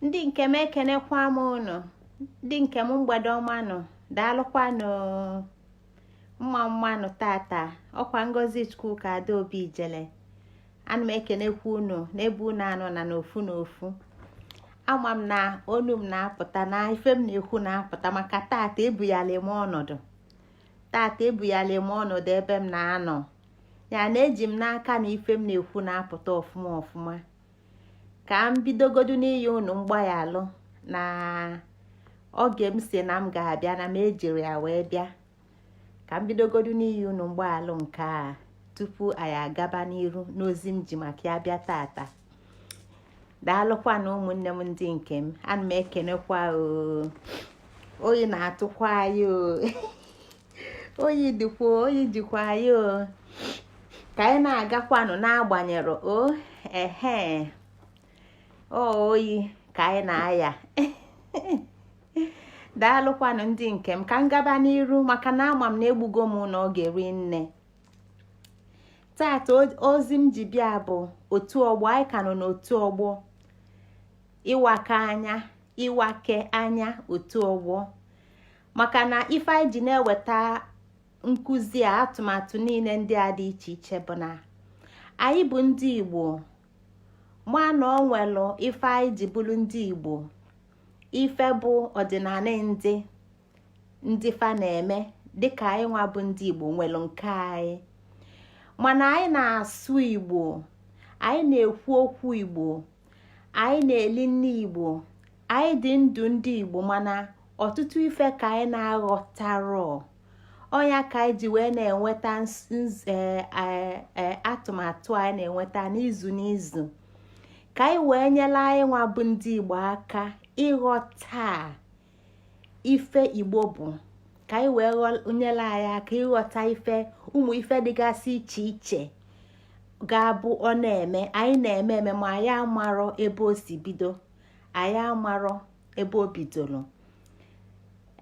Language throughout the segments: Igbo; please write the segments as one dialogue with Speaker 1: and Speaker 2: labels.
Speaker 1: Ndị nke m, ekenekwa m unu. Ndị nke m, mgbede ọma nụ. Daalụkwanụ, mma mmanụ. Tata ọkwa Ngozi Chukwuka Adaobi Ijele. Ana m ekenekwa unu n'ebe unu anọ na n'ofu n'ofu. Ama m na onu m na-apụta na ife m na-ekwu na-apụta, maka tata ebuyala m ọnọdụ. Tata ebuyala m ọnọdụ ebe m na-anọ ya na eji m n'aka na ife m na-ekwu na-apụta ọfụma ọfụma. Ka m bidogodu n'iyi unu mgbaghalụ na oge m si na m ga-abịa na m ejiri ya wee bịa. Ka m bidogodu n'iyi unu mgbaghalụ nke a tupu anyị agaba n'iru n'ozi m ji maka ya bịa tata. Daalụkwa na ụmụnne m ndị nke m, ana m ekenekwa. O oyi na-atụkwa anyị, o oyi dịkwa, oyi jikwa anyị. O ka anyị na-agakwanụ n'agbanyere o ehe o oyi ka anyị na-aya. Daalụkwanụ ndị nke m. Ka m gaba n'iru, maka na ama m na egbugo m na ọ ga-eri nne. Tata ozi m ji bịa bụ otu ọgbọ. Anyị ka nọ n'otu ọgbọ ịwake anya, ịwake anya otu ọgbọ, maka na ife anyị ji na-eweta nkụzi a, atụmatụ niile ndị a dị iche iche, bụ na anyị bụ ndị Igbo, ma na ọ nwelụ ife anyị ji bụrụ ndị Igbo, ife bụ ọdịnala ndị fa na-eme dịka anyị nwa bụ ndị Igbo nwere nke anyị. Mana anyị na-asụ Igbo, anyị na-ekwu okwu Igbo, anyị na-eli nne Igbo, anyị dị ndụ ndị Igbo, mana ọtụtụ ife ka anyị na-aghọtarọ. Ọnya ka anyị ji wee na-enweta atụmatụ anyị na-enweta n'izu n'izu, ka anyị wee nyere anyị nwa bụ ndị Igbo aka ịghọta ife Igbo bụ, ka anyị wee nyere anyị aka ịghọta ife, ụmụ ife dịgasị iche iche ga-abụ ọ na-eme, anyị na-eme eme, ma anyị amarọ ebe o si bido, anyị amarọ ebe o bidoro.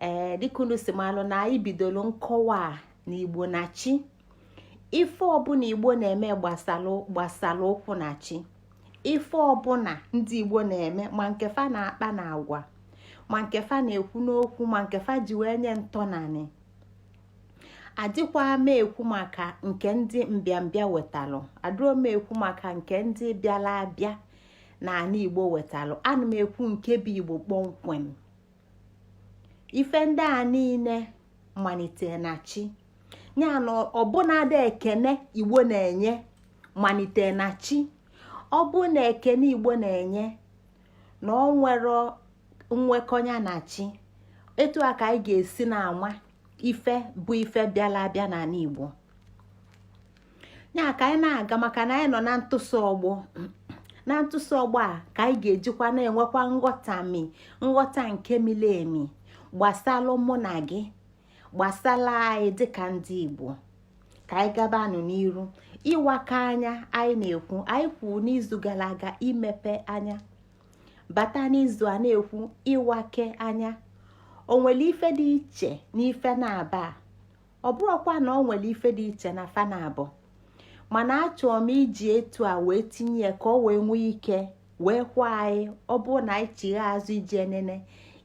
Speaker 1: Ee, dịka unu si malụ na anyị bidoro nkọwa a na Igbo na chi. Ife ọbụla Igbo na-eme gbasara ụkwụ na chi. Ife ọbụla ndị Igbo na-eme, ma nke fa na-akpa na agwa, ma nke fa na-ekwu n'okwu, ma nke fa ji wee nye ntọnanị, adịkwa m ekwu maka nke ndị mbịambịa wetalụ, adịrọ m ekwu maka nke ndị bịara abịa na ala Igbo wetalụ. Ana m ekwu nke bụ Igbo kpọmkwem. Ife ndị a niile malite na chi ya, na ọbụnadị ekene Igbo na-enye malite na chi. Ọ bụ na ekene Igbo na-enye na ọ nwere nwekọnya na chi, etu a ka anyị ga-esi na-ama ife bụ ife bịala abịa n'ala Igbo ya. Ka anyị na-aga, maka na anyị nọ na ntụsọ ọgbọ. Na ntụsọ ọgbọ a ka anyị ga-ejikwa na-enwekwa nghọtami, nghọta nke mili emi gbasalụ mụ na gị, gbasala anyị dịka ndị Igbo. Ka anyị gabanụ n'iru ịwaka anya anyị na-ekwu. Anyị kwuru n'izu gara aga imepe anya, bata n'izu a na-ekwu ịwake anya. O nwere ife dị iche n'ife na-aba? Ọ bụrụkwa na ọ nwere ife dị iche na fa na-abụ, mana achọrọ m iji etu a wee tinye ya ka ọ wee nwee ike wee kwa anyị. Ọ bụrụ na anyị chigha azụ iji enene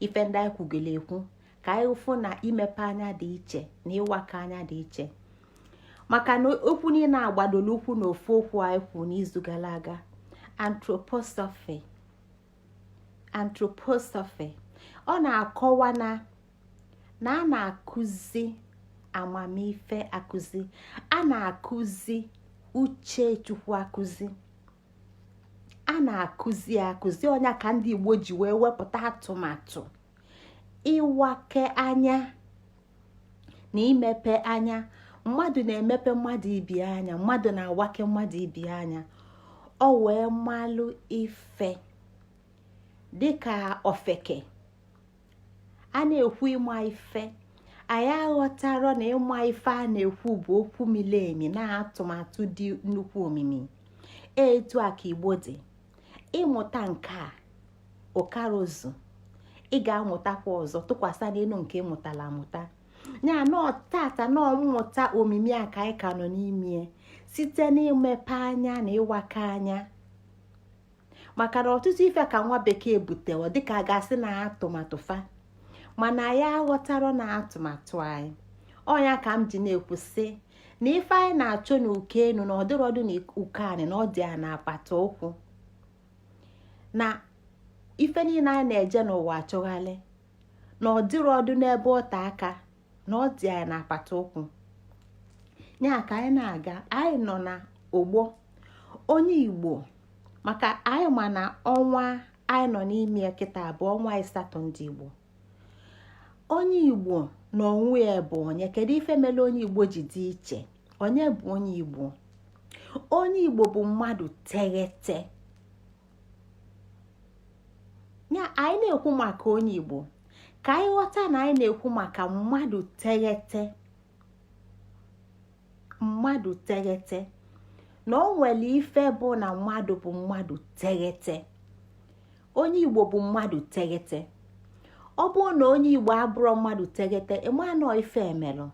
Speaker 1: ife ndị anyị kwugoro ekwu, ka anyị fụ na imepe anya dị iche na ịwaka anya dị iche, maka na okwu niile agbadoro ụkwụ na ofu okwu anyị kwuru n'izu gara aga, anthroposophy. Anthroposophy, ọ na-akọwa na a na-akụzi amamife, akụzi, a na-akụzi uche Chukwu, akụzi, a na-akụzi akụzi. Ọnya ka ndị Igbo ji wee wepụta atụmatụ ịwake anya na imepe anya. Mmadụ na-emepe mmadụ ibi anya, mmadụ na-awake mmadụ ibi anya, ọ wee malụ ife dịka ofeke. A na-ekwu ịma ife, anyị aghọtara na ịma ife a na-ekwu bụ okwu mili emi na atụmatụ dị nnukwu omimi. Etu a ka Igbo dị. Ịmụta nke a ụkarozu, ị ga-amụtakwa ọzọ tụkwasị n'elu nke ịmụtala amụta ya. Nọọ tata nọọ mmụta omimi a ka anyị ka nọ n'ime, site n'imepe anya na ịwaka anya. Maka na ọtụtụ ife ka nwa bekee butewo dịka a ga-asị na atụmatụ fa, mana ya aghọtara na atụmatụ anyị. Ọnya ka m ji na-ekwu sị na ife anyị na-achọ n'uko enu na ọdịrọdụ na uko anyị, na ọ dị a na-apata ụkwụ na ife niile anyị na-eje n'ụwa achọghalị, na ọdịrọdụ n'ebe ọta aka, na ọ dị anyị na-apata ụkwụ. Ya ka anyị na-aga, anyị nọ na ogbo onye Igbo, maka anyị ma na ọnwa anyị nọ n'ime kịta bụ ọnwa 8 ndị Igbo. Onye Igbo na onwe ya bụ onye. Kedu ife mere onye Igbo ji dị iche? Onye bụ onye Igbo? Onye Igbo bụ mmadụ teghete. Ya anyị na-ekwu maka onye Igbo, ka anyị ghọta na anyị na-ekwu maka mmadụ teghete. Mmadụ teghete, na o nwere ife bụ na mmadụ bụ mmadụ teghete. Onye Igbo bụ mmadụ teghete. Ọ bụrụ na onye Igbo abụrọ mmadụ teghete, ịma nọ ife emelụ,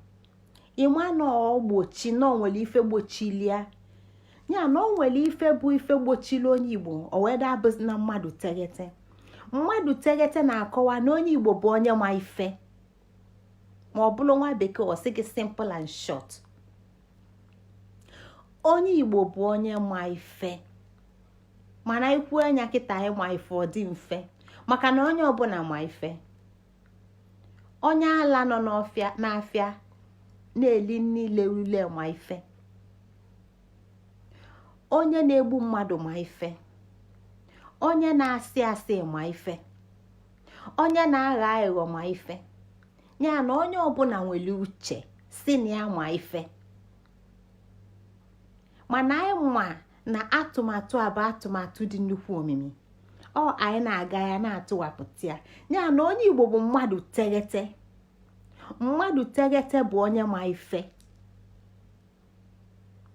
Speaker 1: ịma nọ gbochi, na o nwere ife gbochilia ya, na o nwere ife bụ ife gbochili onye Igbo, o wee dabụzi na mmadụ teghete. Mmadụ teghete na-akọwa na onye Igbo bụ onye ma ife. Ma ọ bụrụ nwa bekee, ọ sị gị simple and short, onye Igbo bụ onye ma ife. Mana ikwu anya kịta, ịma ife ọ dị mfe, maka na onye ọbụla ma ife. Onye ala nọ n'ọfịa n'afịa na-eli niile ule ma ife. Onye na-egbu mmadụ ma ife. Onye na-asị asị ma ife. Onye na-aghọ aghụghọ ma ife. Ya na onye ọbụla nwere uche si na ya ma ife. Mana anyị ma na atụmatụ a bụ atụmatụ dị nnukwu omimi. Ọ anyị na-aga ya na-atụwapụta ya. Ya na onye Igbo bụ mmadụ teghete. Mmadụ teghete bụ onye ma ife.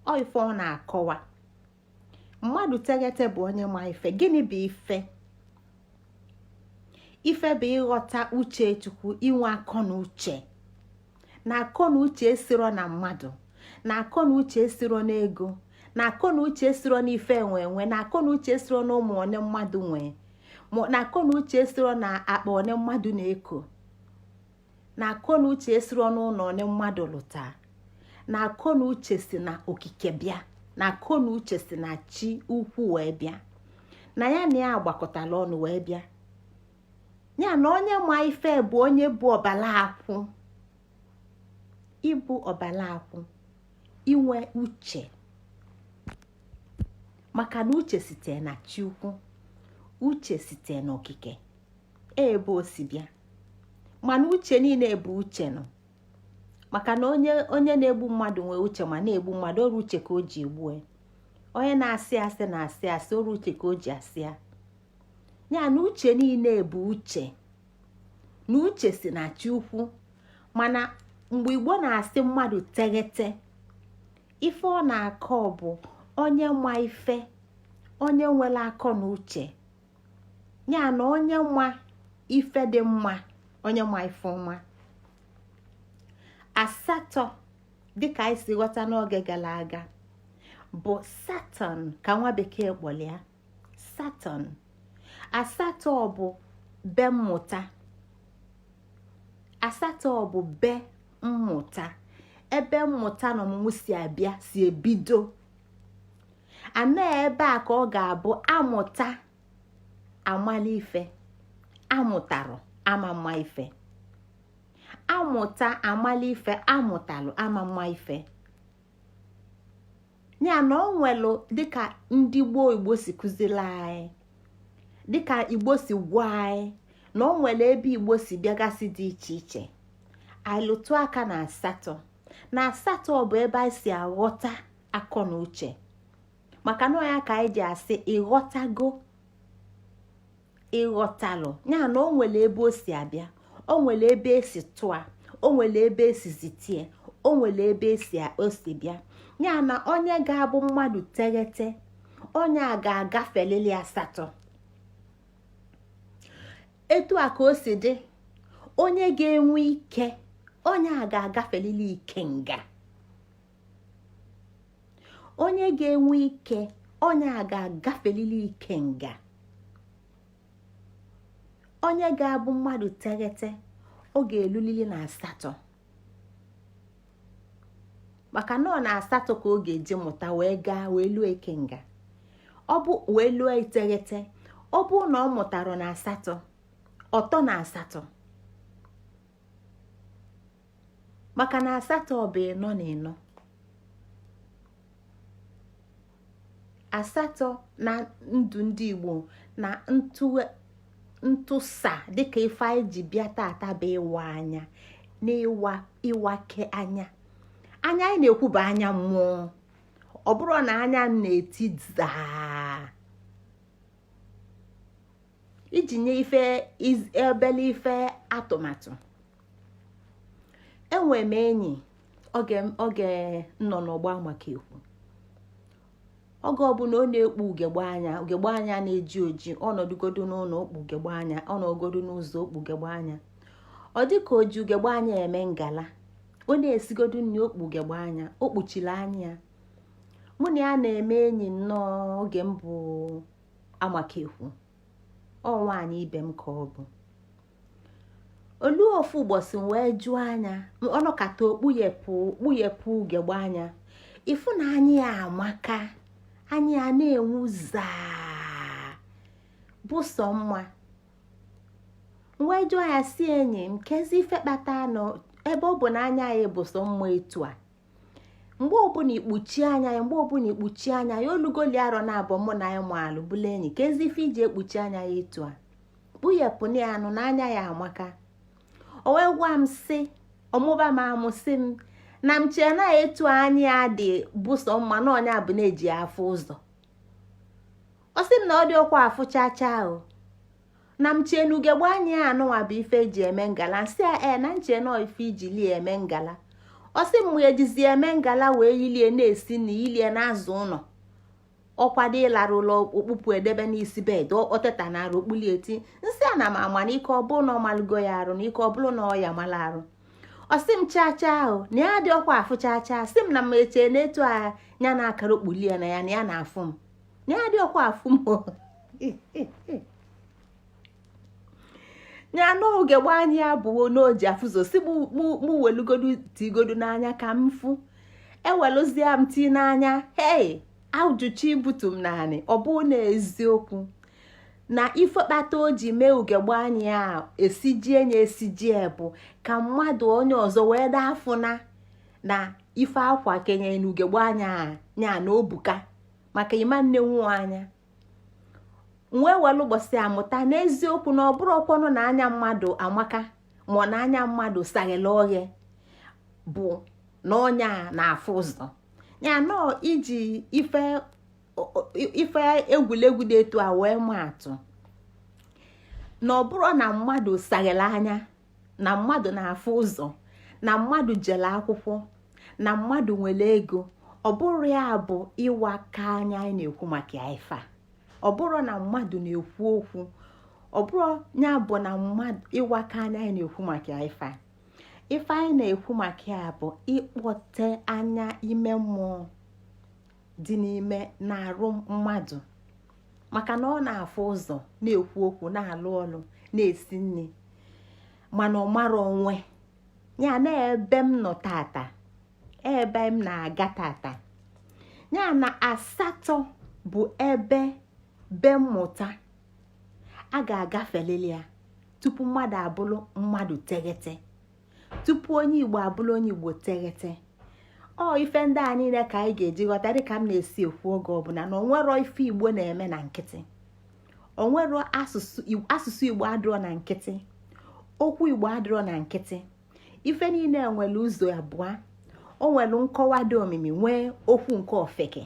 Speaker 1: Ọ ife ọ na-akọwa, mmadụ teghete bụ onye ma ife. Gịnị bụ ife? Ife bụ ịghọta uche Chukwu, inwe akọ na uche, na akọ na uche esiro na mmadụ, na akọ na uche esiro n'ego, na akọ na uche esiro n'ife enwe enwe, na akọ na uche esiro na ụmụ one mmadụ nwee, na akọ na uche esiro na akpa one mmadụ na-eko, na akọ na uche esiro n'ụlọ one mmadụ lụta, na akọ na uche si na okike bịa, na akọ na uche si na chi ukwu wee bịa, na ya na ya gbakọtala ọnụ wee bịa. Ya na onye ma ife bụ onye bụ ọbala akwụ. Ịbụ ọbala akwụ, inwe uche, maka na uche site na chi ukwu, uche site n'okike ebe o si bịa. Mana uche niile bụ uche nọ, maka na onye na-egbu mmadụ nwee uche ma na-egbu mmadụ, ọrụ uche ka o ji egbue. Onye na-asị asị na-asị asị, ọrụ uche ka o ji asị ya. Ya na uche niile bụ uche, na uche si na chi ukwu. Mana mgbe Igbo na-asị mmadụ teghete, ife ọ na-akọ bụ onye ma ife, onye nwere akọ na uche. Ya na onye ma ife dị mma, onye ma ife ọma. 8, dịka anyị si ghọta n'oge gara aga, bụ Saturn, ka nwa bekee kpọrọ ya Saturn. 8 bụ be mmụta. 8 bụ be mmụta, ebe mmụta na ọmụmụ si abịa, si ebido. Ana ebe a ka ọ ga-abụ amụta amala ife, amụtarụ ama mma ife. Amụta amala ife, amụtalụ ama mma ife. Ya na ọ nwelụ, dịka ndị gboo Igbo si kụziri anyị, dịka Igbo si gwa anyị, na ọ nwere ebe Igbo si bịagasị dị iche iche. Anyị lụtụ aka na 8, na 8 bụ ebe anyị si aghọta akọ na uche, maka na ya ka anyị ji asị ịghọtago, ịghọtalụ. Ya na o nwere ebe o si abịa, o nwere ebe esi tụa, o nwere ebe esi zitie, o nwere ebe esi o si bịa. Ya na onye ga-abụ mmadụ teghete, onye a ga-agafelili 8. Etu a ka o si dị. Onye ga-enwe ike, onye a ga-agafelili ikenga. Onye ga-enwe ike, onye a ga-agafelili ikenga. Onye ga-abụ mmadụ teghete, ọ ga-elulili na asatọ, maka na ọ na asatọ ka ọ ga-eji mụta wee gaa wee lụọ ikenga, ọ bụ wee lụọ iteghete. Ọ bụ na ọ mụtara na asatọ, ọtọ na asatọ, maka na asatọ bụ ịnọ na ịnọ. Asatọ na ndụ ndị Igbo na ntụsa dịka ife anyị ji bịa tata bụ ịwa anya na ịwake anya. Anya anyị na-ekwu bụ anya mmụọ, ọ bụrụ na anya na-eti zaa iji nye ife ebele ife atụmatụ. Enwe m enyi oge m nọ n'ọgbọ maka ekwu, oge ọbụla ọ na-ekpu ugegbe anya, ugegbe anya na-eji oji, ọ nọdụgodo n'ụlọ o kpu ugegbe anya, ọ nọgodo n'ụzọ o kpu ugegbe anya. Ọ dị ka o ji ugegbe anya eme ngala. Ọ na-esigodo nri o kpu ugegbe anya, o kpuchiri anya ya. Mụ na ya na-eme enyi nnọọ oge m bụ amakekwu, ọ nwaanyị ibe m ka ọ bụ. Olu ofu ụbọchị m wee jụọ anya, ọ nọkata okpuyepụ kpuyepụ ugegbe anya, ịfụ na anya ya amaka, anya ya na-enwu zaa bụ sọ mma. M wee jụọ ya si, enyi m, kezi ife kpata nọ ebe ọ bụ na anya ya bụ sọ mma etu a, mgbe ọbụla ikpuchi anya ya, mgbe ọbụla ikpuchi anya ya, olugoli arọ na abụọ mụ na ya maalụ bụla enyi, kezi ife iji ekpuchi anya ya etu a, kpughepụ na ya anụ na anya ya amaka. O wee gwa m sị, ọmụba m amụ sị m na m chee na etu anya ya dị bụ sọ mma na ọnya bụ na-eji afụ ụzọ. Ọ sị m na ọ dị ọkwa afụ chacha o, na m chee na ugegbe anya ya anụnwa bụ ife eji eme ngala. Nsị a ee, na nche nọ ife iji lie eme ngala. Ọ sị m ejizi eme ngala wee yilie na-esi na yilie na-azụ ụlọ, ọkwado ịlara ụlọ okpupụ edebe n'isi bed, oteta na arụ okpuli eti. Nsị a na m ama na ike ọ bụrụ na ọ malụgo ya arụ, na ike ọ bụrụ na ọ ya mala arụ. Ọ sị m chacha ahụ na ya dị ọkwa afụ chacha. Sị m na m eche na etu a ya na akara okpuli ya na ya na ya na-afụ m, na ya dị ọkwa afụ m ya n'oge gba anya ya bụ na o ji afụzo. Si mụ welugodu tigodu n'anya ka m fụ, ewelụzie m tii n'anya, hei, ajụchi ibutu m naanị. Ọ bụ na eziokwu na ife kpata o ji mee ugegbe anya ya esijie ya esijie bụ ka mmadụ onye ọzọ wee daa afụna na ife akwa kenye na ugegbe anya ya na obuka maka ịma nne nwu anya. Wee welu ụbọchị amụta n'eziokwu na ọ bụrụ ọkwanụ na anya mmadụ amaka ma ọ na anya mmadụ saghele oghe bụ na ọnya na-afụ ụzọ ya nọọ. Iji ife egwuregwu dị etu a wee maa atụ na ọ bụrụ na mmadụ saghele anya, na mmadụ na-afụ ụzọ, na mmadụ jele akwụkwọ, na mmadụ nwere ego, ọ bụrụ ya bụ ịwa ka anya anyị na-ekwu maka ya ife a. Ọ bụrụ na mmadụ na-ekwu okwu, ọ bụrụ ya bụ na mmadụ ịwa ka anya anyị na-ekwu maka ya ife a. Ife anyị na-ekwu maka ya bụ ịkpọte anya ime mmụọ dị n'ime na-arụ mmadụ, maka na ọ na-afụ ụzọ, na-ekwu okwu, na-alụ ọlụ, na-esi nri, mana ọ mara onwe ya. Na ebe m nọ tata, ebe m na-aga tata, ya na asatọ bụ ebe be mmụta a ga-agafelili ya tupu mmadụ abụrụ mmadụ teghete, tupu onye Igbo abụrụ onye Igbo teghete. Ọ ife ndị a niile ka anyị ga-eji ghọta, dịka m na-esi ekwu oge ọbụla, na onwero ife Igbo na-eme na nkịtị, onwero asụsụ Igbo adịrọ na nkịtị, okwu Igbo adịrọ na nkịtị. Ife niile nwere ụzọ abụọ, o nwere nkọwa dị omimi, nwee okwu nke ofeke.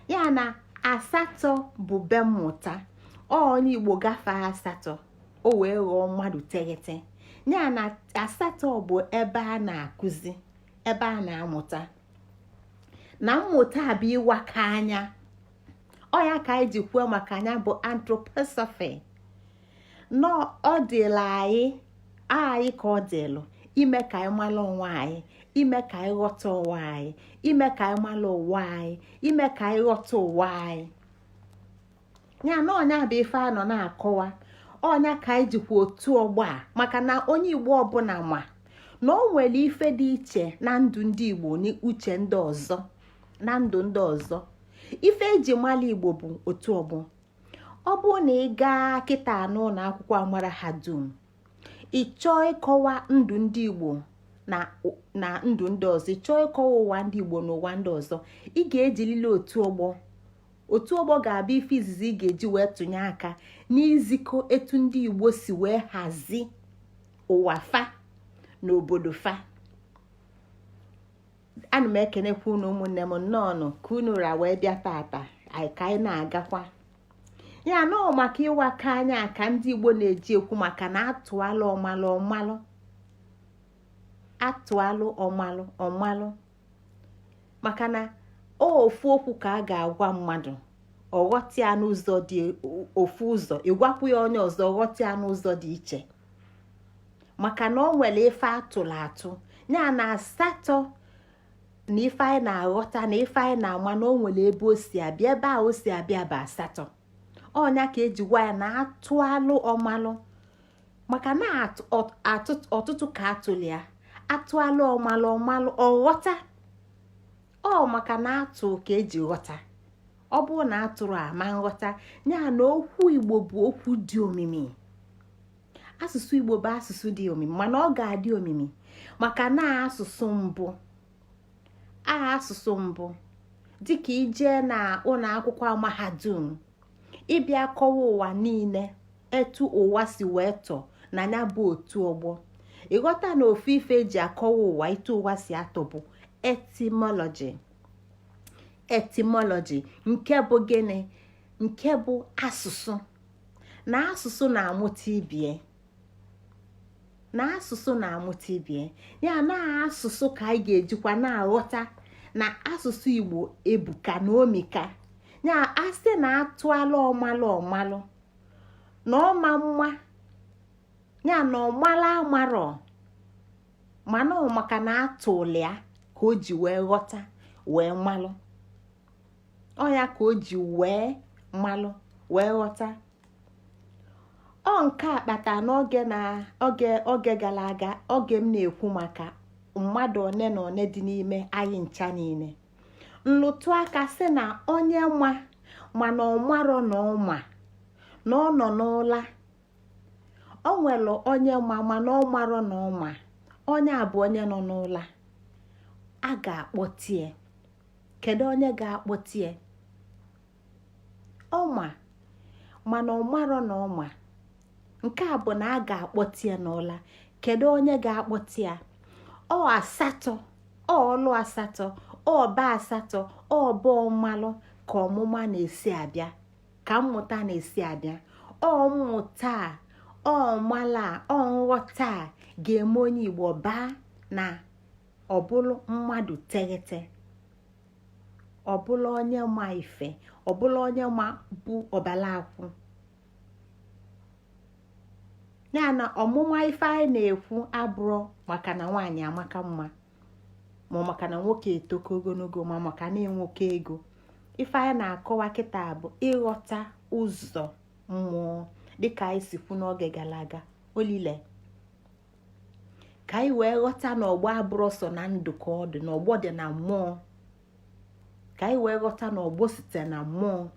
Speaker 1: Ya na asatọ bụ be mmụta. Ọ onye Igbo gafee asatọ, o wee ghọọ mmadụ teghete. Ya na asatọ bụ ebe a na-akụzi, ebe a na-amụta, na mmụta bụ ịwaka anya. Ọ ya ka anyị ji kwuo maka anya bụ anthroposophy. Nọ ọ dịla anyị anyị ka ọ dịlụ ime ka anyị mara onwe anyị, ime ka anyị ghọta ụwa anyị, ime ka anyị mara ụwa anyị, ime ka anyị ghọta ụwa anyị. Ya na ọnya bụ ife a nọ na-akọwa. Ọnya ka anyị jikwa otu ọgbọ a, maka na onye Igbo ọbụla ma na o nwere ife dị iche na ndụ ndị Igbo na uche ndị ọzọ na ndụ ndị ọzọ. Ife eji mara Igbo bụ otu ọgbọ. Ọ bụrụ na ị gaa kịta n'ụlọ akwụkwọ amara ha dum, ị chọọ ịkọwa ndụ ndị Igbo na ndụ ndị ọzọ, ị chọọ ịkọwa ụwa ndị Igbo na ụwa ndị ọzọ, ị ga-ejilili otu ọgbọ. Otu ọgbọ ga-abụ ife izizi ị ga-eji wee tụnye aka n'izikọ etu ndị Igbo si wee hazi ụwa fa na obodo fa. Ana m ekenekwa unu, ụmụnne m. Nnọọnụ ka unu ra wee bịa tata ka anyị na-agakwa ya nọọ maka ịwaka anya ka ndị Igbo na-eji ekwu, maka na atụalụ ọmalụ ọmalụ, atụalụ ọmalụ ọmalụ, maka na ofu okwu ka a ga-agwa mmadụ, ọghọta ya n'ụzọ dị ofu ụzọ, ịgwakwu ya onye ọzọ, ọghọta ya n'ụzọ dị iche, maka na ọ nwere ife atụrụ atụ ya na asatọ na ife anyị na-aghọta na ife anyị na-ama na o nwere ebe o si abịa. Ebe a o si abịa bụ asatọ. Ọnya ka eji gwa ya na atụalụ ọmalụ, maka na ọtụtụ ka atụli ya, atụalụ ọmalụ ọmalụ ọghọta. Ọ maka na atụ ka eji ghọta. Ọ bụrụ na atụrụ ama nghọta ya. Na okwu Igbo bụ okwu dị omimi. Asụsụ Igbo bụ asụsụ dị omimi, mana ọ ga-adị omimi maka na asụsụ mbụ a, asụsụ mbụ dịka ije na ụlọ akwụkwọ mahadum ịbịa kọwa ụwa niile, etu ụwa si wee tọ na ya bụ otu ọgbọ. Ịghọta na ofu ife eji akọwa ụwa, etu ụwa si atọ, bụ etymology. Etymology nke bụ gịnị? Nke bụ asụsụ na asụsụ na-amụta ibie, na asụsụ na-amụta ibie ya. Na asụsụ ka anyị ga-ejikwa na-aghọta na asụsụ Igbo ebuka na omika ya. Asị na atụalụ ọmalụ ọmalụ na ọma mma ya na ọmalụ amarọ, mana ọ maka na atụlịa ka o ji wee ghọta wee malụ. Ọ ya ka o ji wee malụ wee ghọta. Ọ nke a kpata n'oge na oge oge gara aga, oge m na-ekwu maka mmadụ one na one dị n'ime anyị ncha niile, nlụtụ aka sị na onye nwa mana ọ marọ na ọma na ọ nọ n'ụla. O nwere onye ma mana ọ marọ na ọma. Onye a bụ onye nọ n'ụla a ga-akpọtie. Kedu onye ga-akpọtie? Ọma mana ọ marọ na ọma. Nke a bụ na a ga-akpọtie n'ụla. Kedu onye ga-akpọtie ya? Ọ asatọ, ọ ọlụ asatọ, ọba asatọ, ọba ọmalụ ka ọmụma na-esi abịa, ka mmụta na-esi abịa. Ọ mmụta a, ọ mala, ọ nghọta a ga-eme onye Igbo baa na ọbụlụ mmadụ teghete, ọbụla onye ma ife, ọbụla onye ma bụ ọbala akwụ ya. Na ọmụma ife anyị na-ekwu abụrụ maka na nwaanyị amaka mma, ma maka na nwoke etoko ogologo, ma maka na enwoke ego. Ife anyị na-akọwa kịta bụ ịghọta ụzọ mmụọ, dịka anyị si kwu n'oge gara aga olile, ka anyị wee ghọta na ọgbọ abụrụ sọ na ndụ ka ọ dị, na ọgbọ dị na mmụọ, ka anyị wee ghọta na ọgbọ site na mmụọ.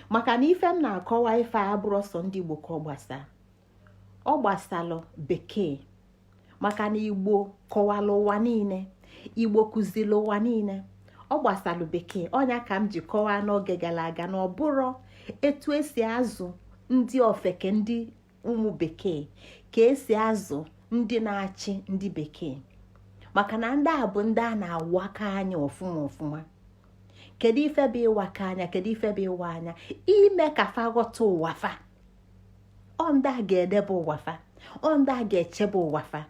Speaker 1: Maka na ife m na-akọwa, ife a abụrụ sọ ndị Igbo ka ọ gbasa, ọ gbasalụ Bekee, maka na Igbo kọwalụ ụwa niile, Igbo kụziri ụwa niile. Ọ gbasalụ Bekee. Ọnya ka m ji kọwaa n'oge gara aga na ọ bụrụ etu esi azụ ndị ofeke, ndị ụmụ Bekee, ka esi azụ ndị na-achị ndị Bekee, maka na ndị a bụ ndị a na-awaka anya ọfụma ọfụma. Kedu ife bụ ịwaka anya? Kedu ife bụ ịwa anya? Ime ka fa ghọta ụwa fa. Ọ ndị a ga-edebe ụwa fa, ọ ndị a ga-echebe ụwa fa.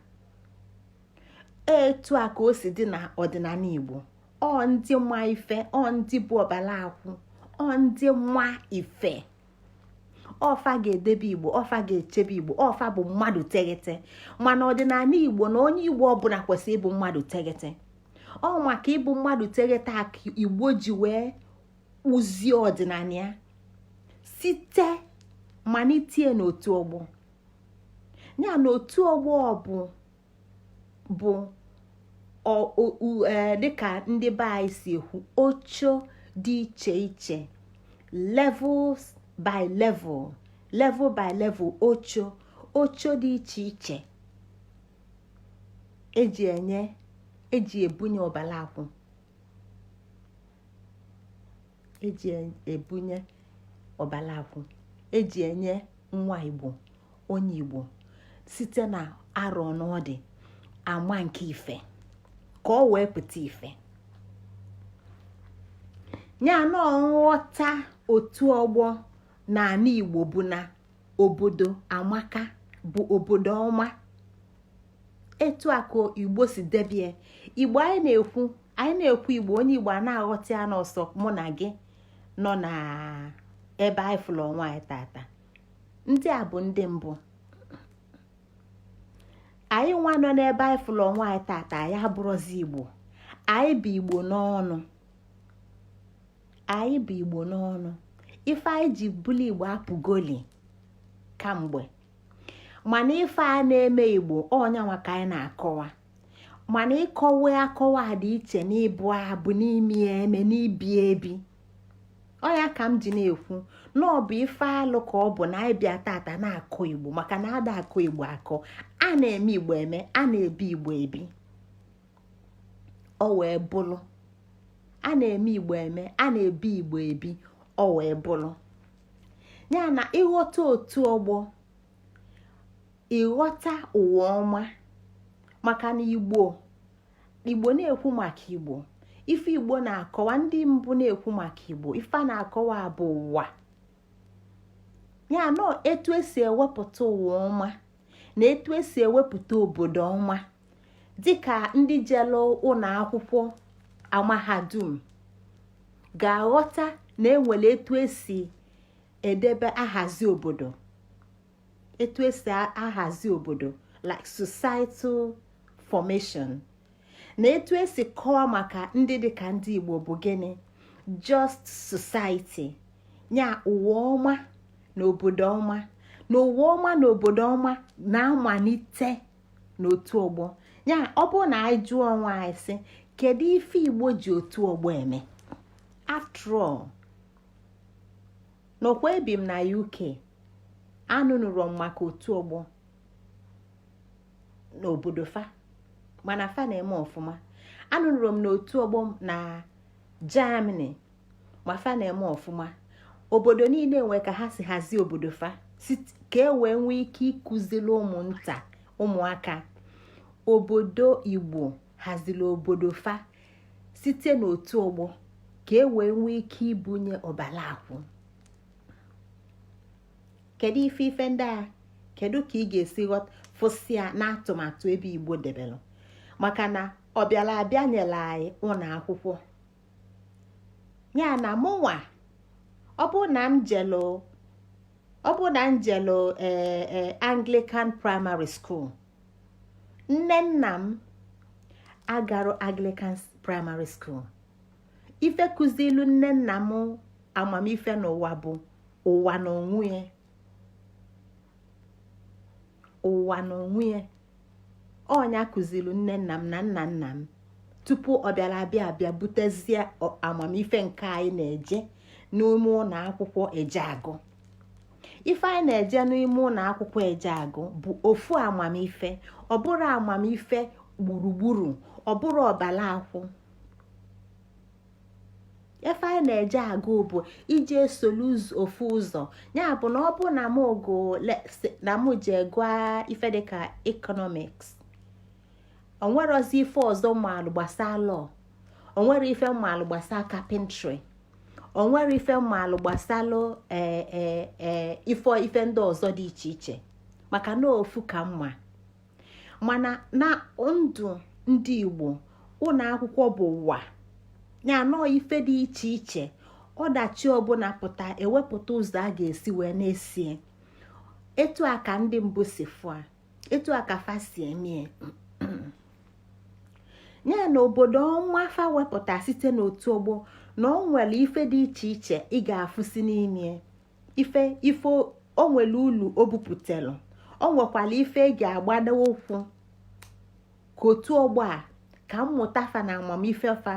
Speaker 1: Etu a ka o si dị na ọdịnala Igbo. Ọ ndị ma ife, ọ ndị bụ ọbala akwụ, ọ ndị ma ife, ọfa ga-edebe Igbo, ọfa ga-echebe Igbo, ọfa bụ mmadụ teghete. Mana ọdịnala Igbo na onye Igbo ọbụla kwesịrị ịbụ mmadụ teghete. Ọ maka ịbụ mmadụ teghete aka Igbo ji wee kpụzie ọdịnala ya site Malitie n'otu ọgbọ ya na otu ọgbọ bụ dịka ndị be anyị si ekwu, ocho dị iche iche, levels by level, level by level, ocho ocho dị iche iche eji enye, eji ebunye ọbara akwụ, eji ebunye ọbara akwụ, eji enye nwa Igbo, onye Igbo, site na arọ n'ọdị ama nke ife ka ọ wee pụta ife ya. Na nghọta otu ọgbọ na ala Igbo bụ na obodo amaka, bụ obodo ọma. Etu a ka Igbo si debie Igbo. Anyị na-ekwu, anyị na-ekwu Igbo, onye Igbo a na-aghọta ya n'ọsọ. Mụ na gị nọ na ebe anyị fụrụ onwe anyị tata, ndị a bụ ndị mbụ. Anyị nwa nọ n'ebe anyị fụrụ onwe anyị tata, anyị abụrụzi Igbo. Anyị bụ Igbo n'ọnụ, anyị bụ Igbo n'ọnụ. Ife anyị ji bụlụ Igbo apụgoli kamgbe, mana ife a na-eme Igbo ọnyanwa ka anyị na-akọwa. Mana ịkọwa akọwa dị iche n'ịbụ abụ, n'ime eme, n'ibi ebi. Ọ ya ka m ji na-ekwu na ọ bụ ife alụ ka ọ bụ na anyị bịa tata na-akọ Igbo, maka na ada akọ Igbo akọ, a na-eme Igbo eme, a na-ebi Igbo ebi. Ọ wee bụlụ a na-eme Igbo eme, a na-ebi Igbo ebi. Ọ wee bụlụ ya na ịghọta otu ọgbọ, ịghọta ụwa ọma, maka na Igbo, Igbo na-ekwu maka Igbo, ife Igbo na-akọwa, ndị mbụ na-ekwu maka Igbo, ife a na-akọwa bụ ụwa ya nọ, etu esi ewepụta ụwa ọma na etu esi ewepụta obodo ọma. Dịka ndị jelu ụlọ akwụkwọ mahadum ga-aghọta na enwere etu esi edebe, ahazi obodo, etu esi ahazi obodo, like societal formation, na etu esi kọwa maka ndị dịka ndị Igbo bụ gịnị? Just society ya, ụwa ọma na obodo ọma. Na ụwa ọma na obodo ọma na-amalite n'otu ọgbọ ya. Ọ bụrụ na anyị jụọ onwe anyị sị, kedu ife Igbo ji otu ọgbọ eme? After all, n'ọkwa ebi m na UK, anụnụrụ m maka otu ọgbọ n'obodo fa, mana fa na-eme ọfụma. Anụnụrụ m n'otu ọgbọ na Germany, ma fa na-eme ọfụma. Obodo niile nwe ka ha si hazie obodo fa ka e wee nwee ike ịkụziri ụmụnta, ụmụaka. Obodo Igbo haziri obodo fa site n'otu ọgbọ ka e wee nwee ike ibunye ọbara akwụ. Kedu ife ife ndị a? Kedu ka ị ga-esi ghọta fụsịa n'atụmatụ ebe Igbo debelụ? Maka na ọ bịara abịa nyere anyị ụlọ akwụkwọ ya na mụnwa, ọ bụ na m jelu ee Anglican primary school. Nne nna m agarụ Anglican primary school. Ife kụzilu nne nna m amamife n'ụwa bụ ụwa na onwe ya, ụwa na onwe ya. Ọnya kụzilu nne nna m na nna nna m tupu ọ bịara abịa abịa butezie amamife nke anyị na-eje n'ime ụlọ akwụkwọ eje agụ. Ife anyị na-eje n'ime ụlọ akwụkwọ eje agụ bụ ofu amamife. Ọ bụrụ amamife gburugburu, ọ bụrụ ọbara akwụ. Ife anyị na-eje agụ bụ iji esolu ofu ụzọ. Ya bụ na ọ bụ na m gụ, na m jee gụọ ife dịka economics, onwerozi ife ọzọ mmalụ gbasaa law, onwere ife mmalụ gbasaa carpentry, onwere ife mmalụ gbasalụ ee ife ife ndị ọzọ dị iche iche, maka na ofu ka mma. Mana na ndụ ndị Igbo, ụlọ akwụkwọ bụ ụwa ya nọọ ife dị iche iche. Ọdachi ọbụla pụta, ewepụta ụzọ a ga-esi wee na-esie. Etu a ka ndị mbụ si fụa, etu a ka fa si emie ya na obodo ọnwa fa wepụta site n'otu ọgbọ, na ọ nwere ife dị iche iche ị ga-afụsi n'ime ife ife O nwere ulu o bupụtalụ. O nwekwara ife eji agbado ụkwụ ka otu ọgbọ a, ka mmụta fa na amamife fa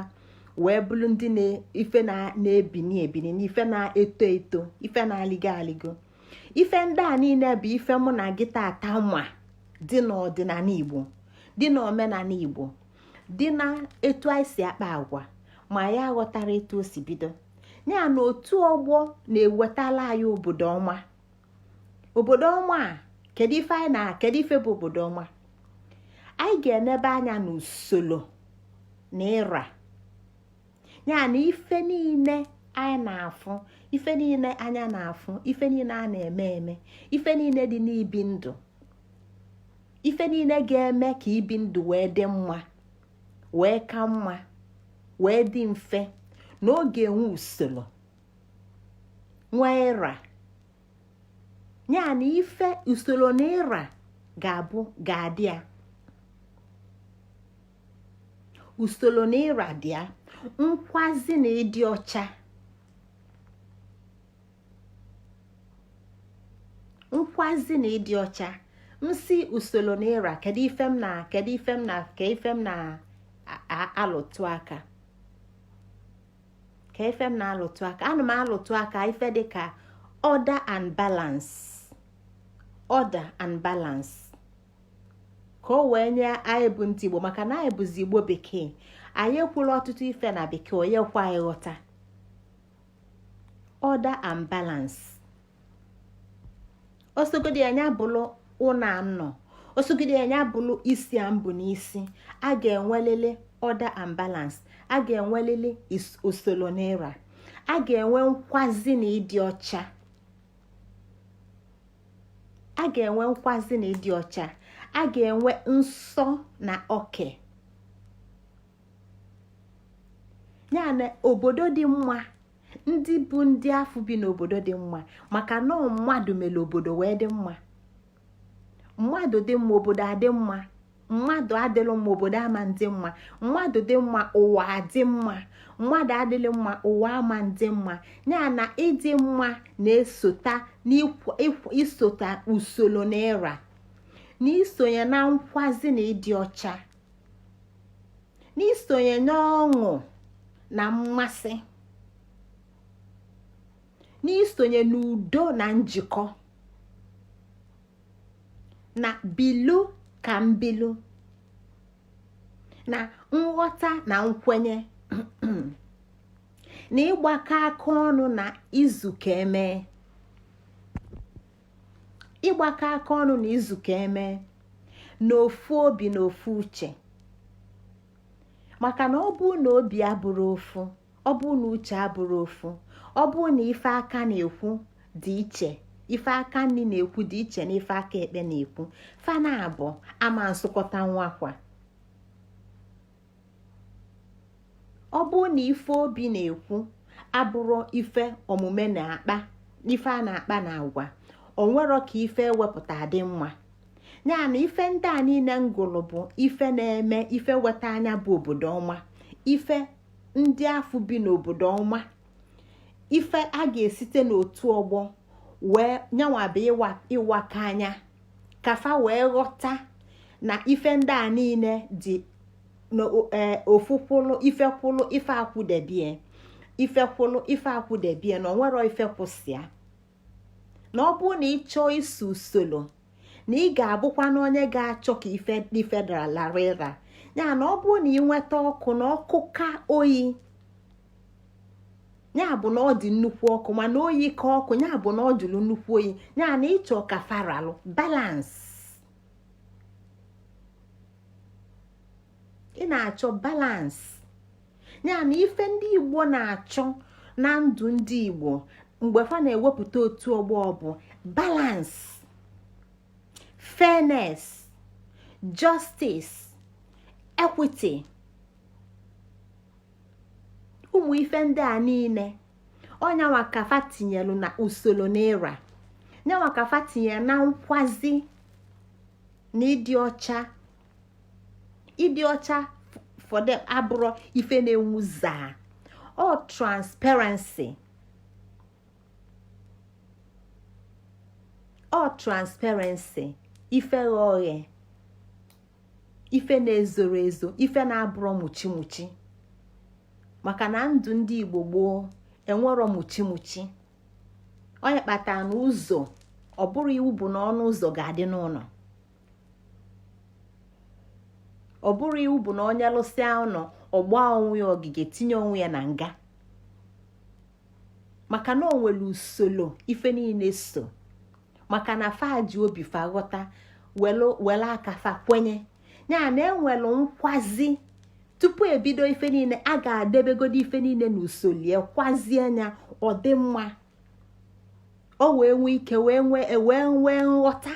Speaker 1: wee bụrụ ndị na ife na-ebini ebini na ife na-eto eto, ife na-alịgo alịgo. Ife ndị a niile bụ ife mụ na gị tata ma dị n'ọdịnala Igbo, dị n'omenala Igbo, dị na etu anyị si akpa agwa, ma ya ghọtara etu o si bido ya na otu ọgbọ na-ewetala anyị obodo ọma. Obodo ọma a, kedu ife anyị na kedu ife bụ obodo ọma? Anyị ga-enebe anya n'usoro na ịra ya na ife niile anyị na-afụ, ife niile anya na-afụ, ife niile a na-eme eme, ife niile dị n'ibi ndụ, ife niile ga-eme ka ibi ndụ wee dị mma, wee ka mma, wee dị mfe, na ọ ga-enwe usoro, nwee ịra ya na ife usoro na ịra ga-abụ ga-adị ya. Usoro na ịra dị ya, nkwazi na ịdị ọcha, nkwazi na ịdị ọcha. M sị usoro na ịra, kedu ife m na kedu ife m na ka ife m na-alụtụ aka, ka ife m na-alụtụ aka? Ana m alụtụ aka ife dịka order and balance, order and balance, ka o wee nye anyị bụ ndị Igbo, maka na anyị bụzi Igbo bekee. Anyị ekwula ọtụtụ ife na bekee, onye kwa anyị ghọta. Order and balance, osogodi anya bụlụ ụna m nọ, osogodi anya bụlụ isi a mbụ n'isi, a ga-enwelele order and balance, a ga-enwelele usoro na ịra, a ga-enwe nkwazi na ịdị ọcha, a ga-enwe nkwazi na ịdị ọcha, a ga-enwe nsọ na oke. Ya na obodo dị mma, ndị bụ ndị afụ bi n'obodo dị mma, maka na mmadụ mere obodo wee dị mma. Mmadụ dị mma, obodo adị mma. Mmadụ adịlụ mma, obodo ama ndị mma. Mmadụ dị mma, ụwa adị mma. Mmadụ adịlị mma, ụwa ama ndị mma. Ya na ịdị mma na-esota n'isota usoro na ịra, na isonye na nkwazi na ịdị ọcha, na isonye n'ọṅụ na mmasị, n'isonye n'udo na njikọ, na bilu ka mbilu, na nghọta na nkwenye, na ịgbakọ aka ọnụ na izu ka emee, ịgbakọ aka ọnụ na izu ka emee, na ofu obi na ofu uche. Maka na ọ bụ na obi abụrụ ofu, ọ bụ na uche abụrụ ofu, ọ bụ na ife aka na-ekwu dị iche, ife aka nri na-ekwu dị iche na ife aka ekpe na-ekwu, fa na abụ ama nsụkọta nwa akwa. Ọ bụ na ife obi na-ekwu abụrụ ife omume na-akpa, ife a na-akpa na agwa, o nwero ka ife ewepụta dị mma. Ya na ife ndị a niile ngụlụ bụ ife na-eme ife weta anya bụ obodo ọma, ife ndị afụ bi n'obodo ọma, ife a ga-esite n'otu ọgbọ wee nyanwa bụ ịwaka anya ka fa wee ghọta na ife ndị a niile dị ofu kwụlụ, ife kwụlụ ife akwụdebie, ife kwụlụ ife akwụdebie, na onwero ife kwụsịa. Na ọ bụrụ na ị chọọ iso usoro, na ị ga-abụkwa na onye ga-achọ ka ife ife lara ịra ya. Na ọ bụrụ na ị nweta ọkụ, na ọkụ ka oyi, ya bụ na ọ dị nnukwu ọkụ, mana oyi ka ọkụ, ya bụ na ọ jụrụ nnukwu oyi. Ya na ịchọ ka faralụ balance, ị na-achọ balance. Ya na ife ndị Igbo na-achọ na ndụ ndị Igbo mgbe fa na-ewepụta otu ọgbọ bụ balance, fairness, justice, equity. Ụmụ ife ndị a niile, ọnyanwa ka fa tinyelu na usoro na ịra, nyanwa ka fa tinyere na nkwazi na ịdị ọcha. Ịdị ọcha for them abụrụ ife na-enwu zaa, ọ transparency. Ọ transparency, ife ghe oghe, ife na-ezoro ezo, ife na-abụrọ muchi muchi, maka na ndụ ndị Igbo gboo enwerọ muchi muchi. Onye kpatara na ụzọ, ọ bụrụ iwu bụ na ọnụ ụzọ ga-adị n'ụlọ, ọ bụrụ iwu bụ na onye lụsịa ụlọ, ọ gbaa onwe ya ogige, tinye onwe ya na nga, maka na o nwere usoro ife niile so, maka na fa ji obi fa ghọta, were aka fa kwenye ya na enwere nkwazi. Tupu ebido ife niile, a ga-adebegodi ife niile na usolie, kwazie anya ọ dị mma, o wee nwee ike wee nwee wee nwee nghọta.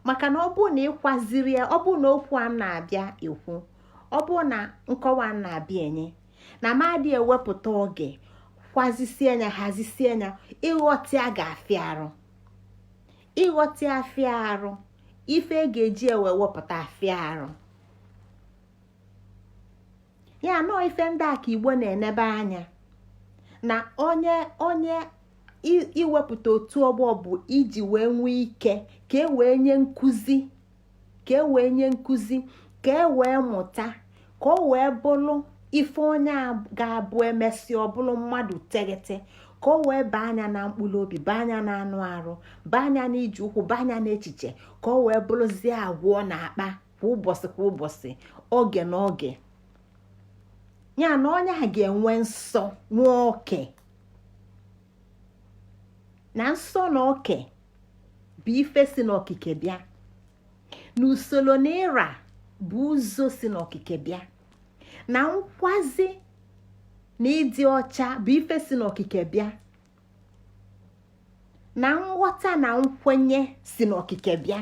Speaker 1: Maka na ọ bụrụ na ịkwaziri ya, ọ bụrụ na okwu a m na-abịa ekwu, ọ bụrụ na nkọwa m na-abịa enye na m adịghị ewepụta oge kwazisie anya, hazisie anya, ịghọta ya ga-afịa arụ, ịghọta afịa arụ, ife e ga-eji ewe wepụta afịa arụ ya. Nọọ ife ndị a ka Igbo na-enebe anya na onye onye iwepụta otu ọgbọ bụ iji wee nwee ike ka e wee nye nkụzi, ka e wee nye nkụzi, ka e wee mụta, ka o wee bụrụ ife onye ga-abụ emesịa ọ bụrụ mmadụ teghete, ka o wee baa anya na mkpụrụ obi, baa anya na anụ arụ, baa anya na ije ụkwụ, baa anya na echiche, ka o wee bụrụzie agwa ọ na-akpa kwa ụbọchị kwa ụbọchị, oge na oge ya, na onye a ga-enwe nsọ, nwee oke. Na nsọ na oke bụ ife si n'okike bịa, na usoro na ịra bụ ụzọ si n'okike bịa, na nkwazi na ịdị ọcha bụ ife si n'okike bịa, na nghọta na nkwenye si n'okike bịa,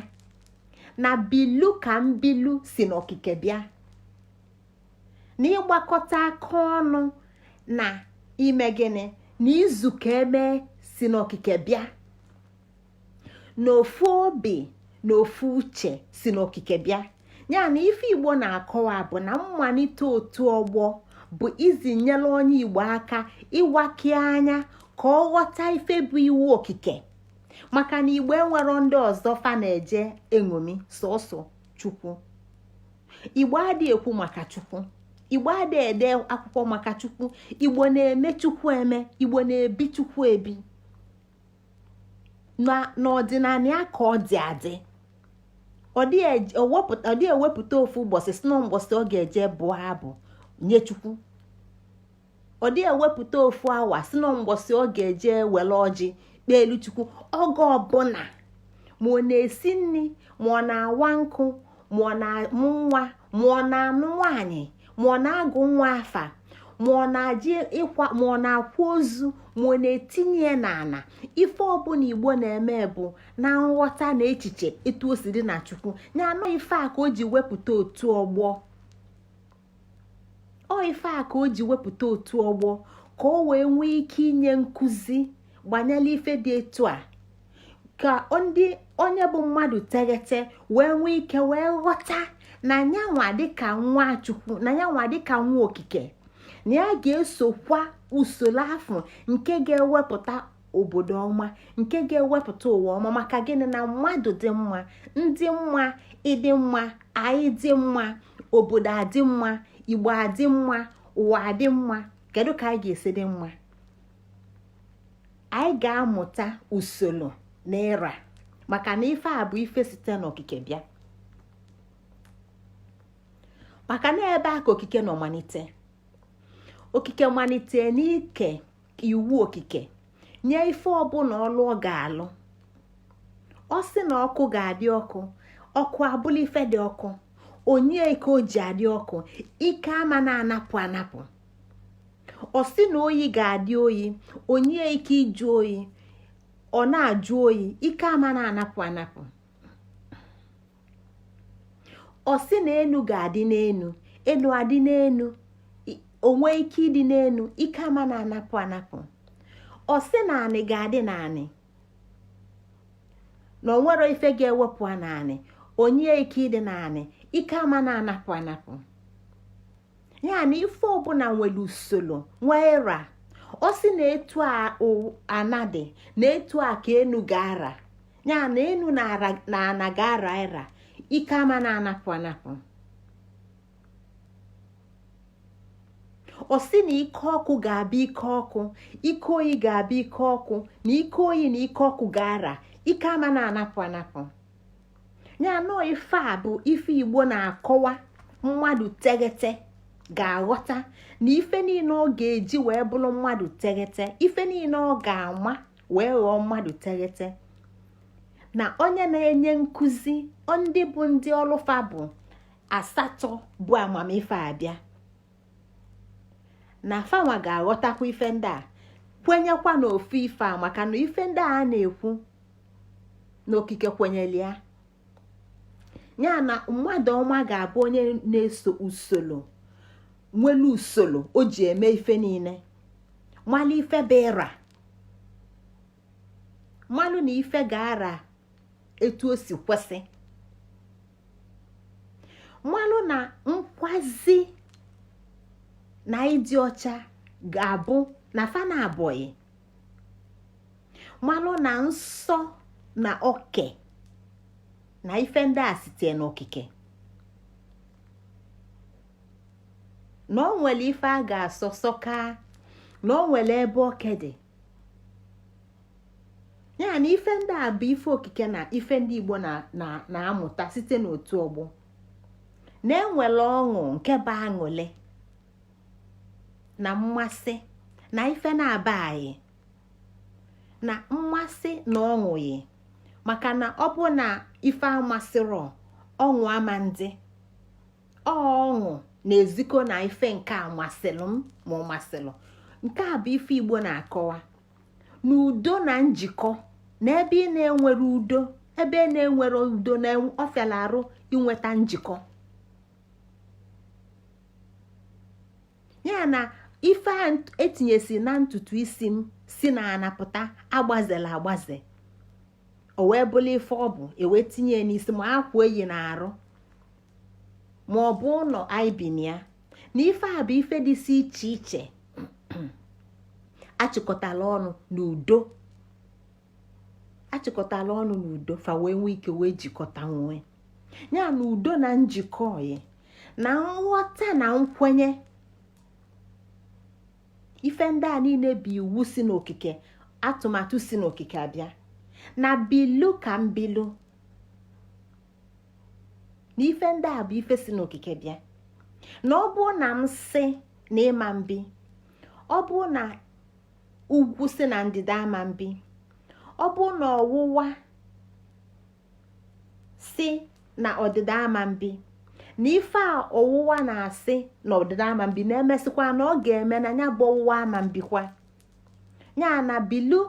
Speaker 1: na bilu ka mbilu si n'okike bịa, na ịgbakọta aka ọnụ na ime gịnị na izu ka eme si n'okike bịa, na ofu obi na ofu uche si n'okike bịa. Ya na ife Igbo na-akọwa bụ na mmalite otu ọgbọ bụ izi nyere onye Igbo aka ịwake anya ka ọ ghọta ife bụ iwu okike, maka na Igbo enwero ndị ọzọ fa na-eje eṅomi, sọsọ Chukwu. Igbo adịghị ekwu maka Chukwu, Igbo adịghị ede akwụkwọ maka Chukwu. Igbo na-eme Chukwu eme, Igbo na-ebi Chukwu ebi. N'ọdịnala ya ka ọ dị adị, ọ dịghị ewepụta ofu ụbọchị si na ụbọchị ọ ga-eje bụọ abụ nye Chukwu, ọ dịghị ewepụta ofu awa si na mgbọsị ọ ga-eje were ọjị kpee elu Chukwu. Oge ọbụla, ma ọ na-esi nri, ma ọ na-awa nkụ, ma ọ na-amụ nwa, ma ọ na-anụ nwaanyị, ma ọ na-agụ nwa afa, ma ọ na-aji ịkwa, ma ọ na-akwa ozu, ma ọ na-etinye ya n'ala, ife ọbụla Igbo na-eme bụ na nghọta na echiche etu o si dị na Chukwu ya. Anọ ife a ka o ji wepụta otu ọgbọ, ọ ife a ka o ji wepụta otu ọgbọ, ka o wee nwee ike inye nkụzi gbanyere ife dị etu a, ka ndị onye bụ mmadụ teghete wee nwee ike wee ghọta na nyanwa dịka nwa Chukwu, na nyanwa dịka nwa okike, na ya ga-esokwa usoro afụ nke ga-ewepụta obodo ọma, nke ga-ewepụta ụwa ọma. Maka gịnị? Na mmadụ dị mma, ndị mma, ịdị mma, anyị dị mma, obodo adị mma, Igbo adị mma, ụwa adị mma. Kedu ka anyị ga-esi dị mma? Anyị ga-amụta usoro na ịra, maka na ife a bụ ife site n'okike bịa, maka na ebe a ka okike nọ malite. Okike malite n'ike iwu okike nye ife ọbụla ọlụ ọ ga-alụ. Ọ sị na ọkụ ga-adị ọkụ, ọkụ abụla ife dị ọkụ. Onye ike o ji adị ọkụ, ike ama na-anapụ anapụ. Ọ sị na oyi ga-adị oyi, onye ike ịjụ oyi, ọ na-ajụ oyi, ike ama na-anapụ anapụ. Ọ sị na enu ga-adị n'enu, enu adị n'enu, onwe ike ịdị n'enu, ike ama na-anapụ anapụ. Ọ sị na anị ga-adị n'anị, na onwero ife ga-ewepụ n'anị, onye ike ịdị n'anị, ike ama na-anapụ anapụ. Ya na ife ọbụla nwere usoro, nwee ịra. Ọ sị na etu a ana dị, na etu a ka enu ga-ara. Ya na enu na ana ga-ara ịra, ike ama na-anapụ anapụ. Ọ sị na ike ọkụ ga-abụ ike ọkụ, ike oyi ga-abụ ike ọkụ, na ike oyi na ike ọkụ ga-ara, ike ama na-anapụ anapụ. Ya nọọ ife a bụ ife Igbo na-akọwa. Mmadụ teghete ga-aghọta na ife niile ọ ga-eji wee bụrụ mmadụ teghete, ife niile ọ ga-ama wee ghọọ mmadụ teghete, na onye na-enye nkụzi, ndị bụ ndị ọlụ fa bụ asatọ bụ amamife abịa, na fanwa ga-aghọtakwa ife ndị a, kwenyekwa na ofu ife a, maka na ife ndị a na-ekwu na okike kwenyere ya. Ya na mmadụ ọma ga-abụ onye na-eso usoro, nwere usoro o ji eme ife niile, malụ ife bụ ịra, malụ na ife ga-ara etu o si kwesị, malụ na nkwazi na ịdị ọcha ga-abụ na fa na abụghị, malụ na nsọ na oke na ife ndị a site n'okike, na o nwere ife a ga-asọ sọka, na o nwere ebe oke dị. Ya na ife ndị a bụ ife okike na ife ndị Igbo na-amụta site n'otu ọgbọ, na enwere ọṅụ nke bụ aṅụlị na mmasị na ife na-aba anyị na mmasị na ọṅụ yi, maka na ọ bụ na ife amasịrọ ọṅụ ama ndị ọṅụ na-ezikọ na ife nke a masịrị m ma ọ masịrị nke a bụ ife Igbo na-akọwa na udo na njikọ, na ebe ị na-enwere udo, ebe ị na-enwere udo na ọ fịara arụ inweta njikọ. Ya na ife a etinyesi na ntutu isi m si na anapụta agbazela agbaze, o wee bụrụ ife ọ bụ ewee tinye ya n'isi ma akwa eyi na-arụ ma ọ bụ ụlọ anyị bi na ya, na ife a bụ ife dịsị iche iche achịkọtala ọnụ n'udo, achịkọtala ọnụ n'udo fa wee nwee ike wee jikọta nwee ya na udo na njikọ ya na nghọta na nkwenye. Ife ndị a niile bụ iwu si n'okike, atụmatụ si n'okike abịa na bilu ka mbilu, na ife ndị a bụ ife si n'okike bịa. Na ọ bụ na m sị na ịma mbi, ọ bụ na ugwu si na ndịda ama mbi, ọ bụ na ọwụwa si na ọdịda ama mbi, na ife a ọwụwa na-asị na ọdịda ama mbi na-emesịkwa na ọ ga-eme na ya bụ ọwụwa ama mbikwa. Ya na bilu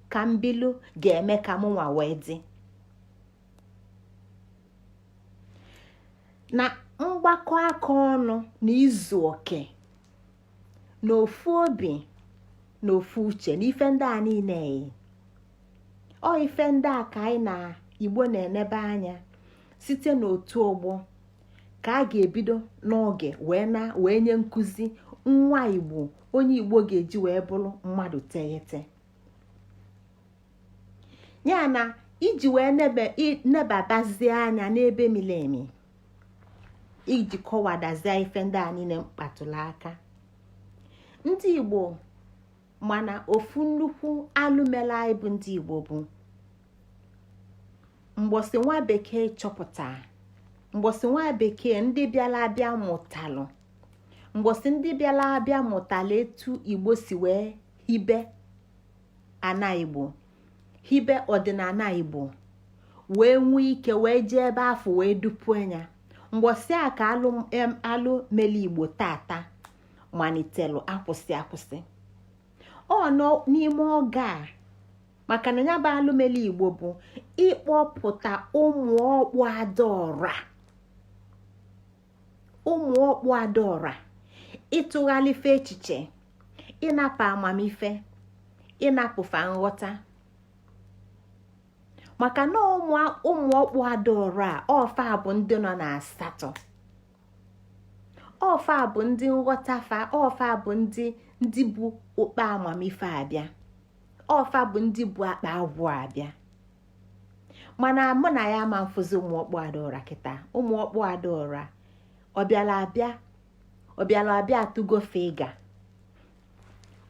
Speaker 1: ka mbilu ga-eme ka mụnwa wee dị na mgbakọ aka ọnụ na izu oke na ofu obi na ofu uche na ife ndị a niile yi. Ọ ife ndị a ka anyị na Igbo na-enebe anya site n'otu ọgbọ ka a ga-ebido n'oge wee na wee nye nkụzi nwa Igbo, onye Igbo ga-eji wee bụrụ mmadụ teghete. Ya na iji wee nebabazie anya n'ebe mili emi, iji kọwadazie ife ndị a niile mkpatụrụ aka, ndị Igbo mana ofu nnukwu alụmele anyị bụ ndị Igbo bụ mgbọsị nwa bekee chọpụta, mgbọsị nwa bekee ndị bịala abịa mụtalụ, mgbọsị ndị bịala abịa mụtalụ etu Igbo si wee hibe ana Igbo, hibe ọdịnala Igbo, wee nwee ike wee jee ebe afụ wee dupu anya. Mgbọsị a ka alụ mele Igbo tata malitelụ akwụsị akwụsị ọ nọ n'ime oge a, maka na ya bụ alụmele Igbo bụ ịkpọpụta ụmụ ọkpụ adaọra, ụmụ ọkpụ adaọra, ịtụgharịfe echiche, ịnapụ amamife, ịnapụfa nghọta, maka na ụmụ ọkpụ adaọra a ọfa bụ ndị nọ na asatọ, ọfa bụ ndị nghọta fa, ọfa bụ ndị bụ ụkpa amamife abịa, ọfa bụ ndị bụ akpa agwụ abịa. Mana mụ na ya ama mfụzi ụmụ ọkpụ adaọra kịta. Ụmụ ọkpụ adaọra ọbịala abịa, ọbịala abịa atụgofe ịga,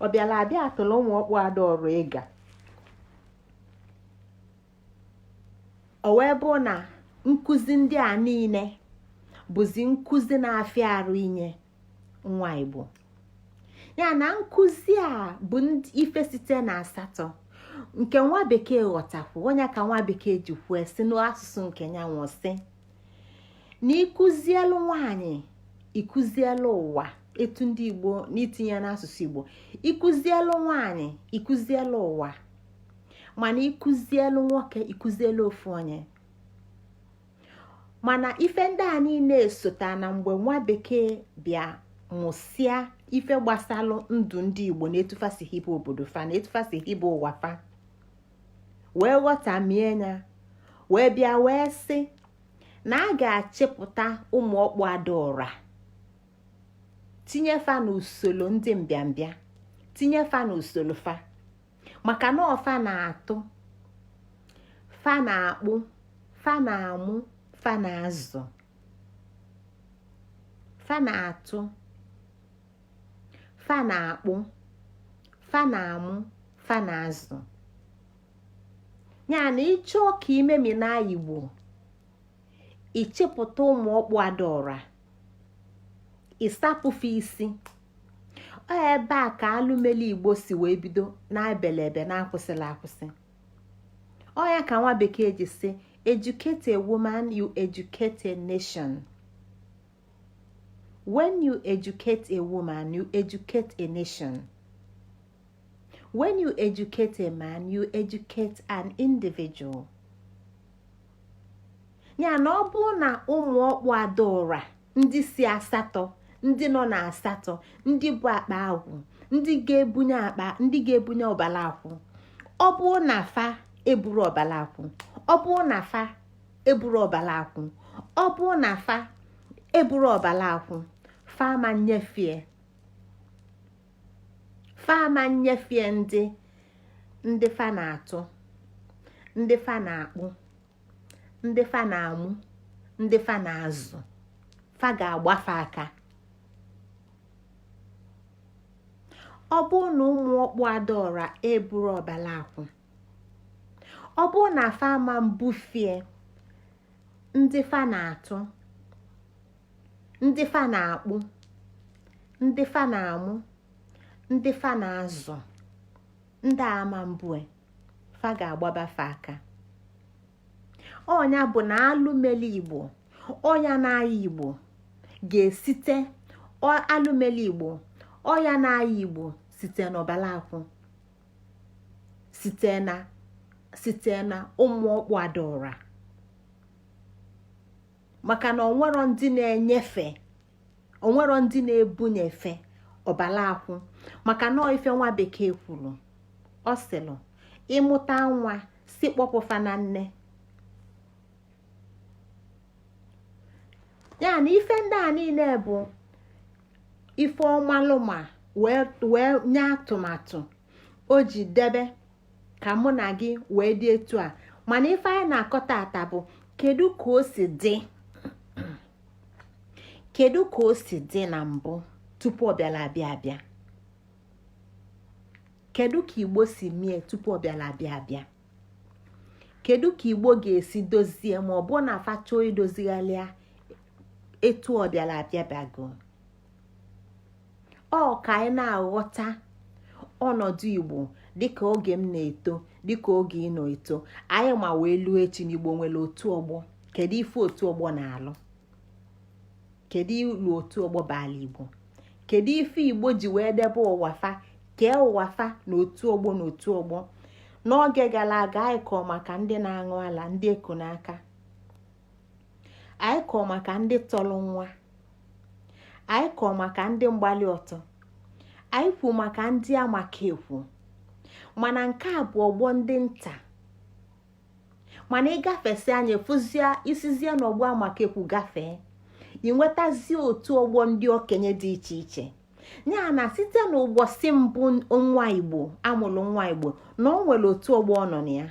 Speaker 1: ọbịala abịa atụla ụmụ ọkpụ adaọra ịga. O wee bụ na nkụzi ndị a niile bụzi nkụzi na-afịa arụ inye nwa Igbo. Ya na nkụzi a bụ ife site na asatọ nke nwa bekee ghọtakwu. Onye ka nwa bekee ji kwuo si n'asụsụ nke ya nwụ sị na ịkụzielu nwaanyị, ịkụzielu ụwa. Etu ndị Igbo n'itinye n'asụsụ Igbo, ịkụzielu nwaanyị, ịkụzielu ụwa. Mana ịkụzielu nwoke, ịkụzielu ofu onye. Mana ife ndị a niile esota na mgbe nwa bekee bịa mụsịa ife gbasalụ ndụ ndị Igbo na etu fa si hibe obodo fa na etu fa si hibe ụwa fa, wee ghọtamie ya, wee bịa wee sị na a ga-achịpụta ụmụ ọkpụ adaọra, tinye fa n'usoro ndị mbịambịa, tinye fa n'usoro fa, maka na ọ fa na-atụ, fa na-akpụ, fa na-amụ, fa na-azụ, fa na-atụ, fa na-akpụ, fa na-amụ, fa na-azụ. Ya na ịchọọ ka imemina Igbo, ịchịpụta ụmụ ọkpụ adaọra, ịsapụfe isi. Ọ ebe a ka alụmeli Igbo si wee bido na-ebelebe na-akwụsịla akwụsị. Ọ ya ka nwa bekee ji sị, "Educate a woman, you educate a nation. When you educate a woman, you educate a nation. When you educate a man, you educate an individual." Ya na ọ bụrụ na ụmụ ọkpụ adaọra ndị si asatọ, ndị nọ na asatọ, ndị bụ akpa agwụ, ndị ga-ebunye akpa, ndị ga-ebunye ọbara akwụ, ọ bụrụ na fa eburu ọbara akwụ, ọ bụrụ na fa eburu ọbara akwụ, ọ bụrụ na fa eburu ọbara akwụ, fa ama nyefie, fa ama nyefie ndị fa na-atụ, ndị fa na-akpụ, ndị fa na-amụ, ndị fa na-azụ. Fa ga-agbafe aka. Ọ bụrụ na ụmụ ọkpụ adaọra eburu ọbara akwụ, ọ bụrụ na fa ama mbufie ndị fa na-atụ, ndị fa na-akpụ, ndị fa na-amụ, ndị fa na-azụ, ndị ama mbue, fa ga-agbaba fa aka. Ọnya bụ na alụmeli Igbo, ọya na-aya Igbo ga-esite alụmeli Igbo, ọya na-aya Igbo site n'ọbara akwụ, site na ụmụ ọkpụ adaọra, maka na onwero ndị na-enyefe, onwero ndị na-ebunyefe ọbara akwụ. Maka na ife nwa bekee kwuru, ọ sịrị ịmụta nwa si kpọpụfa na nne ya. Na ife ndị a niile bụ ife ọmalụma wee nye atụmatụ o ji debe ka mụ na gị wee dị etu a. Mana ife anyị na-akọ tata bụ kedu ka o si dị, kedu ka o si dị na mbụ tupu ọ bịara abịa abịa, kedu ka Igbo si mie tupu ọ bịara abịa abịa, kedu ka Igbo ga-esi dozie ma ọ bụ na fa chọọ idozigharịa etu ọ bịara abịa bịago. Ọ ka anyị na-aghọta ọnọdụ Igbo dịka oge m na-eto, dịka oge ị na-eto, anyị ma wee luo echi na Igbo nwere otu ọgbọ. Kedu ife otu ọgbọ na-alụ? Kedu ilu otu ọgbọ baala Igbo? Kedu ife Igbo ji wee debe ụwa fa, kee ụwa fa na otu ọgbọ na otu ọgbọ? N'oge gara aga, anyị kọọ maka ndị na-aṅụ ala, ndị eku n'aka. Anyị kọọ maka ndị tọrọ nwa. Anyị kọọ maka ndị mgbali ọtọ. Anyị kwu maka ndị amaka ekwu. Mana nke a bụ ọgbọ ndị nta. Mana ịgafesi anya, fụzie isizie n'ọgbọ amaka ekwu gafee, ị nwetazie otu ọgbọ ndị okenye dị iche iche. Ya na site n'ụbọchị mbụ nwa Igbo amụrụ, nwa Igbo na ọ nwere otu ọgbọ ọ nọ na ya.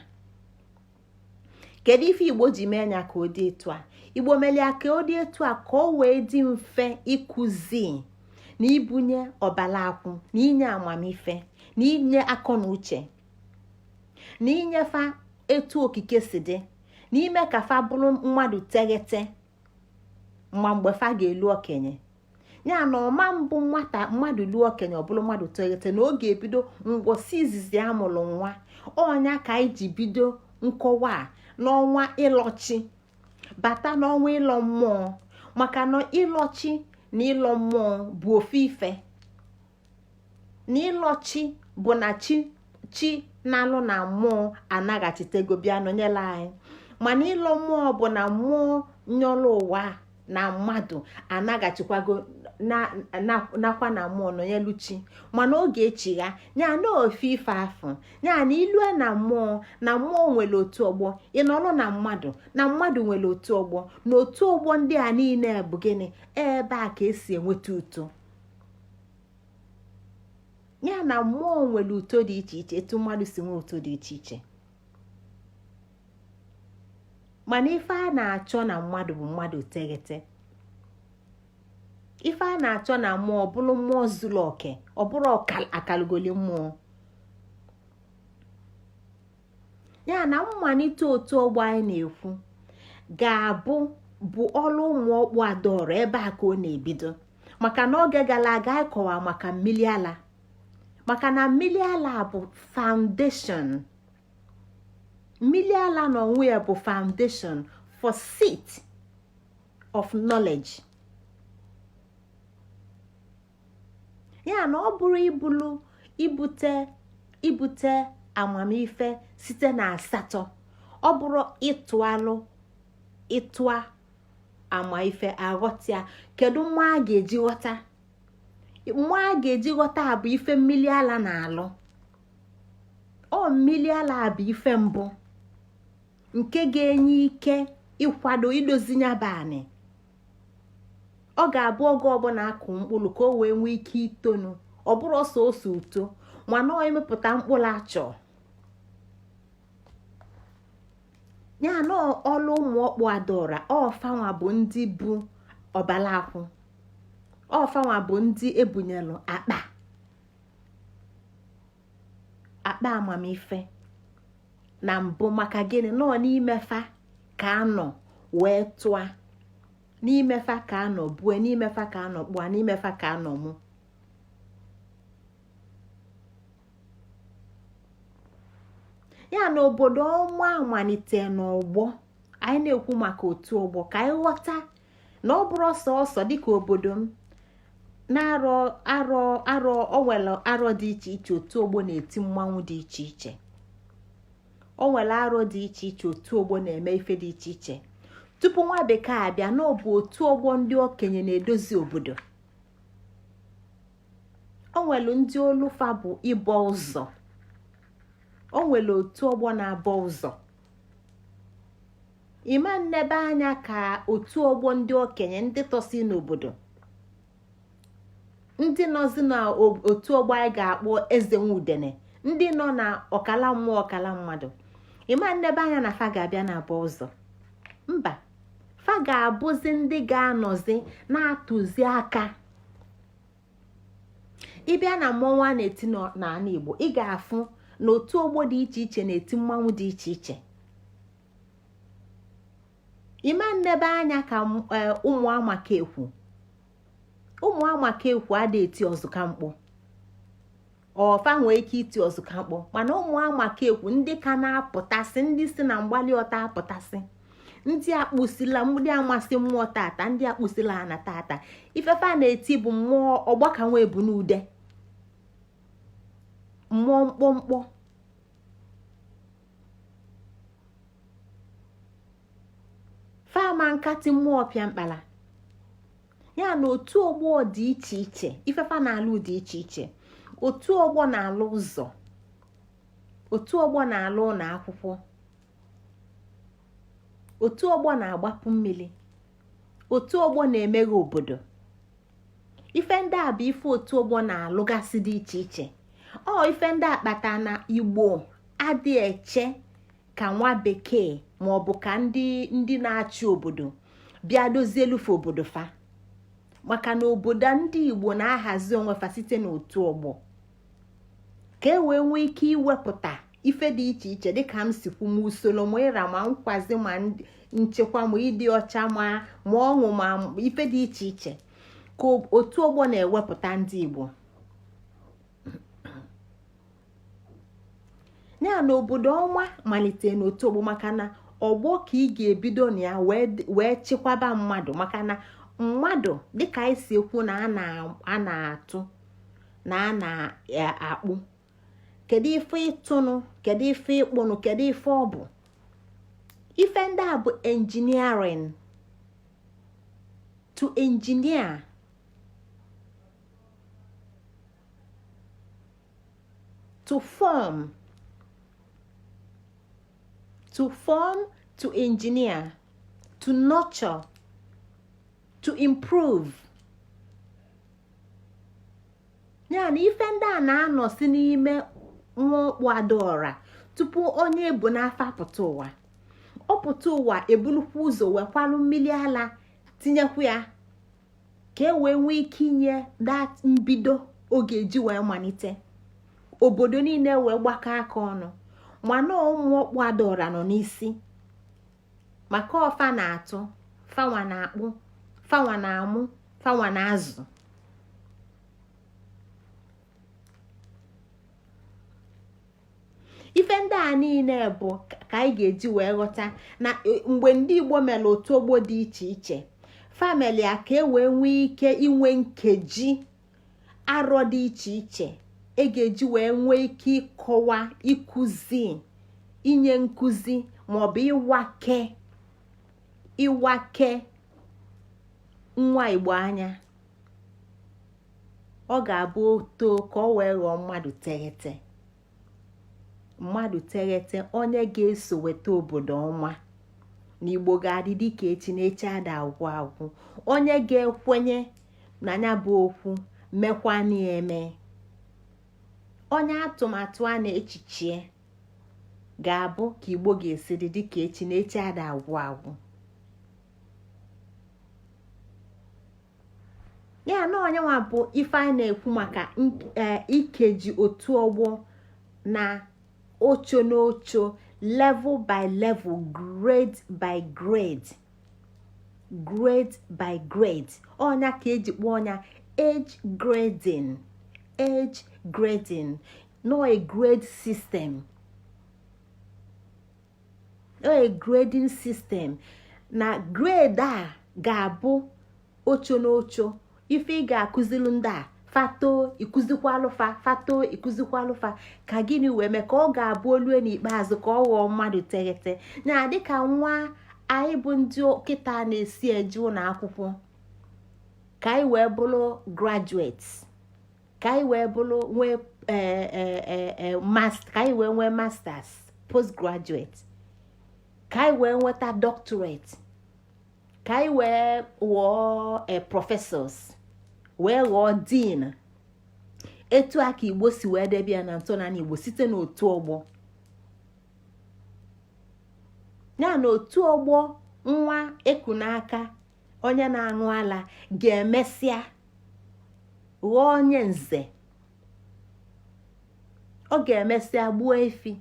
Speaker 1: Kedu ife Igbo ji mee ya ka ọ dị etu a? Igbo mere ya ka ọ dị etu a ka ọ wee dị mfe ịkụzi na ibunye ọbala akwụ na inye amamife na inye akọ na uche na inyefa etu okike si dị na ime ka fa bụrụ mmadụ teghete ma mgbe fa ga-elu okenye. Ya na ọma mbụ nwata mmadụ luo okenye ọ bụrụ mmadụ teghete na oge ebido ngwọsi izizi amụrụ nwa. Ọnya ka anyị ji bido nkọwa a n'ọnwa ịlọchi bata n'ọnwa ịlọ mmụọ, maka na ịlọchi na ịlọ mmụọ bụ ofu ife. Na ịlọchi bụ na chi chi na-alụ na mmụọ anaghachitego bịa nọnyere anyị, mana ịlọ mmụọ bụ na mmụọ nyọrọ ụwa na mmadụ anaghachikwago nakwa na mmụọ nọnyelu chi, mana oge echigha ya na ofe ife afụ ya na ilue na mmụọ na mmụọ nwere otu ọgbọ, ịnọrọ na mmadụ na mmadụ nwere otu ọgbọ, na otu ọgbọ ndị a niile bụ gịnị? Ebe a ka esi enweta uto. Ya na mmụọ nwere uto dị iche iche, etu mmadụ si nwee uto dị iche iche, mana ife a na-achọ na mmadụ bụ mmadụ teghete. Ife a na-achọ na mmụọ bụrụ mmụọ zuru oke, ọ bụrụ akalugoli mmụọ. Ya na mmalite otu ọgbọ anyị na-ekwu ga-abụ bụ ọrụ ụmụ ọkpụ adaọra, ebe a ka ọ na-ebido. Maka na oge gara aga anyị kọwara maka mmili ala, maka na mmili ala bụ foundation. Mmili ala na onwe ya bụ foundation for seat of knowledge. Ya na ọ bụrụ ibulu ibute ibute amamife site na asatọ, ọ bụrụ ịtụ alụ ịtụa amaife aghọta ya, kedu nwa a ga-eji ghọta? Nwa a ga-eji ghọta bụ ife mmili ala na-alụ. Ọ mmili ala bụ ife mbụ nke ga-enye ike ịkwado idozi nya bụ anị. Ọ ga-abụ oge ọbụla akụ mkpụrụ ka o wee nwee ike itonu, ọ bụrụ ọsọ ose uto, mana ọ emepụta mkpụrụ achọ. Ya na ọlụ ụmụ ọkpụ adaọra, ọfanwa bụ ndị bụ ọbala akwụ, ọfanwa bụ ndị ebunyelụ akpa akpa amamife na mbụ. Maka gịnị? Nọ n'ime fa ka anọ wee tụa, n'ime fa ka anọ bue, n'ime fa ka anọ kpụa, n'ime fa ka anọ mụ. Ya na obodo ọma malite n'ọgbọ. Anyị na-ekwu maka otu ọgbọ ka anyị ghọta na ọ bụrụ sọsọ dịka obodo m na-arọ arọ arọ, o nwere arọ dị iche iche otu ọgbọ na-eti mmanwụ dị iche iche, o nwere arọ dị iche iche otu ọgbọ na-eme ife dị iche iche. Tupu nwa bekee abịa, na ọ bụ otu ọgbọ ndị okenye na-edozi obodo. O nwere ndị olufa bụ ịbọ ụzọ, o nwere otu ọgbọ na-abọ ụzọ. Ịma nnebe anya ka otu ọgbọ ndị okenye ndị tọsi n'obodo, ndị nọzi na otu ọgbọ anyị ga-akpọ eze nwudene, ndị nọ na ọkala mmụọ ọkala mmadụ, ịma nnebe anya na fa ga-abịa na-abọ ụzọ. Mba, fa ga-abụzi ndị ga-anọzi na-atụzi aka. Ịbịa na mmọnwụ a na-eti n'ala Igbo, ị ga-afụ na otu ọgbọ dị iche iche na-eti mmanwụ dị iche iche. Ịma nnebe anya ka ụmụ amakekwu, ụmụ amakekwu ada eti ọzụkamkpọ, ọfa nwee ike iti ọzụkamkpọ, mana ụmụ amakekwu ndị ka na-apụtasị, ndị si na mgbali ọta apụtasị, ndị akpụsila, ndị amasị mmụọ tata, ndị akpụsila ana tata, ifefe a na-eti bụ mmụọ ọgbaka nwa ebu n'ude, mmụọ mkpọmkpọ. Fama nkatị mmụọ pịa mkpala. Ya na otu ọgbọ dị iche iche, ifefa na-alụ dị iche iche. Otu ọgbọ na-alụ ụzọ, otu ọgbọ na-alụ ụlọ akwụkwọ, otu ọgbọ na-agbapụ mmiri, otu ọgbọ na-emeghe obodo. Ife ndị a bụ ife otu ọgbọ na-alụgasị dị iche iche. Ọ ife ndị a kpata na Igbo adị eche Ka nwa bekee ma ọ bụ ka ndị na-achị obodo bịa dozielufe obodo fa, maka na obodo ndị Igbo na-ahazi onwe fa site n'otu ọgbọ, ka e wee nwee ike iwepụta ife dị iche iche, dịka m si kwu, ma usoro, ma ịra, ma nkwazi, ma nchekwa, ma ịdị ọcha, ma ọṅụ, ma ife dị iche iche ka otu ọgbọ na-ewepụta ndị Igbo. Ya na obodo ọma malite n'otu ọgbọ, maka na ọgbọ ka ị ga-ebido na ya wee chịkwaba mmadụ, maka na mmadụ, dịka anyị si ekwu, na a na-atụ na a na-akpụ. Kedu ife ịtụnụ? Kedu ife ịkpụnụ? Kedu ife ọ bụ? Ife ndị a bụ engineering, to engineer. To form, to form, to engineer, to nurture, to improve. Ya na ife ndị a na-anọsi n'ime nwa ọkpụ adaọra tupu onye ebu n'afọ apụta ụwa. Ọ pụta ụwa, ebulukwa ụzọ wekwalụ mmili ala tinyekwu ya, ka e wee nwee ike inye that mbido ọ ga-eji wee malite obodo niile wee gbakọ aka ọnụ. Mana ụmụ ọkpụ adaọra nọ n'isi, maka ọ fa na-atụ, fanwa na-akpụ, fanwa na-amụ, fanwa na-azụ. Ife ndị a niile bụ ka anyị ga-eji wee ghọta na mgbe ndị Igbo mere otu ọgbọ dị iche iche, fa meli ya ka e wee nwee ike inwe nkeji arọ dị iche iche e ga-eji wee nwee ike ịkọwa, ịkụzi, inye nkụzi, maọbụ ịwake nwa Igbo anya. Ọ ga-abụ o too ka ọ wee ghọọ mmadụ teghete, mmadụ teghete, onye ga-eso weta obodo ọma na Igbo ga-adị dịka echi na echi ada agwụ agwụ, onye ga-ekwenye na ya bụ okwu mekwana ya eme, onye atụmatụ a na echiche ga-abụ ka Igbo ga-esi dị dịka echi na echi ada agwụ agwụ. Ya na ọ nyanwa bụ ife anyị na-ekwu maka ikeji otu ọgbọ na ocho n'ocho, level by level, grade by grade, grade by grade. Ọ nya ka eji kpọọ nya age grading, age grading, no a grade system, a grading system. Na grade a ga-abụ ocho n'ocho. Ife ị ga-akụzilu ndị a, fa too, ịkụzikwalụ fa, fa too, ịkụzikwalụ fa, ka gịnị wee mee ka ọ ga-abụ o lue n'ikpeazụ ka ọ ghọọ mmadụ teghete. Na dịka nwa anyị bụ ndị kịta na-esi eje ụlọ akwụkwọ ka anyị wee bụrụ graduates, ka anyị wee bụrụ nwee ka anyị wee nwee masters, postgraduate, ka anyị wee nweta doctorate, ka anyị wee ghọọ professors, wee ghọọ dean. Etu a ka Igbo si wee debe ya na ntọala Igbo site n'otu ọgbọ. Ya na otu ọgbọ nwa eku n'aka onye na-aṅụ ala ga-emesịa ghọọ onye nze, ọ ga-emesịa gbuo efi,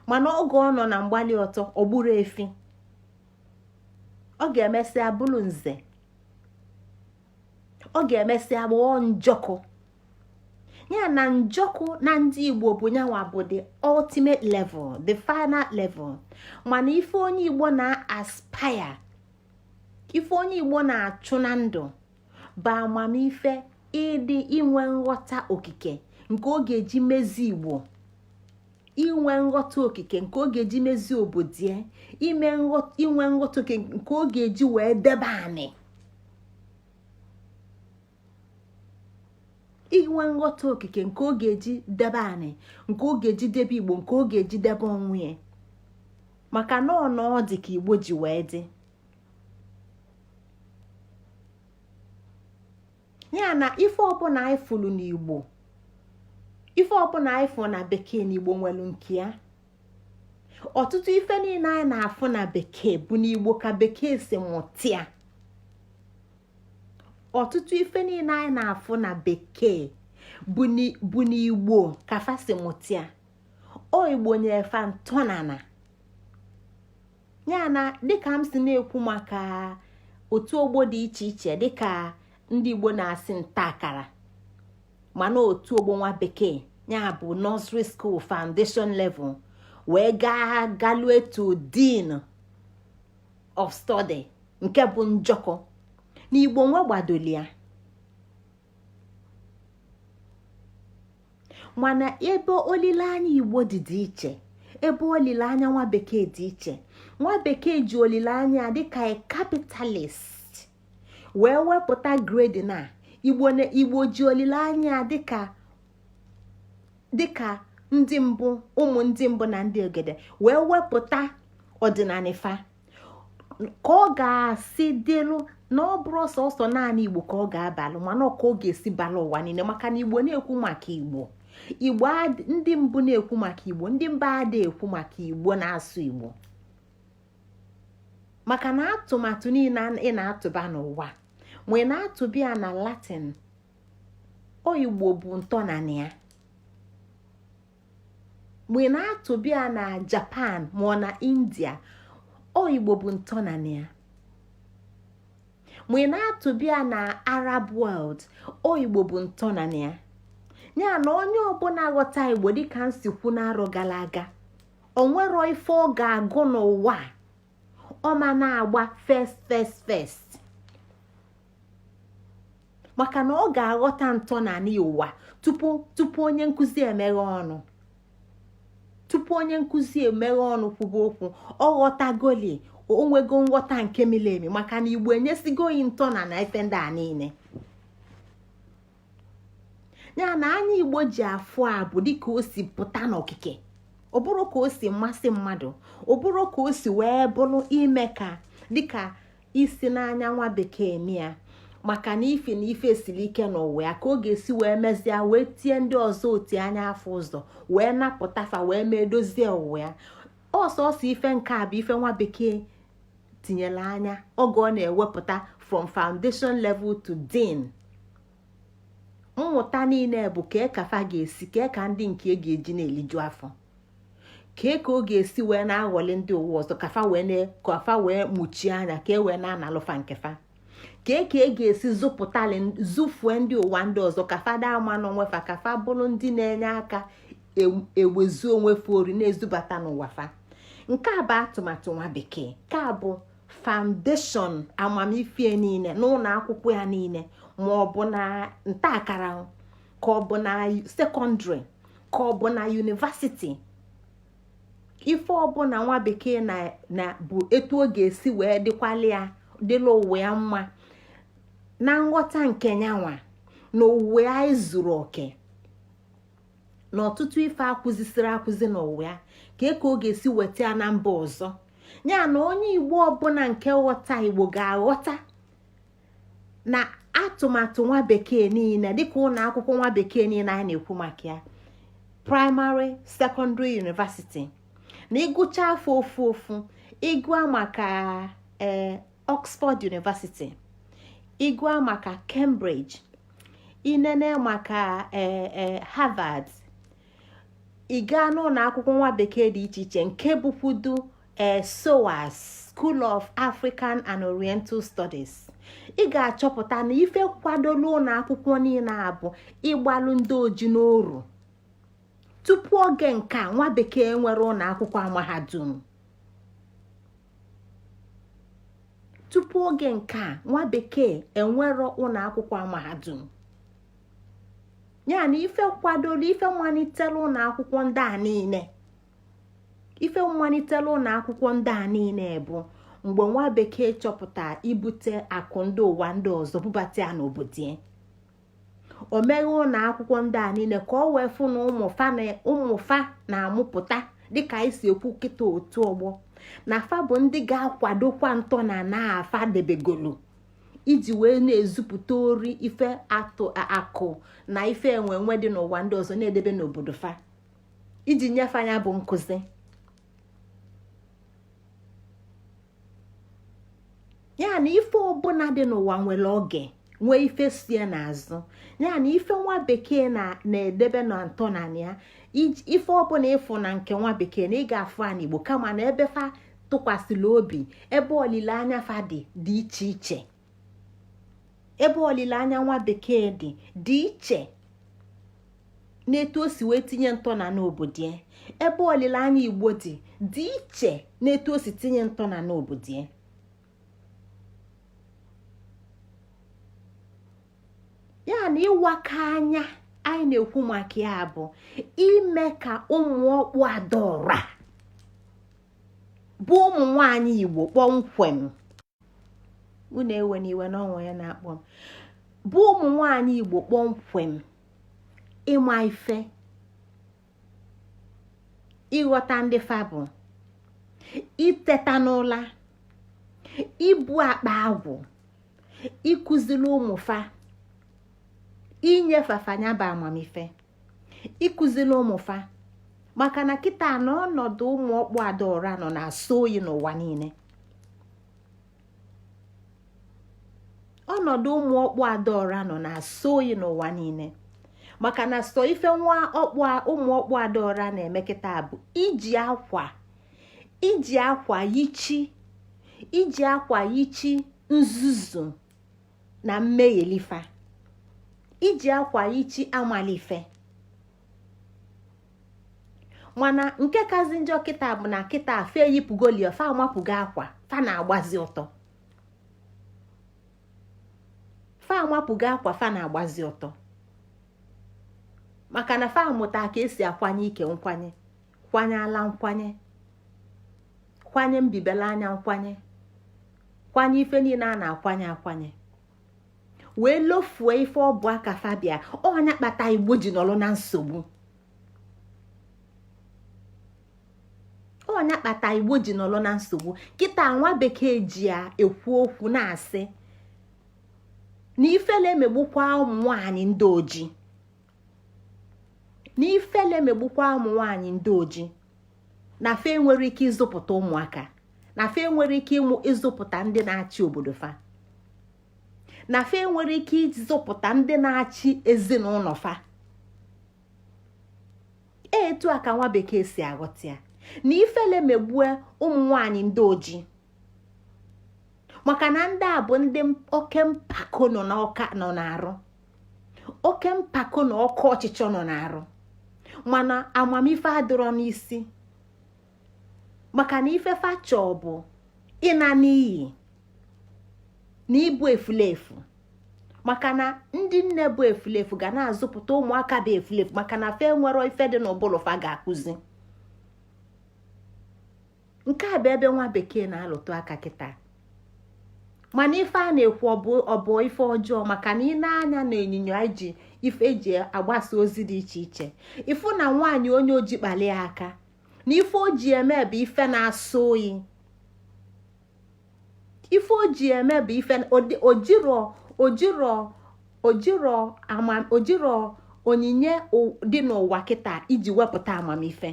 Speaker 1: mana oge ọ nọ na mgbali ọtọ, ọ gburu efi. Ọ ga-emesịa bụrụ nze, ọ ga-emesịa ghọọ njọkụ. Ya na njọkụ na ndị Igbo bụ nyanwa bụ the ultimate level, the final level. Mana ife onye Igbo na-aspire, ife onye Igbo na-achụ na ndụ bụ amamife, ịdị inwe nghọta okike nke ọ ga-eji mezi Igbo, inwe nghọta okike nke ọ ga-eji mezi obodo ya, inwe nghọta okike nke ọ ga-eji wee debe anị, inwe nghọta okike nke ọ ga-eji debe anị, nke ọ ga-eji debe Igbo, nke ọ ga-eji debe onwe ya, maka na ọ na ọ dị ka Igbo ji wee dị. Ya na ife ọbụla anyị fụrụ n'Igbo, ife ọbụla anyị fụrụ na bekee, na Igbo nwere nke ya. Ọtụtụ ife niile anyị na-afụ na Bekee bụ n'Igbo ka Bekee si mụta ya. Ọtụtụ ife niile anyị na-afụ na Bekee bụ n'Igbo ka fa si mụta ya. O Igbo nyefa ntọnana ya. Na dịka m si na-ekwu maka otu ogbo dị iche iche, dịka ndị Igbo na-asị nta akara, mana otu ogbo nwa Bekee ya bụ nursery school, foundation level, wee gaa galue to dean of study, nke bụ njọkọ n'Igbo nwe gbadolia. Mana ebe olileanya Igbo dị dị iche, ebe olileanya nwa Bekee dị iche. Nwa Bekee ji olileanya dịka a capitalist wee wepụta grade na Igbo. Na Igbo ji olileanya dịka ndị mbụ, ụmụ ndị mbụ na ndị egede, wee wepụta ọdịnala fa ka ọ ga-asị dịlụ na ọ bụrụ sọsọ naanị Igbo ka ọ ga-abalụ, mana ka ọ ga-esi balụ ụwa niile, maka na Igbo na-ekwu maka Igbo. Igbo, ndị mbụ na-ekwu maka Igbo, ndị mba ada ekwu maka Igbo na-asụ Igbo, maka na atụmatụ niile ị na-atụba n'ụwa, ma ị na-atụba ya na Latin, o Igbo bụ ntọnanị ya. Ma ị na-atụba ya na Japan ma ọ na India, o Igbo bụ ntọnanị ya. Ma ị na-atụba ya na Arab world, o Igbo bụ ntọnanị ya. Ya na onye ọbụla ghọta Igbo, dịka m si kwu n'arọ gara aga, o nwero ife ọ ga-agụ n'ụwa ọma na-agba first, first, first, maka na ọ ga-aghọta ntọnanị ụwa tupu onye nkụzi emeghe ọnụ. Tupu onye nkụzi emeghe ọnụ kwuba okwu, ọ ghọtagoli, onwego nghọta nke miri emi, maka na Igbo enyesigo oyi ntọna na ife ndị a niile. Ya na anya Igbo ji afụ a bụ dịka o si pụta n'okike, ọ bụrụ ka o si masị mmadụ, ọ bụrụ ka o si wee bụrụ ime ka dịka isi n'anya nwa Bekee mịa, maka na ife na ife siri ike n'ụwa ya, ka ọ ga-esi wee mezie wee tie ndị ọzọ otu anya afọ ụzọ wee napụta fa wee mee dozie ụwa ya ọsọsọ. Ife nke a bụ ife nwa Bekee tinyere anya oge ọ na-ewepụta from foundation level to dean. Mmụta niile bụ kee ka fa ga-esi, kee ka ndị nke ga-eji na-eliju afọ, kee ka ọ ga-esi wee na-aghọli ndị ụwa ọzọ, ka fa wee muchie anya, ka e wee na-analụfa nke fa, kee ka e ga-esi zụpụtali zụfue ndị ụwa ndị ọzọ, ka fa daa ama n'onwe fa, ka fa bụrụ ndị na-enye aka ewezu onwe fa ori na-ezubata n'ụwa fa. Nke a bụ atụmatụ nwa Bekee, nke a bụ foundation amamife niile n'ụlọ akwụkwọ ya niile, ma ọ bụ na nta akara, ka ọ bụ na secondary, ka ọ bụ na university. Ife ọbụla nwa Bekee na bụ etu ọ ga-esi wee dịkwali ya dịla ụwa ya mma na nghọta nke nyanwa na ụwa ya zuru oke na ọtụtụ ife akụzisiri akụzi n'ụwa ya, ka ọ ga-esi weta ya na mba ọzọ. Ya na onye Igbo ọbụla nke ghọta Igbo ga-aghọta na atụmatụ nwa Bekee niile, dịka ụlọ akwụkwọ nwa Bekee niile anyị na-ekwu maka ya, primary, secondary, university, na ịgụcha afọ ofu ofu, ịgụa maka ee Oxford University, ịgụa maka Cambridge, inene maka ee Harvard, ị gaa n'ụlọ akwụkwọ nwa Bekee dị iche iche, nke bụkwudu ee SOAS, School of African and Oriental Studies, ị ga-achọpụta na ife kwadola ụlọ akwụkwọ niile a bụ ịgbalụ ndị oji n'oru. Tupu oge nke a, nwa Bekee nwere ụlọ akwụkwọ mahadum. Tupu oge nke a, nwa Bekee enwero ụlọ akwụkwọ mahadum. Ya na ife kwadola, ife malitere ụlọ akwụkwọ ndị a niile, ife malitere ụlọ akwụkwọ ndị a niile bụ mgbe nwa Bekee chọpụta ibute akụ ndị ụwa ndị ọzọ bubata ya n'obodo ya. O meghe ụlọ akwụkwọ ndị a niile ka ọ wee fụ na ụmụ fa na-amụpụta, dịka anyị si ekwu kịta, otu ọgbọ na fa bụ ndị ga-akwadokwa ntọ na na-afa debegolu iji wee na-ezupụta ori ife atụ akụ na ife enwe enwe dị n'ụwa ndị ọzọ na-edebe n'obodo fa, iji nyefe anya bụ nkụzi. Ya na ife ọbụla dị n'ụwa nwere oge, nwee ife so ya n'azụ. Ya na ife nwa bekee na-edebe na ntọnala ya, ife ọbụla ịfụ na nke nwa bekee na ị ga-afụ a n'Igbo, kama na ebe fa tụkwasịrị obi, ebe olileanya fa dị dị iche iche. Ebe olileanya nwa bekee dị dị iche n'etu o si wee tinye ntọna n'obodo ya, ebe olileanya Igbo dị dị iche n'etu o si tinye ntọna n'obodo ya. Ya na ịwaka anya anyị na-ekwu maka ya bụ ime ka ụmụ ọkpụ adaọra bụ ụmụ nwanyị Igbo kpọmkwem, unu ewena iwe na ọ nwa ya na-akpọ m, bụ ụmụ nwanyị Igbo kpọmkwem, ịma ife, ịghọta ndị fa bụ, iteta n'ụla, ibu akpa agwụ, ịkụziri ụmụ fa, inye fa fa nya bụ amamife, ịkụziri ụmụ fa, maka na kịta na ọnọdụ ụmụ ọkpụ adaọra nọ na-asọ oyi n'ụwa niile. Ọnọdụ ụmụ ọkpụ adaọra nọ na-asọ oyi n'ụwa niile, maka na sọ ife nwa ọkpụ ụmụ ọkpụ adaọra na-eme kịta bụ iji akwa, iji akwa yichi, iji akwa yichi nzuzu na mmegheli fa, iji akwa yichi amalife. Mana nke kazi njọ kịta bụ na kịta fa eyipụgoli, fa amapụgo akwa, fa na-agbazi ọtọ, fa amapụgo akwa, fa na-agbazi ọtọ, maka na fa amụta ka esi akwanye ike nkwanye, kwanye ala nkwanye, kwanye mbibele anya nkwanye, kwanye ife niile a na-akwanye akwanye, wee lofue ife ọ bụ aka fa bịa. Ọ nya kpata Igbo ji nọrọ na nsogbu. Ọ nya kpata Igbo ji nọrọ na nsogbu kịta. Nwa bekee ji ya ekwu okwu na-asị na ifele emegbukwa ụmụ nwaanyị ndị ojii, na ifele emegbukwa ụmụ nwaanyị ndị ojii, na fa enwere ike ịzụpụta ụmụaka, na fa enwere ike ịmụ ịzụpụta ndị na-achị obodo fa, na fa enwere ike ịzụpụta ndị na-achị ezinụlọ fa. Etu a ka nwa bekee si aghọta ya, na ifele megbue ụmụ nwanyị ndị ojii, maka na ndị a bụ ndị oke mpako nọ n'ọka nọ n'arụ, oke mpako na oke ọchịchọ nọ n'arụ, mana amamife adịrọ n'isi, maka na ife fa chọọ bụ ịna n'iyi na ịbụ efulefu, maka na ndị nne bụ efulefu ga na-azụpụta ụmụaka bụ efulefu, maka na fa enwero ife dị n'ụbụlụ fa ga-akụzi. Nke a bụ ebe nwa bekee na-alụtụ aka kịta. Mana ife a na-ekwu ọ bụ ife ọjọọ, maka na ị na-anya na onyinyo anyị ji ife eji agbasa ozi dị iche iche, ịfụ na nwaanyị onye oji kpalie aka na ife o ji eme bụ ife na-asọ oyi. Ife o ji eme bụ ife ojiro ojiro ojiro ama ojiro onyinye dị n'ụwa kịta iji wepụta amamife,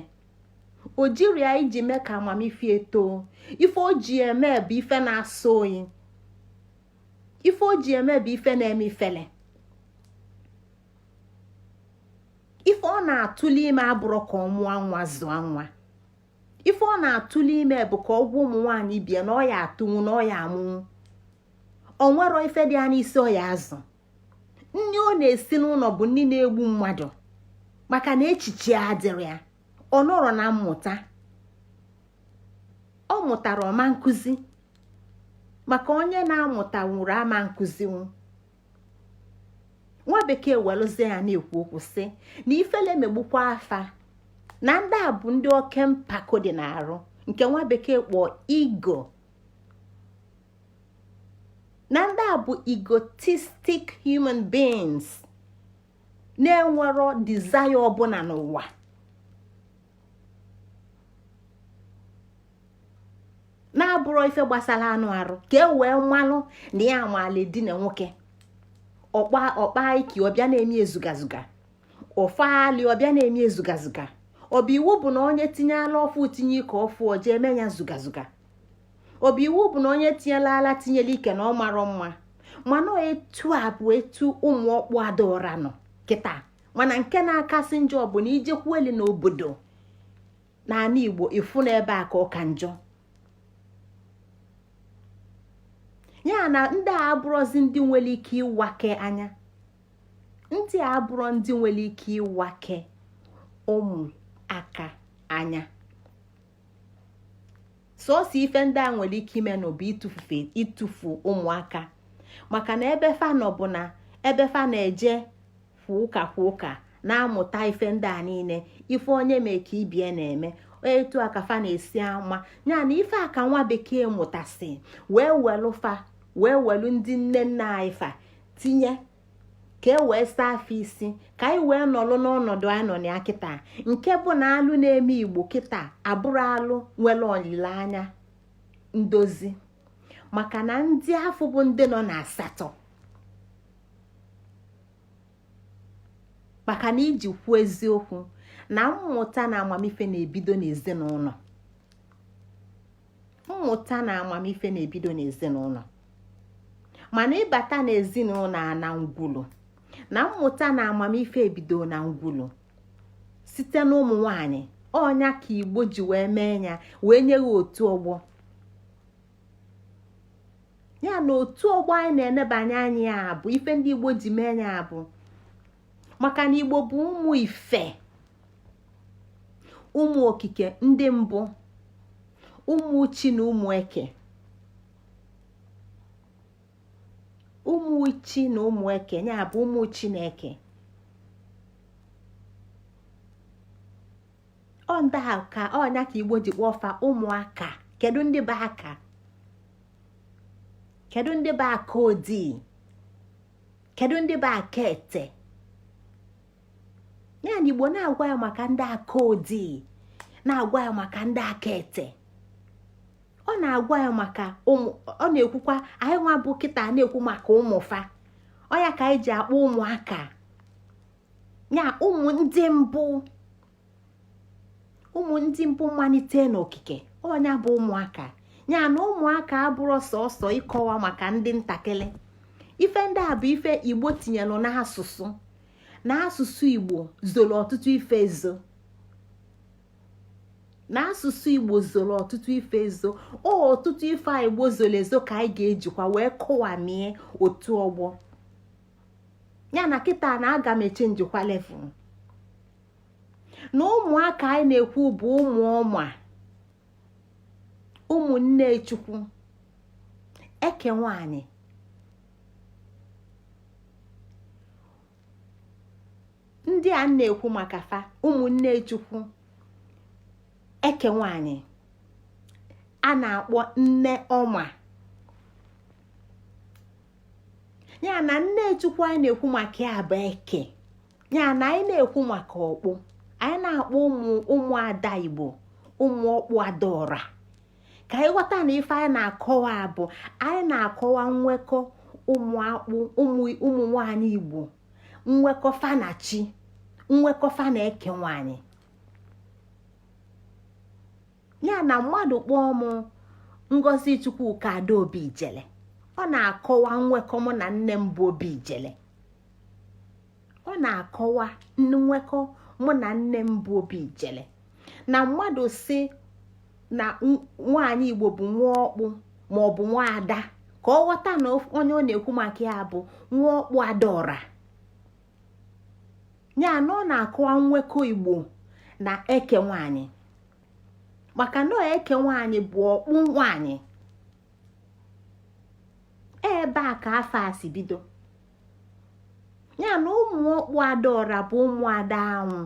Speaker 1: o jiri ya iji mee ka amamife etoo. Ife o ji eme bụ ife na-asọ oyi. Ife o ji eme bụ ife na-eme ifele. Ife ọ na-atụle ime abụrọ ka ọ mụọ nwa zụọ nwa. Ife ọ na-atụle ime bụ ka ọ gwa ụmụ nwaanyị ibe ya na ọ ya atụnwu na ọ ya amụnwu. O nwero ife dị ya n'isi ọ ya azụ. Nni ọ na-esi n'ụlọ bụ nni na-egbu mmadụ, maka na echiche adịrọ ya. Ọ nọrọ na mmụta, ọ mụtara ọma nkụzi, maka onye na-amụta nwụrụ ama nkụzinwu. Nwa bekee welụzie ya na-ekwu okwu sị na ifele megbukwa afa na ndị a bụ ndị oke mpako dị n'arụ, nke nwa bekee kpọọ ego, na ndị a bụ egotistic human beings na-enwero desire ọbụla n'ụwa. Na-abụrọ ife gbasara anụ arụ ka e wee malụ na ya amaala edina nwoke, ọkpa ọkpa ike ọbịa na-eme ezugazuga, ọfali ọbịa na-eme ezugazuga. Ọ bụ iwu bụ na onye tinye ala ọfụ tinye ike ọfụ ọjọọ eme ya zugazuga? Obi iwu bụ na onye tinyela ala tinyela ike na ọ marọ mma, mana etu a bụ etu ụmụ ọkpụ adaọra nọ kịta. Mana nke na-akasị njọ bụ na ijekwueli n'obodo n'ala Igbo, ịfụ n'ebe a ka ọ ka njọ. Ya na ndị a abụrọzi ndị nwere ike ịwake anya, ndị a abụrọ ndị nwere ike ịwake ụmụaka anya. Sọsọ ife ndị a nwere ike ime nụ bụ ịtụfu ụmụaka, maka na ebe fa nọ bụ na ebe fa na-eje kwa ụka kwa ụka na-amụta ife ndị a niile, ife onye mee ka ibie na-eme, etu a ka fa na-esi ama. Ya na ife a ka nwa bekee mụtasị wee welu fa, wee welu ndị nne nna anyị fa tinye ka e wee saa afọ isi, ka anyị wee nọlụ n'ọnọdụ anyị nọ na ya kịta, nke bụ na alụ na-eme Igbo kịta abụrụ alụ nwere olileanya ndozi, maka na ndị afụ bụ ndị nọ na asatọ. Maka na iji kwuo eziokwu, na mmụta na amamife na-ebido n'ezinụlọ. Mmụta na amamife na-ebido n'ezinụlọ, mana ịbata n'ezinụlọ a na ngwulu, na mmụta na amamife ebido na ngwulu site n'ụmụ nwanyị. Ọ nya ka Igbo ji wee mee ya, wee nye ya otu ọgbọ. Ya na otu ọgbọ anyị na-enebanye anya ya bụ ife ndị Igbo ji mee ya bụ maka na Igbo bụ ụmụ ife, ụmụ okike ndị mbụ, ụmụ chi na ụmụ eke, ụmụ chi na ụmụ eke, ya bụ ụmụ Chineke. Ọ ndị a ka ọ nya ka Igbo ji kpọọ fa ụmụaka. Kedu ndị bụ aka? Kedu ndị bụ aka odii? Kedu ndị bụ aka ete? Ya na Igbo na-agwa ya maka ndị aka odii, na-agwa ya maka ndị aka ete, ọ na-agwa ya maka ụmụ, ọ na-ekwukwa anyị nwa bụ kịta na-ekwu maka ụmụ fa. Ọ ya ka anyị ji akpọ ụmụaka ya ụmụ ndị mbụ, ụmụ ndị mbụ malite n'okike. Ọ nya bụ ụmụaka. Ya na ụmụaka abụrọ sọsọ ịkọwa maka ndị ntakịrị. Ife ndị a bụ ife Igbo tinyelụ n'asụsụ, na asụsụ Igbo zoro ọtụtụ ife ezo, na asụsụ Igbo zoro ọtụtụ ife ezo. Ọtụtụ ife a Igbo zoro ezo ka anyị ga-ejikwa wee kọwamie otu ọgbọ. Ya na kịta na aga m echenjikwa level, na ụmụaka anyị na-ekwu bụ ụmụ ọma, ụmụnne Chukwu eke nwanyị. Ndị a na-ekwu maka fa, ụmụnne Chukwu eke nwanyị a na-akpọ nne ọma. Ya na nne Chukwu anyị na-ekwu maka ya bụ eke. Ya na anyị na-ekwu maka ọkpụ, anyị na-akpọ ụmụ ụmụada Igbo ụmụ ọkpụ adaọra, ka anyị ghọta na ife anyị na-akọwa bụ anyị na-akọwa nwekọ ụmụ akpụ, ụmụ nwanyị Igbo, nwekọ fa na chi, nwekọ fa na eke nwanyị. Ya na mmadụ kpọọ m Ngozi Chukwuka Adaobi Ijele, ọ na-akọwa nwekọ mụ na nne m bụ Obi Ijele. Ọ na-akọwa nwekọ mụ na nne m bụ Obi Ijele. Na mmadụ sị na nwaanyị Igbo bụ nwa ọkpụ ma ọ bụ nwa ada, ka ọ ghọta na onye ọ na-ekwu maka ya bụ nwa ọkpụ adaọra. Ya na ọ na-akọwa nwekọ Igbo na eke nwaanyị, maka na eke nwaanyị bụ ọkpụ nwaanyị. Ebe a ka afa a si bido. Ya na ụmụ ọkpụ adaọra bụ ụmụada anwụ,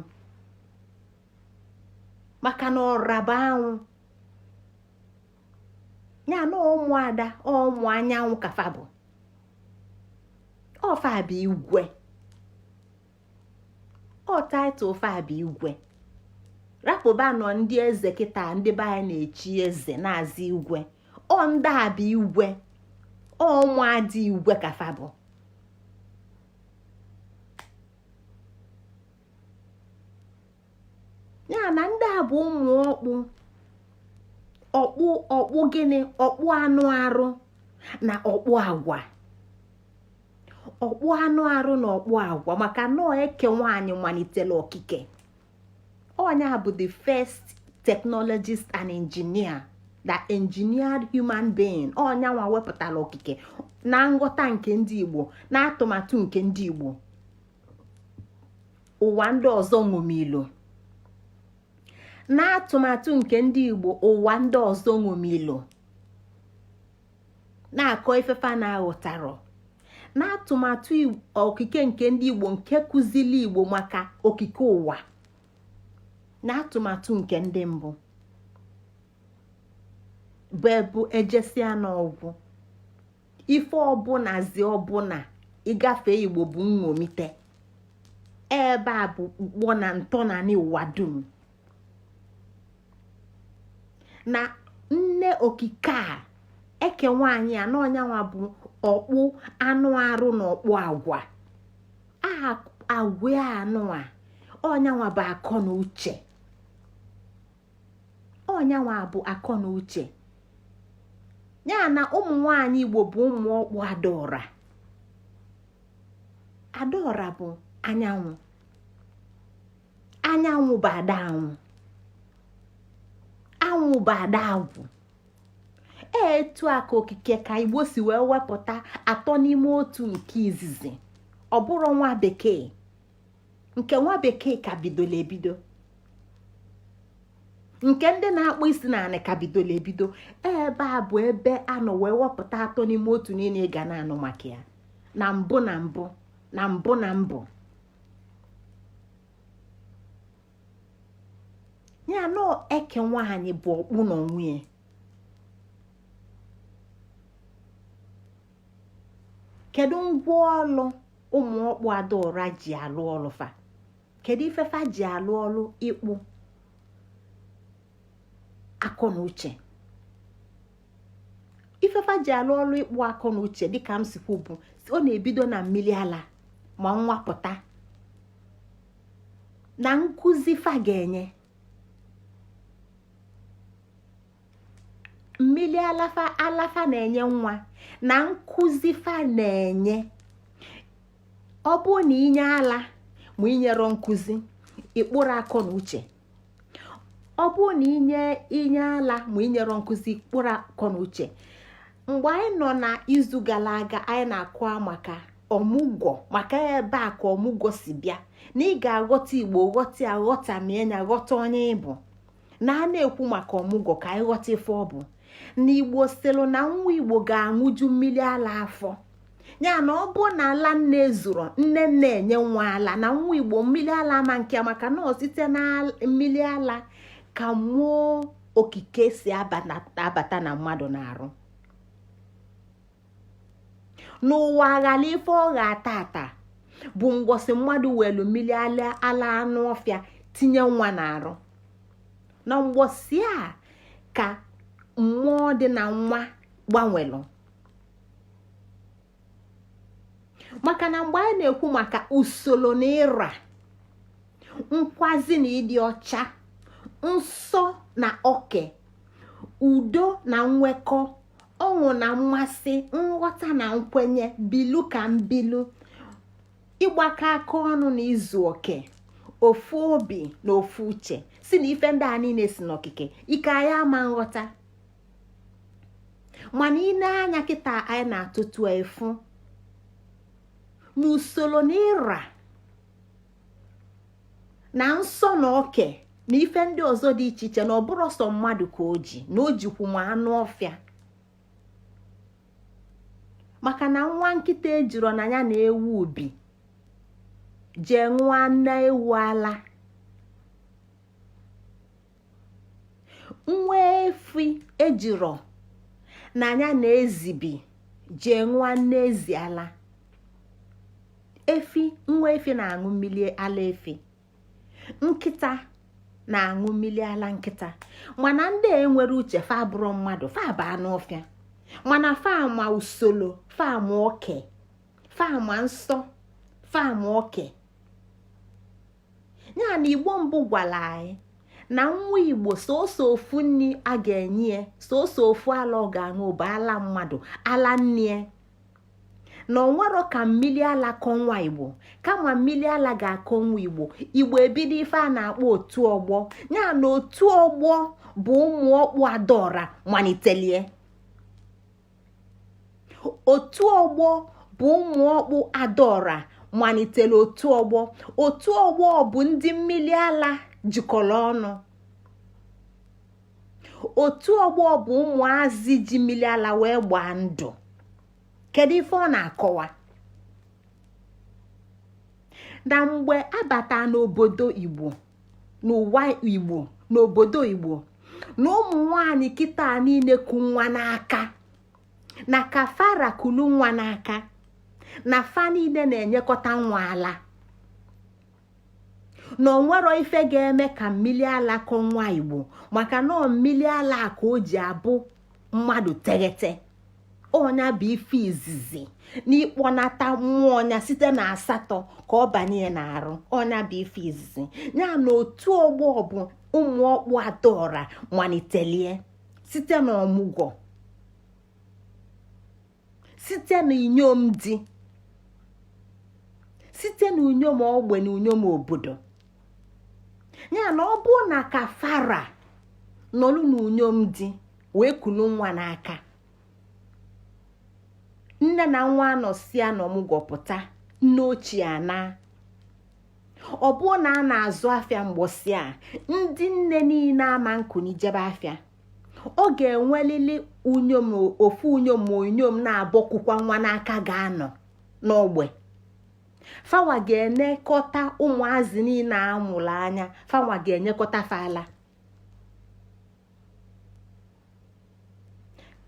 Speaker 1: maka na ọra bụ anwụ. Ya na ụmụada, ụmụ anyanwụ ka fa bụ. Ọ fa bụ igwe, ọ title fa bụ igwe. Rapụba nọ ndị eze kịta, ndị be anyị na-echi eze na-aza igwe. Ọ ndị a bụ igwe, ọ ụmụada igwe ka fa bụ. Ya na ndị a bụ ụmụ ọkpụ Ọkpụ ọkpụ gịnị? Ọkpụ anụ arụ na ọkpụ agwa. Ọkpụ anụ arụ na ọkpụ agwa, maka nọọ eke nwaanyị malitere okike. Onye bụ the first technologist and engineer that engineered human being. Onye nwa wepụtara okike na nghọta nke ndị Igbo, na atụmatụ nke ndị Igbo. Ụwa ndị ọzọ ṅomilo na atụmatụ nke ndị Igbo. Ụwa ndị ọzọ ṅomilo na-akọ ifefa na-aghọtarọ na atụmatụ okike nke ndị Igbo, nke kụzili Igbo maka okike ụwa na atụmatụ nke ndị mbụ bụ ebu ejesia n'ọgwụ. Ife ọbụla zi ọbụla ịgafe Igbo bụ nṅomite. Ebe a bụ mkpọ na ntọnanị ụwa dum na nne okike a, eke nwaanyị a, na ọnyanwa bụ ọkpụ anụ arụ na ọkpụ agwa. Agwa anụ a, ọnyanwa bụ akọ na uche. Ọnyanwa bụ akọ na uche ya. Na ụmụ nwanyị Igbo bụ ụmụ ọkpụ Adaọra. Adaọra bụ anyanwụ. Anyanwụ bụ ada anwụ. Anwụ bụ ada agwụ. Etu a ka okike ka Igbo si wee wepụta atọ n'ime otu nke izizi. Ọ bụrụ nwa bekee, nke nwa bekee ka bidola ebido, nke ndị na-akpọ isi naanị ka bidola ebido. Ebe a bụ ebe a nọ wee wepụta atọ n'ime otu niile ị ga na-anụ maka ya na mbụ na mbụ na mbụ na mbụ. Ya nọ eke nwaanyị bụ ọkpụ na onwe ya. Kedu ngwa ọlụ ụmụ ọkpụ Adaọra ji alụ ọlụ fa? Kedu ife fa ji alụ ọlụ ịkpụ akọ na uche? Ife fa ji alụ ọlụ ịkpụ akọ na uche, dịka m sikwu, bụ ọ na-ebido na mmili ala ma nwa pụta na nkụzi fa ga-enye. Mmili alafa alafa na-enye nwa na nkụzi fa na-enye. Ọ bụrụ na inye ala ma inyero nkụzi, ịkpụrụ akọ na uche. Ọ bụrụ na inye ala ma inyero nkụzi, ịkpụrụ akọ na uche. Mgbe anyị nọ na izu gara aga, anyị na-akọ maka ọmụgwọ, maka ebe a ka ọmụgwọ si bịa, na ị ga-aghọta Igbo, ghọta ya, ghọta mie ya, ghọta onye ị bụ. Na a na-ekwu maka ọmụgwọ ka anyị ghọta ife ọ bụ na Igbo sịlụ na nwa Igbo ga-aṅụju mmili ala afọ ya. Na ọ bụ na ala nne zuru nne nne enye nwa ala, na nwa Igbo mmili ala ama nke, maka na ọ site na mmili ala ka mmụọ okike si abata na mmadụ na-arụ n'ụwa. Aghala ife ọ ga-ata ata bụ mgbọsị mmadụ welu mmili ala anụ ọfịa tinye nwa na-arụ. Na mgbọsị a ka mmụọ dị na nwa gbanwelụ. Maka na mgbe anyị na-ekwu maka usoro na ịra nkwazi na ịdị ọcha, nsọ na oke, udo na nwekọ, ọṅụ na mmasị, nghọta na nkwenye, bilu ka mbilu, ịgbakọ aka ọnụ na izu oke, ofu obi na ofu uche, si na ife ndị a niile si n'okike ike anyị ama nghọta. Mana ị na-anya kịta anyị na-atụtụ efu n'usoro na ịra na nsọ na oke na ife ndị ọzọ dị iche iche, na ọ bụrụ sọ mmadụ ka o ji, na o jikwu ma anụ ọfịa. Maka na nwa nkịta ejiro na ya na ewu ubi jee ṅụọ nne ewu ala, nwa efi ejiro na ya na ezi bi jee ṅụọ nne ezi ala. Efi, nwa efi na-aṅụ mmili ala efi, nkịta na-aṅụ mmili ala nkịta. Mana ndị a enwere uche, fa bụrụ mmadụ, fa bụ anụ ọfịa. Mana fa ma usoro, fa ma oke, fa ma nsọ, fa ma oke ya. Na Igbo mbụ gwara anyị Na nwa Igbo, sọsọ ofu nni a ga-enye ya, sọsọ ofu ala ọ ga-aṅụ bụ ala mmadụ, ala nne. Na onwero ka mmili ala kọ nwa Igbo, kama mmili ala ga-akọ nwa Igbo, Igbo ebido ife a na-akpọ otu ọgbọ. Ya na otu ọgbọ bụ ụmụ ọkpụ adaọra malitelie. Otu ọgbọ bụ ụmụ ọkpụ adaọra malitere otu ọgbọ. Otu ọgbọ bụ ndị mmili ala jikọrọ ọnụ. Otu ọgbọ bụ ụmụazị ji mmili ala wee gbaa ndụ. Kedu ife ọ na-akọwa? Na mgbe abata n'obodo Igbo, n'ụwa Igbo, n'obodo Igbo, na ụmụ nwanyị kịta niile ku nwa n'aka, na kafara kulu nwa n'aka, na fa niile na-enyekọta nwa ala, na onwero ife ga-eme ka mmili ala kọ nwa Igbo, maka na ọ mmili ala ka o ji abụ mmadụ teghete. Ọnya bụ ife izizi n'ịkpọnata mmụọ ọnya site na asatọ ka ọ banye n'arụ. Ọnya bụ ife izizi ya na otu ọgbọ bụ ụmụ ọkpụ adaọra malitelie site na ọmụgwọ, site na inyom di, site na unyom ogbe na unyom obodo. Ya na ọ bụ na kafara nọlụ na unyom di wee kulu nwa n'aka, nne na nwa anọsịa na ọmụgwọ pụta, nne ochie ana. Ọ bụ na a na-azụ afịa mgbọsị a, ndị nne niile ama nkuni jebe afịa. Ọ ga-enwelili unyom, ofu unyom ma unyom na-abọkwukwa nwa n'aka ga-anọ n'ogbe. Fanwa ga-enekọta ụmụazị niile amụrụ anya, fanwa ga-enyekọta fala.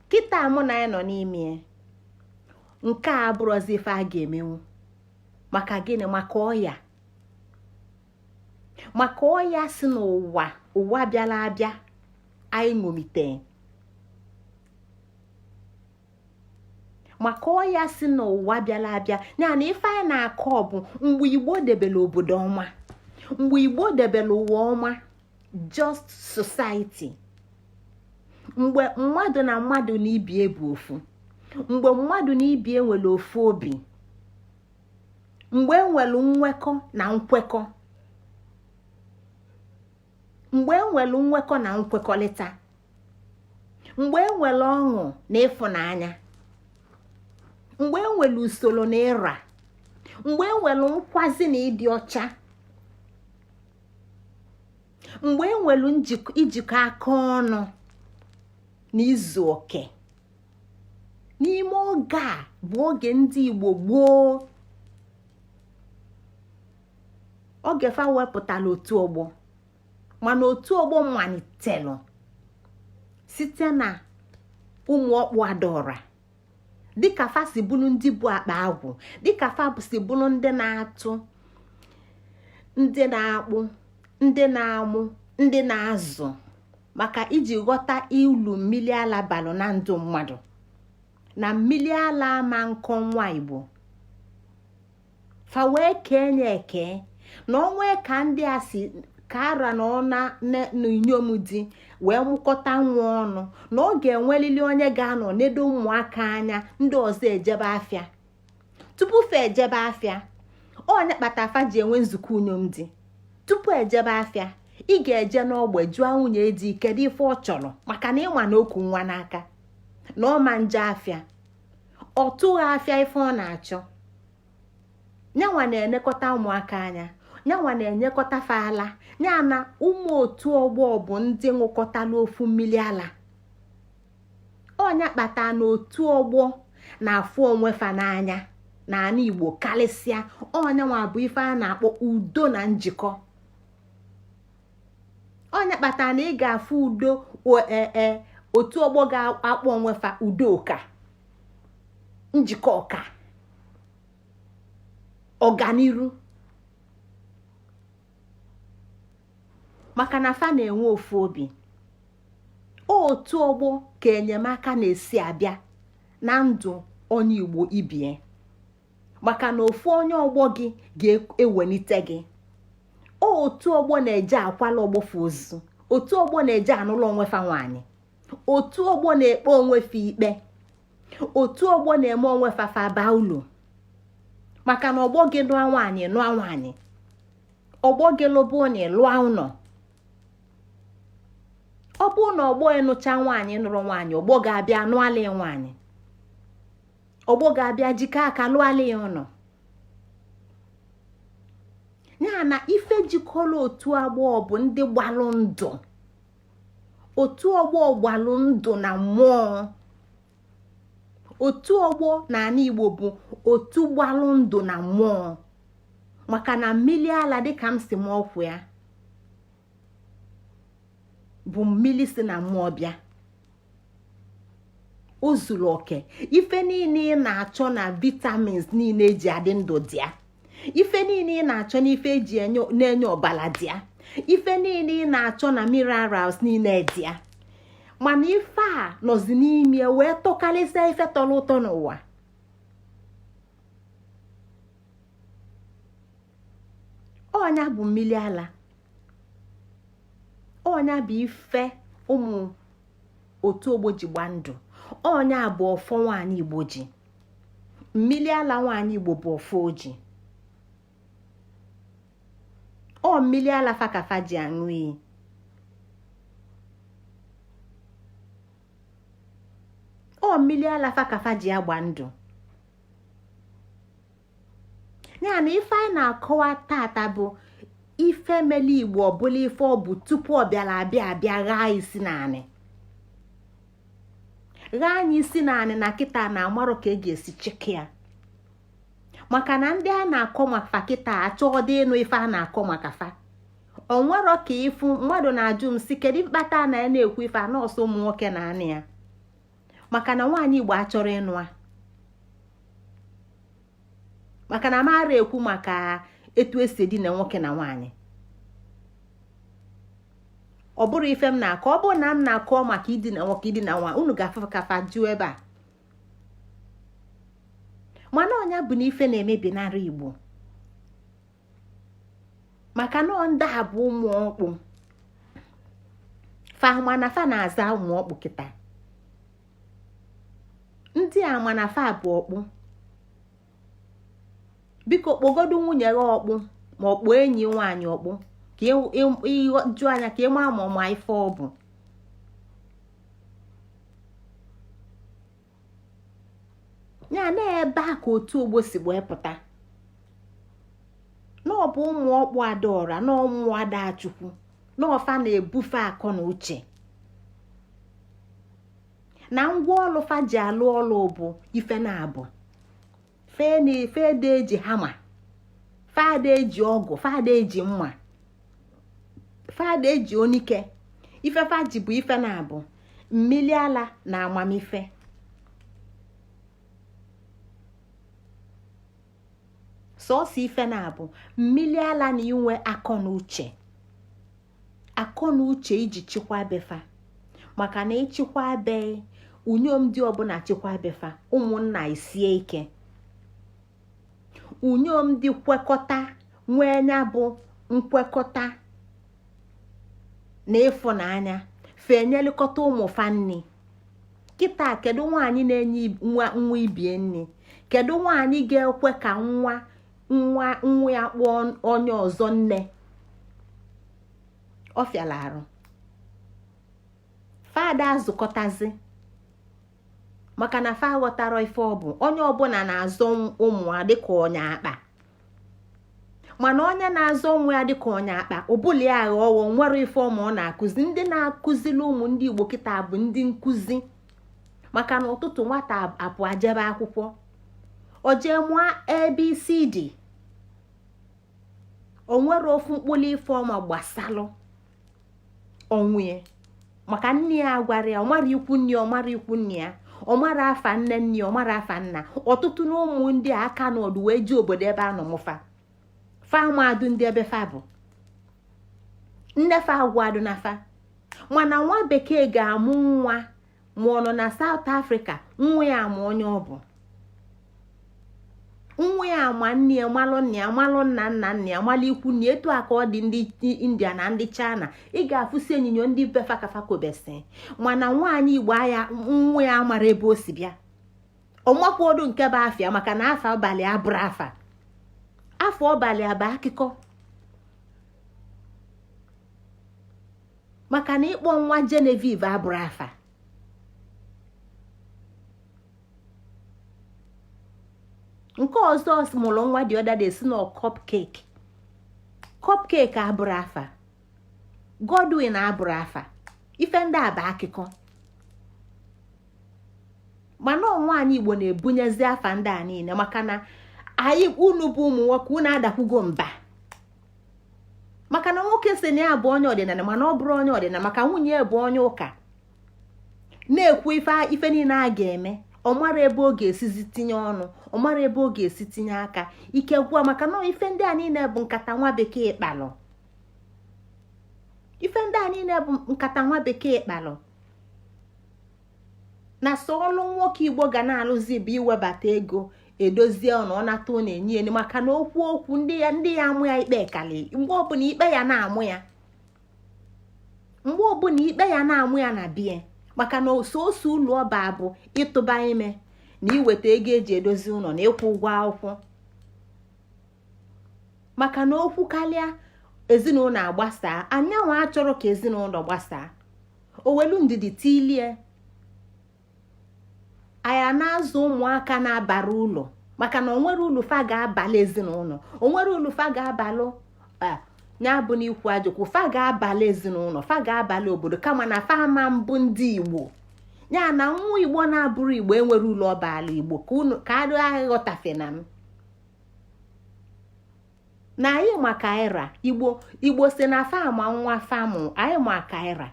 Speaker 1: Kịta mụ na ya nọ n'ime nke a abụrụzi ife a ga-emenwu. Maka gịnị? Maka ọya, maka ọya si n'ụwa, ụwa bịara abịa anyị ṅomite, maka ọya si n'ụwa bịara abịa. Ya na ife anyị na-akọ bụ mgbe Igbo debere obodo ọma, mgbe Igbo debere ụwa ọma, just society, mgbe mmadụ na mmadụ na ibie bụ ofu, mgbe mmadụ na ibie nwere ofu obi, mgbe enwere nwekọ na nkwekọ, mgbe enwere nwekọ na nkwekọrịta, mgbe enwere ọṅụ na ịfụnanya, mgbe enwere usoro na ịra, mgbe enwere nkwazi na ịdị ọcha, mgbe enwere ijikọ aka ọnụ na izu oke. N'ime oge a bụ oge ndị Igbo gboo, oge fa wepụtara otu ọgbọ. Mana otu ọgbọ malitelụ site na ụmụ ọkpụ adaọra, dịka fa si bụrụ ndị bụ akpa agwụ, dịka fa si bụrụ ndị na-atụ, ndị na-akpụ, ndị na-amụ, ndị na-azụ. Maka iji ghọta ilu mmili ala balụ na ndụ mmadụ, na mmili ala ama nkọ nwa Igbo, fa wee kee nye eke na onwe ka ndị a si ka ara na ọna na inyom di wee mụkọta nwa ọnụ, na ọ ga-enwelili onye ga-anọ nedo ụmụaka anya, ndị ọzọ ejebe afịa. Tupu fa ejebe afịa, onye kpata fa ji enwe nzukọ unyom di. Tupu ejebe afịa, ị ga-eje n'ogbe jụọ nwunye di kedu ife ọ chọrọ, maka na ịma na okwu nwa n'aka na ọ ma nje afịa, ọ tụghị afịa ife ọ na-achọ. Nyanwa na-enekọta ụmụaka anya, nyanwa na-enyekọta fa ala. Ya na ụmụ otu ọgbọ bụ ndị ṅụkọtala ofu mmili ala. Ọnya kpata na otu ọgbọ na-afụ onwe fa n'anya n'ala Igbo karịsịa. Ọnyanwa bụ ife a na-akpọ udo na njikọ. Ọnya kpata na ị ga-afụ udo, otu ọgbọ ga-akpọ onwe fa udoka, njikọ ọka, ọganiru, maka na fa na-enwe ofu obi. Otu ọgbọ ka enyemaka na-esi abịa na ndụ onye Igbo ibie, maka na ofu onye ọgbọ gị ga-ewelite gị. Otu ọgbọ na-eje akwala ọgbọfe ozu. Otu ọgbọ na-eje anụlụ onwe fa nwaanyị. Otu ọgbọ na-ekpe onwe fa ikpe. Otu ọgbọ na-eme onwe fa fa baa ulu, maka na ọgbọ gị nụọ nwaanyị, nụọ nwaanyị, ọgbọ gị lụba ụnọ, lụọ ụnọ. Ọ bụrụ na ọgbọ ịnụcha nwaanyị, nụrụ nwaanyị, ọgbọ ga-abịa nụọla ya nwaanyị, ọgbọ ga-abịa jikọ aka lụọla ya ụnọ. Ya na ife jikọrọ otu ọgbọ bụ ndị gbalụ ndụ. Otu ọgbọ gbalụ ndụ na mmụọ. Otu ọgbọ na ala Igbo bụ otu gbalụ ndụ na mmụọ, maka na mmili ala, dịka m si m ọkwụ ya, bụ mmili si na mmụọ bịa. O zuru oke. Ife niile ị na-achọ na vitamins niile eji adị ndụ dị ya. Ife niile ị na-achọ n'ife eji na-enye ọbala dị ya. Ife niile ị na-achọ na minerals niile dị ya. Mana ife a nọzi n'ime wee tọkarịsịa ife tọrọ ụtọ n'ụwa. Ọ nya bụ mmili ala. Ọ nya bụ ife ụmụ otu ọgbọ ji gba ndụ. Ọ nya bụ ọfọ nwaanyị Igbo ji. Mmili ala nwaanyị Igbo bụ ọfọ o ji. Ọ mmili ala fa ka fa ji aṅụ iyi. Ọ mmili ala fa ka fa ji agba ndụ. Ya na ife anyị na-akọwa tata bụ ife mele Igbo ọbụla ife ọ bụ tupu ọ bịara abịa abịa ghaa isi naanị, ghaa anyị isi naanị na kịta na amarọ ka e ga-esi cheke ya, maka na ndị a na-akọ maka fa kịta achọghọdị ịnụ ife a na-akọ maka fa. O nwerọ ka ịfụ mmadụ na-ajụ m si kedu mkpata na ya na-ekwu ife a nọọsụ ụmụ nwoke na anị ya, maka na nwaanyị Igbo achọrọ ịnụ a, maka na mara ekwu maka etu esi edina nwoke na nwaanyị. Ọ bụrụ ife m na-akọ, ọ bụrụ na m na-akọ maka idina nwoke, idina nwaanyị, unu ga-afụ ka fa jụọ ebe a. Mana ọ nya bụ na ife na-emebi n'ara Igbo, maka na ndị a bụ ụmụ ọkpụ fa, mana fa na-aza ụmụ ọkpụ kịta. Ndị a mana fa bụ ọkpụ. Biko kpọgodu nwunye gị ọkpụ, ma ọ kpọọ enyi nwaanyị ọkpụ, ka ịjụ anya ka ị maa ma ọ ma ife ọ bụ. Ya na ebe a ka otu ọgbọ si wee pụta na ọ bụ ụmụ ọkpụ adaọra na ụmụ adachukwu na ọ fa na-ebufe akọ na uche na ngwa ọlụ fa ji alụ ọlụ bụ ife na-abụ fede eji hama, fada eji ọgụ, fada eji mma, fada eji onike. Ife fa ji bụ ife na-abụ mmili ala na amamife. Sọọsọ ife na-abụ mmili ala na inwe akọ na uche, akọ na uche iji chịkwa be fa, maka na ịchịkwa be unyom dị ọbụla chịkwa be fa, ụmụnna esie ike, unyom dị kwekọta nwee nya bụ nkwekọta na ịfụnanya, fa enyelịkọta ụmụ fa nni. Kịta kedu nwaanyị na-enye nwa nwa ibie nni? Kedu nwaanyị ga-ekwe ka nwa nwa nwa ya kpọọ onye ọzọ nne? Ọ fịala arụ. Fada azụkọtazi maka na fa aghọtara ife ọ bụ. Onye ọbụla na-azọ ụmụ ya dịka onye akpa, mana onye na-azọ nwa ya dịka onye akpa ụbụla ya aghọghọ nwere ife ọma ọ na-akụzi. Ndị na-akụzili ụmụ ndị Igbo kịta bụ ndị nkụzi, maka na ụtụtụ nwata apụ ajebe akwụkwọ, o jee mụọ ABCD, o nwere ofu mkpụrụ ife ọma gbasalụ onwe ya, maka nne ya gwara ya, ọ mara ikwu nne ya, ọ mara ikwu nne ya, ọ mara afa nne nne ya, ọ mara afa nna. Ọtụtụ na ụmụ ndị a aka n'ọdụ wee ji obodo ebe a nọ mụfa fa amadụ ndị ebe fa bụ nne fa agwadụ na fa. Mana nwa bekee ga-amụ nwa ma ọ nọ na South Africa, nwa ya ama onye ọ bụ. Nwa ya ama nne ya, malụ nna ya, malụ nna nna nna ya, malụ ikwu nna. Etu a ka ọ dị ndị India na ndị China. Ị ga-afụsi onyinyo ndị be fa ka fa kobesi. Mana nwaanyị Igbo aya nwa ya mara ebe o si bịa, ọmakwodu nke bụ afa ya, maka na afa ọbalị abụrụ afa, afa ọbalị abụ akụkọ. Maka na ịkpọ nwa Genevieve abụrụ afa. Nke ọzọ mụrụ nwa the other day sị na cupcake, cupcake abụrụ afa, Godwin abụrụ afa. Ife ndị a bụ akụkọ. Mana nwaanyị Igbo na-ebunyezi afa ndị a niile, maka na anyị unu bụ ụmụ nwoke, unu adakwugo mba. Maka na nwoke sị na ya bụ onye ọdịnala, mana ọ bụrọ onye ọdịnala, maka nwunye ya bụ onye ụka na-ekwu ife niile a ga-eme. Ọ mara ebe ọ ga-esizi tinye ọnụ, ọ mara ebe ọ ga-esi tinye aka, ike gwụa. Maka na ife ndị a niile bụ nkata nwa bekee kpalụ. Ife ndị a niile bụ nkata nwa bekee kpalụ. Na sọ ọlụ nwoke Igbo ga na-alụzi bụ iwebata ego, edozie ụnọ, ọ nata ọ na-enye enu. Maka na okwu okwu ndị ya ndị ya amụ ya ikpe kali mgbe ọbụla ikpe ya na-amụ ya, mgbe ọbụla ikpe ya na-amụ ya na bie. Maka na ososo ụlọ ọba bụ ịtụba ime na iweta ego eji edozi ụlọ na ịkwụ ụgwọ akwụkwọ. Maka na okwu karịa, ezinụlọ agbasaa. Anyanwụ achọrọ ka ezinụlọ gbasaa, o welu ndidi tilie. Anyị na-azụ ụmụaka na-abara ụlọ, maka na onwere ulu fa ga-abalị ezinụlọ, onwere ulu fa ga-abalụ ya bụ na ikwu ajọkwu fa ga-abalị ezinụlọ, fa ga-abalị obodo, kama na fa ama mbụ ndị Igbo. Ya na nwa Igbo na-abụrọ Igbo enwere ulu ọ baala Igbo. Ka unu ka arụ aghọtafe na m na anyị maka ịra Igbo. Igbo si na fa ama nwa famụ anyị maka ịra.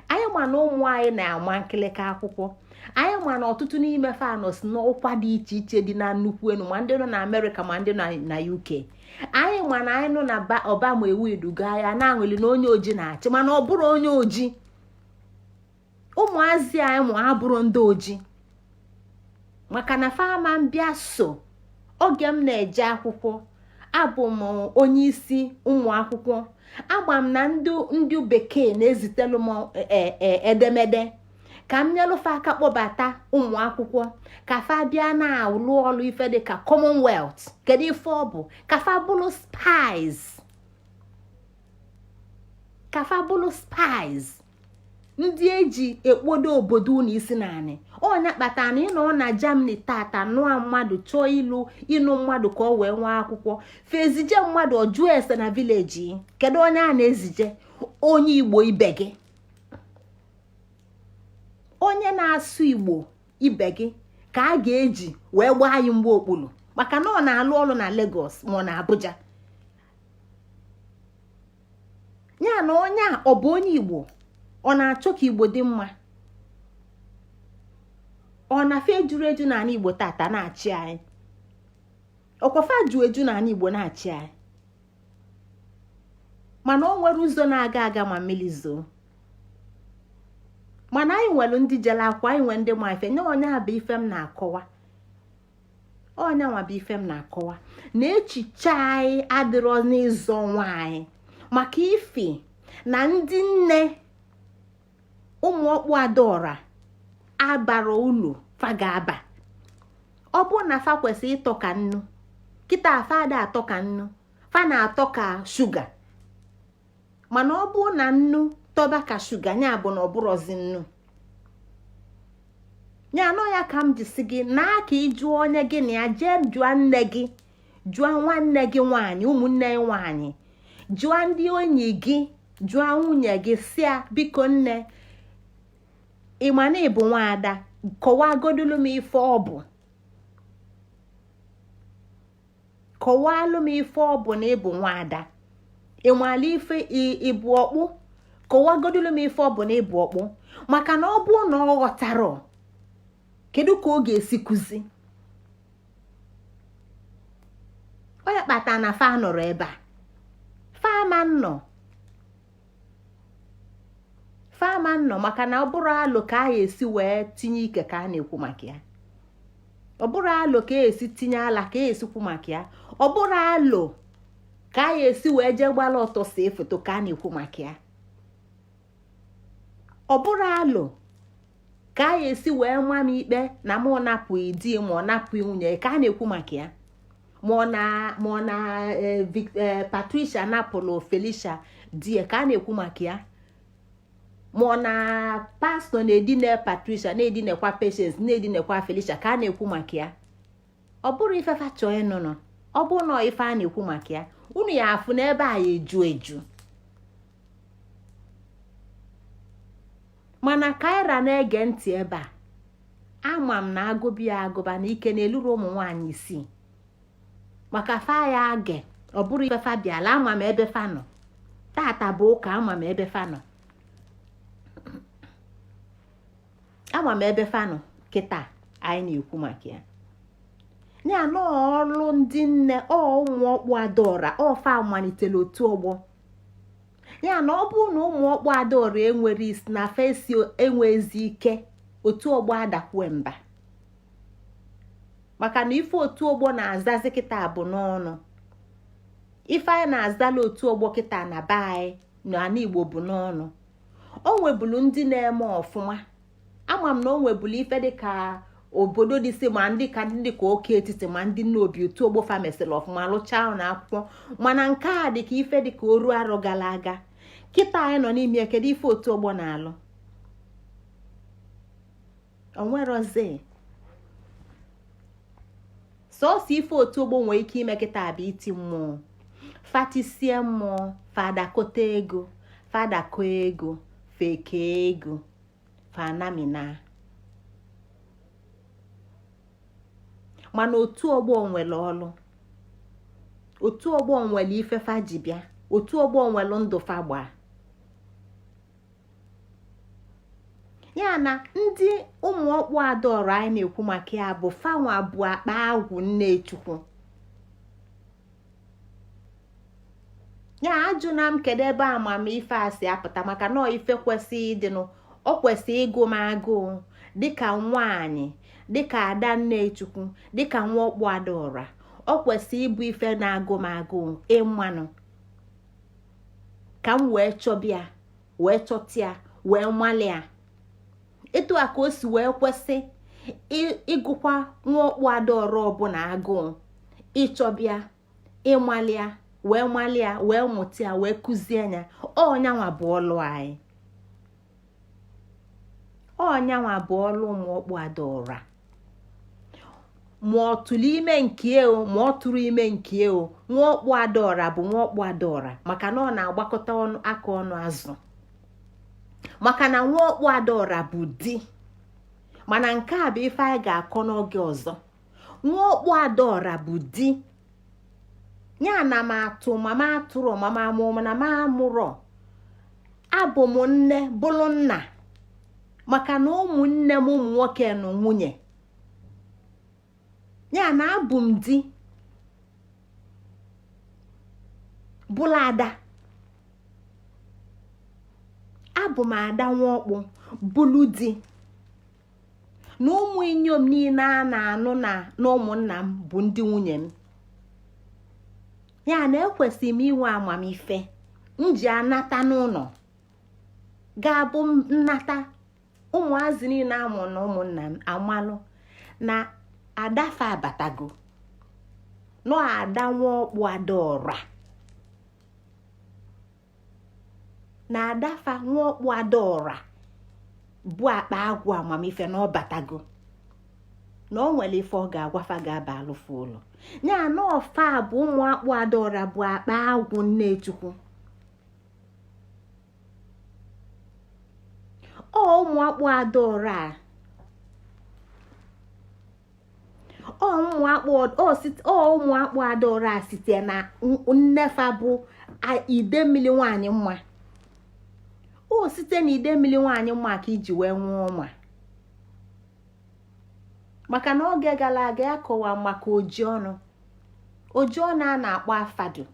Speaker 1: Anyị ma na ụmụ anyị na-ama nkịlịka akwụkwọ. Anyị ma na ọtụtụ n'ime fa nọ si n'ọkwa dị iche iche dị na nnukwu enu, ma ndị nọ na Amerịka, ma ndị nọ na UK. Anyị ma na anyị nọ na Obama ewu iduga ya na-aṅụli na onye oji na-achị, mana ọ bụrụ onye oji, ụmụazị anyị mụ abụrụ ndị oji, maka na fa ama mbịa so. Oge m na-eje akwụkwọ, abụ m onye isi ụmụ akwụkwọ. Agba m na ndị bekee na-ezitelu m edemede ka m nyelụfe aka kpọbata ụmụ akwụkwọ ka fa bịa na-alụ ọlụ ife dị ka Commonwealth. Kedu ife ọ bụ? Ka fa bụrụ spies, ka fa bụrụ spies ndị eji ekpodo obodo unu isi naanị. Ọ nya kpatara na ịnọ na Germany tata nụọ mmadụ, chọọ ịlụ ịnụ mmadụ ka ọ wee nwee akwụkwọ, fa ezije mmadụ, ọ jụọ ese na village, kedu onye a na-ezije? Onye Igbo ibe gị, onye na-asụ Igbo ibe gị ka a ga-eji wee gbaa anyị mgbe okpulu, maka na ọ na-alụ ọlụ na Lagos ma ọ na Abuja. Ya na onye a ọ bụ onye Igbo, ọ na-achọ ka Igbo dị mma? Ọ na fa ejuru eju n'ala Igbo tata na-achị anyị? Ọkwa fa ju eju n'ala Igbo na-achị anyị, mana o nwere ụzọ na-aga aga ma mmiri zoo. Mana anyị nwere ndị jere akwa, anyị nwere ndị ma ife nye. Onye a bụ ife m na-akọwa, onye nwa bụ ife m na-akọwa, na echiche anyị adịrọ n'ịzọ nwa anyị, maka ifi na ndị nne ụmụ ọkpụ adaọra abara ulu fa ga-aba. Ọ bụrụ na fa kwesịrị ịtọ ka nnu, kịta fa ada atọ ka nnu, fa na-atọ ka shuga. Mana ọ bụrụ na nnu tọba ka shuga, ya bụ na ọ bụrọzi nnu. Ya anọ ya ka m ji si gị na aka ị jụọ onye gị na ya jee, jụọ nne gị, jụọ nwanne gị nwaanyị, ụmụnne gị nwaanyị, jụọ ndị enyi gị, jụọ nwunye gị, si ya, biko nne, ị ma na ịbụ nwaada, kọwagodulu m ife ọ bụ, kọwaalụ m ife ọ bụ na ịbụ nwaada. Ị maala ife ịbụ ọkpụ? Kọwagodulu m ife ọ bụ na ịbụ ọkpụ. Maka na ọ bụrụ na ọ ghọtara, kedu ka ọ ga-esi kụzi? Onye kpata na fa nọrọ ebe a, fa ama nnọ, fa ama nnọ, maka na ọ bụrụ alụ ka a esi wee tinye ike ka a na-ekwu maka ya. Ọ bụrụ alo ka esi tinye ala ka esikwu maka ya. Ọ bụrụ alo ka a esi wee jee gbala ọtọ see foto ka a na-ekwu maka ya. Ọ bụrụ alo ka a esi wee nwa m ikpe na mụ napụ di ma ọ napụ nwunye ka a na-ekwu maka ya, ma ọ na Patricia napụlụ Felicia di ya ka a na-ekwu maka ya, ma ọ na pastọ na-edina Patricia, na-edinekwa Patience, na-edinekwa Felicia ka a na-ekwu maka ya. Ọ bụrụ ife fa chọọ ịnụnụ, ọ bụrụ na ife a na-ekwu maka ya, unu ya afụ n'ebe a ya eju eju. Mana kaira na-ege ntị ebe a, ama m na agụba ya agụba na ike na-eluru ụmụ nwaanyị isii maka fa ya age. Ọ bụrụ ife fa bịala, ama m ebe fa nọ tata bụ ụka, ama m ebe fa nọ, ama m ebe fa nọ kịta anyị na-ekwu maka ya. Ya na ọlụ ndị nne ọ ụmụ ọkpụ adaọra ọfa malitere otu ọgbọ ya na ọ bụrụ na ụmụ ọkpụ adaọra enwere isi na fesi enwezi ike, otu ọgbọ adakwue mba, maka na ife otu ọgbọ na-azazi kịta bụ n'ọnụ. Ife anyị na-azala otu ọgbọ kịta na be anyị n'ala Igbo bụ n'ọnụ. O nwebulu ndị na-eme ọfụma, ama m na o nwebulu ife dịka obodo dị si ma ndị ka ndị ka oke etiti ma ndị nnobi otu ọgbọ fa mesịrị ọfụma lụchaa na akwụkwọ, mana nke a dịka ife dịka oru arọ gara aga. Kịta anyị nọ n'ime, kedu ife otu ọgbọ na-alụ? Onwerozi sọsọ ife otu ọgbọ nwee ike ime kịta bụ iti mmụọ, fatisie mmụọ, fadakọta ego, fadakọ ego, feke ego, fanamina. Mana otu ọgbọ nwere ọlụ, otu ọgbọ nwere ife fa ji bịa, otu ọgbọ nwere ndụ fa gbaa. Ya na ndị ụmụ ọkpụ adaọra anyị na-ekwu maka ya bụ fanwa bụ akpa agwụ nne chukwu. Ya ajụna m kedu ebe amamife a si apụta, maka na ife kwesị ịdịnụ, ọ kwesị ịgụ m agụụ dịka nwaanyị, dịka ada nnechukwu, dịka nwa ọkpụ adaọra. Ọ kwesị ịbụ ife na-agụ m agụụ ịmanụ ka m wee chọbịa, wee chọtịa, wee malịa. Etu a ka o si wee kwesị ịgụkwa nwa ọkpụ adaọra ọbụla agụụ ịchọbịa, ịmalịa, wee malịa, wee mụta ya, wee kụzie ya. Ọnyanwa bụ ọlụ anyị, ọnyanwa bụ ọlụ ụmụ ọkpụ adaọra. Ma ọ tụrụ ime nke o, ma ọ tụrụ ime nke o, nwa ọkpụ adaọra bụ nwa ọkpụ adaọra, maka na ọ na-agbakọta ọnụ aka ọnụ azụ, maka na nwa ọkpụ adaọra bụ di. Mana nke a bụ ife anyị ga-akọ n'oge ọzọ. Nwa ọkpụ adaọra bụ di ya na m atụ ma m atụrụ ma m amụ na m amụrọ, abụ m nne bụrụ nna, maka na ụmụnne m ụmụ nwoke na nwunye ya na abụ m di bụrụ ada, abụ m ada nwaọkpụ bụlụ di, na ụmụ inyom niile a na-anụ na na ụmụnna m bụ ndị nwunye m. Ya na ekwesịrị m inwe amamife m ji anata n'ụlọ ga-abụ nnata ụmụazị niile amụ na ụmụnna m amalụ na adafa abatago nọ, ada nwaọkpụ adaọra, na adafa nwaọkpụ adaọra bụ akpa agwụ amamife na ọ batago, na o nwere ife ọ ga-agwafa ga-aba alụfa ụlọ. Ya na ọfa bụ ụmụ akpụ adaọra bụ akpa agwụ nnechukwu. Ọ ụmụ akpụ adaọra a, ọ ụmụ akpụ adaọra a site na nnefa bụ ide mmiri nwaanyị mma. O site na ide mmiri nwaanyị mma ka iji wee nwee ọma, maka na oge gara aga ya kọwa maka oji ọnụ, oji ọnụ a na-akpọ afado,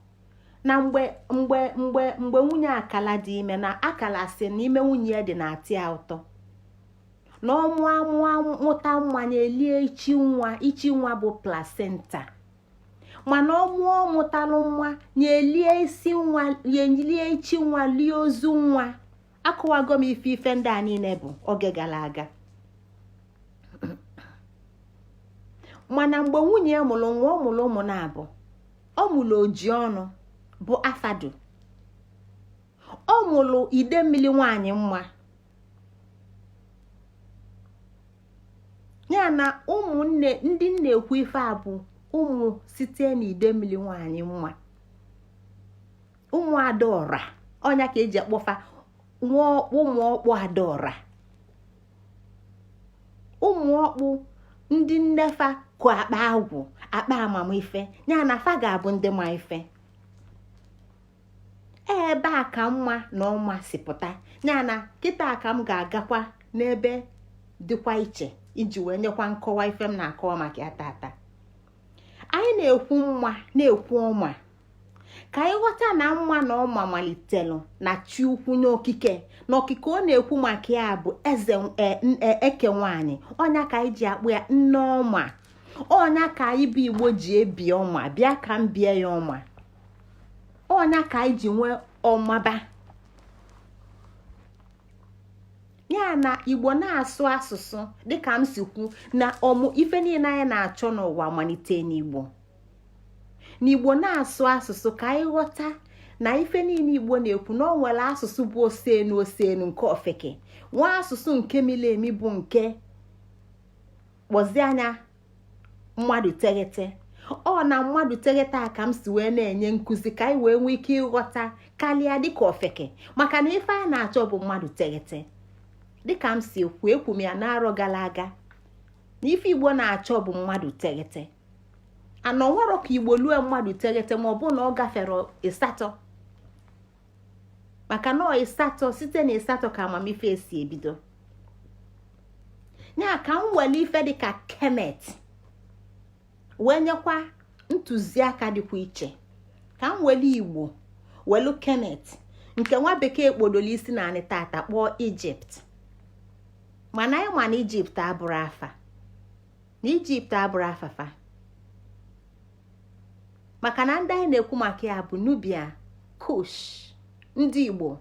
Speaker 1: na mgbe mgbe mgbe mgbe nwunye akala dị ime, na akala si na ime nwunye ya dị na-atị ya ụtọ, na Na ọmụa mụa mụta nwa nya elie ichi nwa. Ichi nwa bụ placenta. Mana ọmụọ mụtalụ nwa, nya elie isi nwa, nya elie ichi nwa, lie ozu nwa. Akọwago m ife ndị a niile bụ oge gara aga. Mana mgbe nwunye ya mụrụ nwa, ọ mụrụ ụmụ naabọ. Ọ mụrụ oji ọnụ bụ afadu, ọ mụrụ ide mmiri nwaanyị mma. Ya na ụmụnne ndị m na-ekwu ife a bụ ụmụ site na ide mmiri nwaanyị mma, ụmụ adaọra. Ọ nya ka eji akpọ fa nwa ọkpụ, ụmụ ọkpụ adaọra, ụmụ ọkpụ ndị nne fa kụ akpa agwụ, akpa amamife. Ya na fa ga-abụ ndị ma ife. Ebe a ka mma na ọma si pụta. Ya na kịta ka m ga-agakwa n'ebe dịkwa iche iji wee nyekwa nkọwa ife m na-akọwa maka ya tata. Anyị na-ekwu mma, na-ekwu ọma, ka anyị ghọta na mma na ọma malitelụ na chi ukwu n'okike. Na okike ọ na-ekwu maka ya bụ eze eke nwaanyị. Ọ nya ka anyị ji akpọ ya nne ọma. Ọ nya ka anyị bụ Igbo ji ebi ọma, bịa ka m bie ya ọma. Ọ nya ka anyị ji nwee ọmaba. Ya na Igbo na-asụ asụsụ, dịka m si kwu na ọmụ ife niile anyị na-achọ n'ụwa malite n'Igbo. Na Igbo na-asụ asụsụ, ka anyị ghọta na ife niile Igbo na-ekwu na ọ nwere asụsụ bụ osenu osenu nke ofeke, nwa asụsụ nke mili emi bụ nke kpọzie anya mmadụ teghete. Ọ na mmadụ teghete a ka m si wee na-enye nkụzi ka anyị wee nwee ike ịghọta karịa dịka ofeke, maka na ife a na-achọ bụ mmadụ teghete. Dịka m si ekwu, ekwu m ya n'arọ gara aga na ife Igbo na-achọ bụ mmadụ teghete. Ana onwero ka Igbo lue mmadụ teghete ma ọ bụ na ọ gafere ịsatọ, maka na ọ ịsatọ, site na ịsatọ ka amamife esi ebido. Ya ka m were ife dịka Kemet wee nyekwa ntụziaka dịkwa iche. Ka m were Igbo welu Kemet nke nwa bekee kpodoro isi na anị tata kpọọ Ijipt. Mana anyị ma na Ijipt abụrụ afa, na Ijipt abụrụ afafa, maka na ndị anyị na-ekwu maka ya bụ Nubia, Kush, ndị Igbo,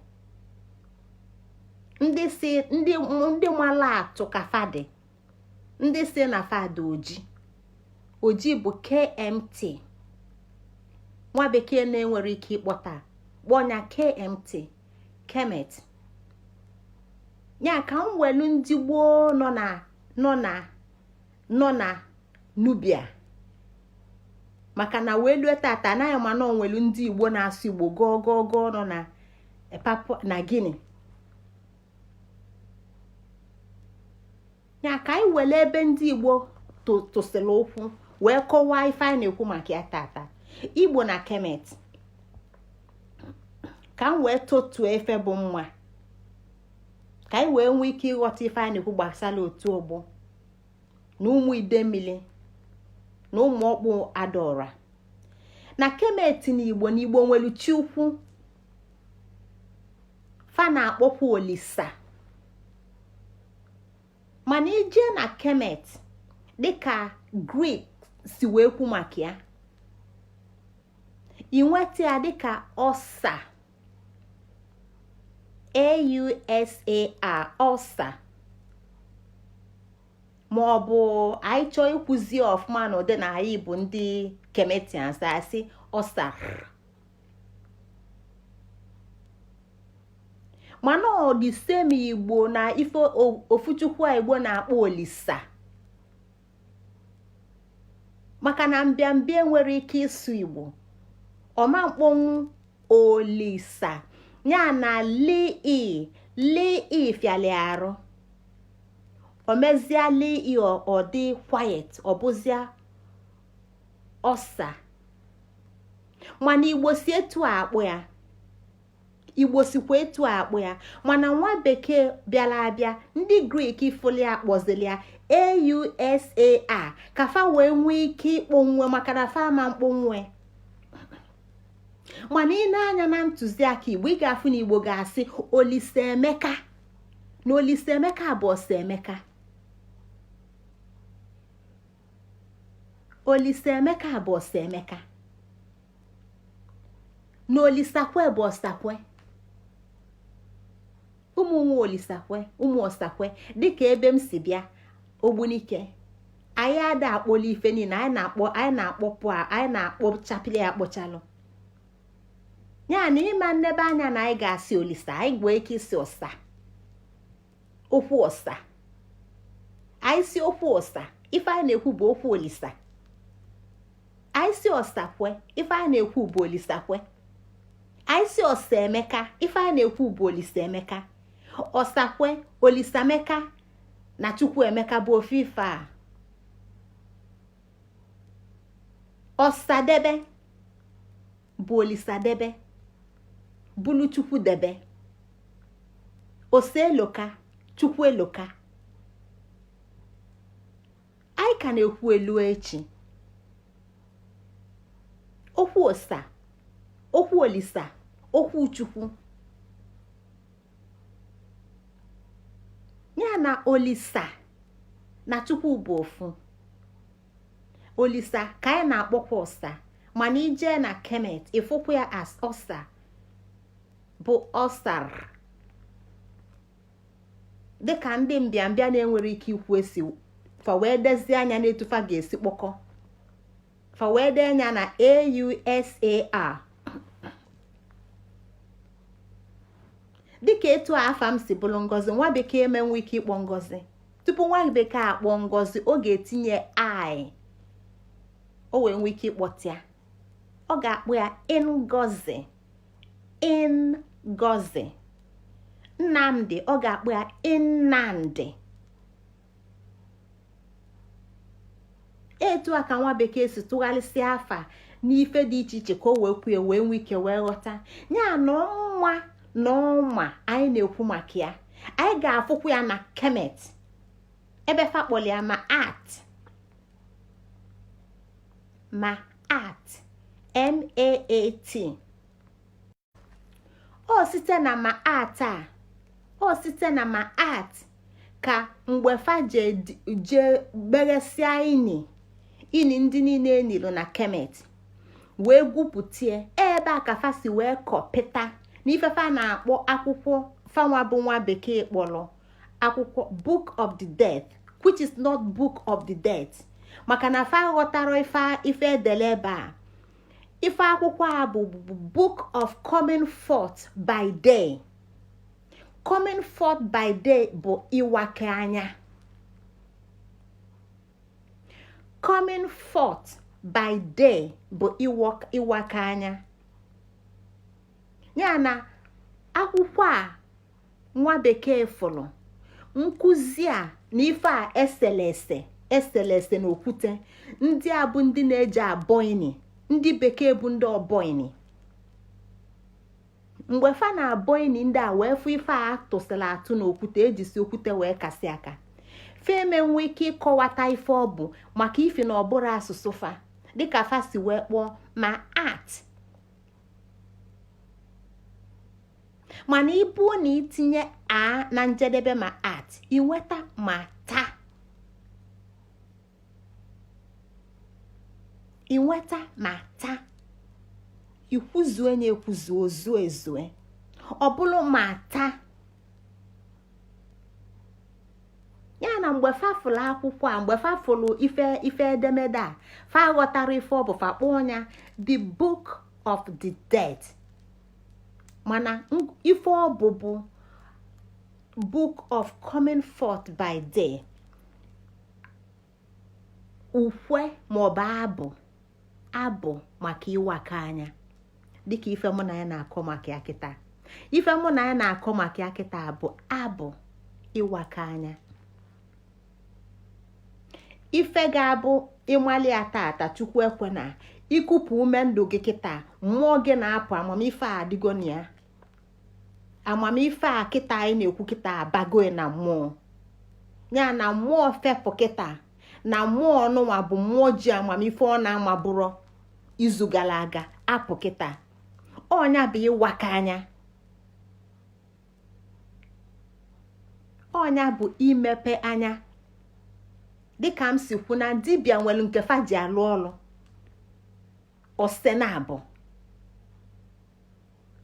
Speaker 1: ndị si ndị mala atụ ka fa dị, ndị si na fa dị oji. Oji bụ KMT. Nwa bekee na-enwere ike ịkpọta kpọọ ya KMT, Kemet. Ya ka m welu ndị gboo nọ na Nubia, maka na wee lue tata anaghị ma na onwelu ndị Igbo na-asụ Igbo gọọ gọọ gọọ nọ na Papua na Guinea. Ya ka anyị were ebe ndị Igbo tụsịrị ụkwụ wee kọwaa ife anyị na-ekwu maka ya tata, Igbo na Kemet, ka m wee totuo ife bụ mma, ka anyị wee nwee ike ịghọta ife anyị na-ekwu gbasara otu ọgbọ na ụmụ idemmili na ụmụ ọkpụ adaọra na Kemet na Igbo. Na Igbo nwere chi ukwu fa na-akpọkwa Olisa. Mana ije na Kemet dịka Greek si wee kwu maka ya, ị nweta ya dịka ọsa, AUSAR, ọsa, ma ọ bụ anyị chọọ ikwuzi ọfụma na ụdị na anyị bụ ndị Kemetians, asị ọsa. Mana ọ dị same Igbo na ife ofu Chukwu a Igbo na-akpọ Olisa, maka na mbịambịa nwere ike ịsụ Igbo ọma mkpọnwụ Olisa. Ya na li li fiali arụ, o mezie li ọ dị quiet, ọ bụzia ọsa. Mana Igbo si etu a akpọ ya, Igbo sikwa etu a akpọ ya. Mana nwa bekee bịara abịa, ndị Grik fụli ya kpọzili ya AUSAR ka fa wee nwee ike ịkpọ nwe, maka na fa ama mkpọ nwe. Mana ị na-anya na ntụziaka Igbo, ị ga-afụ na Igbo ga-asị Olisa Emeka, na Olisa Emeka bụ Ọsa Emeka. Olisa Emeka bụ Ọsa Emeka, na Olisakwe bụ Ọsakwe. Ụmụ nwa Olisakwe, ụmụ Ọsakwe, dịka ebe m si bịa, Ogbunike, anyị ada akpọli ife niile anyị na-akpọ, anyị na-akpọpụ, anyị na-akpọchapịrị ya akpọchalụ ya na ịma nnebe anya na anyị ga-asị Olisa, anyị nwee ike isi Ọsa, okwu Ọsa. Anyị si okwu Ọsa, ife anyị na-ekwu bụ okwu Olisa. Anyị si Ọsakwe, ife anyị na-ekwu bụ Olisakwe. Anyị si Ọsa Emeka, ife anyị na-ekwu bụ Olisa Emeka. Ọsakwe, Olisameka na Chukwu Emeka bụ ofu ife a. Ọsadebe bụ Olisadebe, bụlụ Chukwu debe. Oseloka, Chukwu eloka. Anyị ka na-ekwu elu echi. Okwu Ọsa, okwu Olisa, okwu Chukwu, ya na Olisa na Chukwu bụ ofu. Olisa ka anyị na-akpọkwa Ọsa, mana ije na Kemet ịfụkwa ya as Ọsa, bụ Ọsar, dịka ndị mbịambịa na-enwere ike ikwu esi fa wee dezie anya n'etu fa ga-esi kpọkọ fa wee dee anya na AUSAR, dịka etu a afa m si bụrụ Ngozi. Nwa bekee emenwe ike ịkpọ Ngozi. Tupu nwa bekee akpọ Ngozi, ọ ga-etinye I, o wee nwee ike ịkpọta ya. Ọ ga-akpọ ya Ngozi, Ngozi. Nnamdi, ọ ga-akpọ ya Nnamdi. Etu a ka nwa bekee si tụgharịsịa afa n'ife dị iche iche ka o wee kwue wee nwee ike wee ghọta ya na ọnwa na ọnwa anyị na-ekwu maka ya. Anyị ga-afụkwa ya na Kemet ebe fa kpọrọ ya Ma'at, Ma'at, M-A-A-T. Ọ site na Ma'at a, ọ site na Ma'at ka mgbe fa jee gbeghesịa ini ini ndị niile enilu na Kemet wee gwupụtie ebe a ka fa si wee kọpịta n'ife fa na-akpọ akwụkwọ fanwa bụ nwa bekee kpọrọ akwụkwọ Book of the Dead, which is not Book of the Dead, maka na fa ghọtara ife edele ebe a. Ife akwụkwọ a bụ Book of Coming Forth by Day. Coming Forth by Day bụ ịwake anya. Coming Forth by Day bụ ịwake anya. Ya na akwụkwọ a nwa bekee fụrụ nkụzi a na ife a eselese eselese na okwute ndị a bụ ndị na-eji abọ ini, ndị bekee bụ ndị ọbọ ini. Mgbe fa na-abọ ini ndị a wee fụ ife a tụsịrị atụ na okwute ejisi okwute wee kasị aka, fa emenwe ike ịkọwata ife ọ bụ, maka ife na ọ bụrụ asụsụ fa, dịka fa si wee kpọọ Ma'at. Mana ịbụ na itinye a na njedebe Ma'at, inweta mata, inweta mata, ikwuzue na ekwuzuo zuo ezue, ọ bụrụ mata. Ya na mgbe fa fụlụ akwụkwọ a, mgbe fa fụlụ ife ife edemede a, fa ghọtara ife ọ bụ, fa kpọọ ya the Book of the Dead, mana ife ọ bụ bụ Book of Coming Forth by Day, ukwe maọbụ abụ, abụ maka ịwaka anya, dịka ife mụ na ya na-akọ maka ya kịta. Ife mụ na ya na-akọ maka ya kịta bụ abụ ịwaka anya. Ife ga-abụ ịmali ya tata, Chukwu ekwe na ikupụ ume ndụ gị kịta, mmụọ gị na-apụ, amamife a adịgo na ya. Amamife a kịta anyị na-ekwu kịta abago na mmụọ ya, na mmụọ fepụ kịta, na mmụọ ọnụnwa bụ mmụọ ji amamife ọ na-amabụrọ izu gara aga apụ kịta. Ọnya bụ ịwaka anya, ọnya bụ imepe anya. Dịka m si kwu na dibịa nwere nke fa ji alụ ọlụ ose na abụ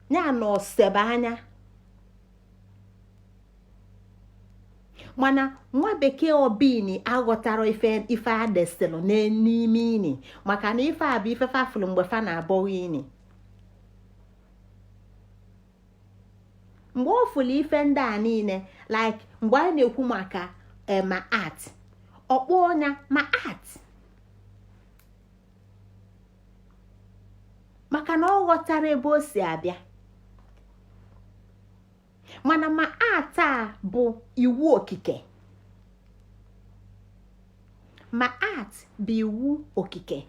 Speaker 1: ya na osebe anya. Mana nwa bekee obini aghọtara ife adeselụ n'ime ini, maka na ife a bụ ife fa fụlụ mgbe fa na-abọghị ini. Mgbe ọ fụlụ ife ndị a niile, like mgbe anyị na-ekwu maka ma'at, ọ kpọọ nya ma'at maka na ọ ghọtara ebe o si abịa. Mana ma'at a bụ iwu okike, ma'at bụ iwu okike.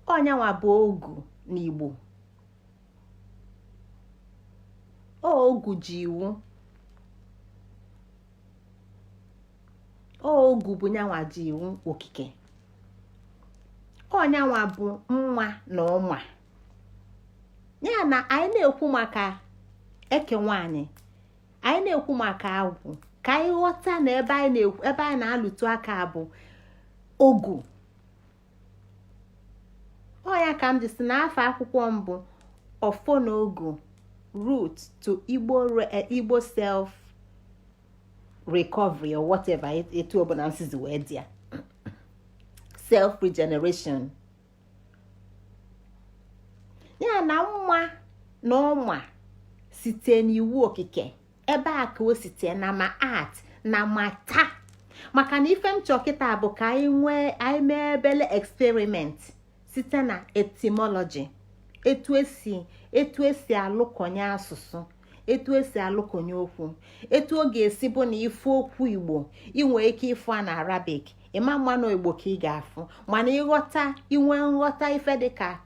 Speaker 1: Ọ nyanwa bụ ogu n'Igbo. Ogu ji iwu, ogu bụ nyanwa ji iwu okike. Ọ nyanwa bụ mma na ọma. Ya na anyị na-ekwu maka eke nwaanyị, anyị na-ekwu maka agwụ, ka anyị ghọta na ebe anyị na-ekwu, ebe anyị na-alụtụ aka bụ ogu. Ọ ya ka m ji sị na afa akwụkwọ m bụ Ọfọ na Ogu, Route to Igbo Self Recovery or whatever, etu ọbụla m sizi wee dị ya, self regeneration. Ya na mma na ọma site n'iwu okike, ebe a ka o site na ma'at na mata. Maka na ife m chọ kịta bụ ka anyị nwee, anyị mee ebele experiment site na etymology, etu esi alụkọnye asụsụ, etu esi alụkọnye okwu, etu ọ ga-esi bụ na ịfụ okwu Igbo, ị nwee ike ịfụ a na Arabic, ịma mmanụ Igbo ka ị ga-afụ. Mana ịghọta, inwe nghọta ife dịka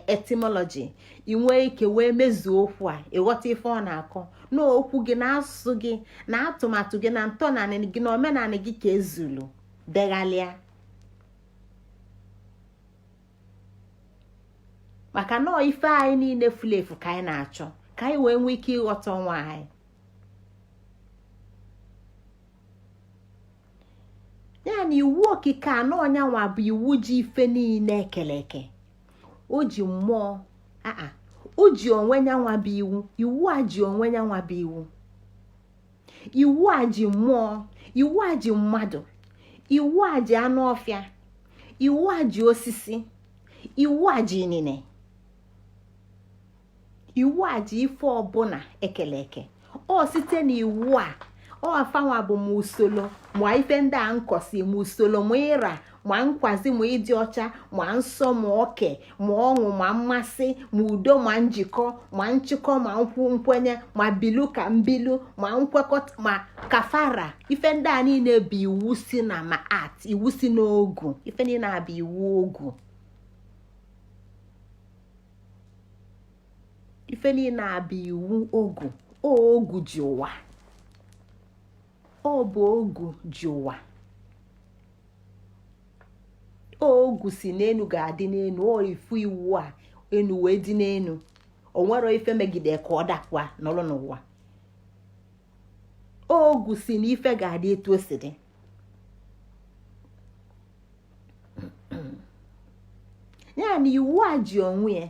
Speaker 1: etymology, ị nwee ike wee mezuo okwu a, ịghọta ife ọ na-akọ na okwu gị na asụsụ gị na atụmatụ gị na ntọnanị gị na omenanị gị ka ezulu deghalịa. Maka na ife anyị niile furu efu ka anyị na-achọ ka anyị wee nwee ike ịghọta onwe anyị. Ya na iwu okike anọ nyanwa bụ iwu ji ife niile ekele eke. O ji mmụọ aa, o ji onwe nyanwa bụ iwu. Iwu a ji onwe nyanwa bụ iwu. Iwu a ji mmụọ, iwu a ji mmadụ, iwu a ji anụ ọfịa, iwu a ji osisi, iwu a ji inine, iwu a ji ife ọbụla ekele eke. Ọ site na iwu a, ọ fanwa bụ ma usoro ma ife ndị a nkọsi, ma usoro ma ịra ma nkwazi ma ịdị ọcha ma nsọ ma oke ma ọṅụ ma mmasị ma udo ma njikọ ma nchịkọ ma nkwu nkwenye ma bilu ka mbilu ma nkwekọta ma kafara. Ife ndị a niile bụ iwu si na ma'at, iwu si n'ogu. Ife niile a bụ iwu ogu. Ife niile a bụ iwu ogu. Ogu ji ụwa, ọ bụ ogu ji ụwa. Ogu si n'enu ga-adị n'enu. Ọ ifu iwu a enu wee dị n'enu, o nwere ife megide ka ọ dapụa nọrọ n'ụwa. Ogu si na ife ga-adị etu o si dị. Ya na iwu a ji onwe ya.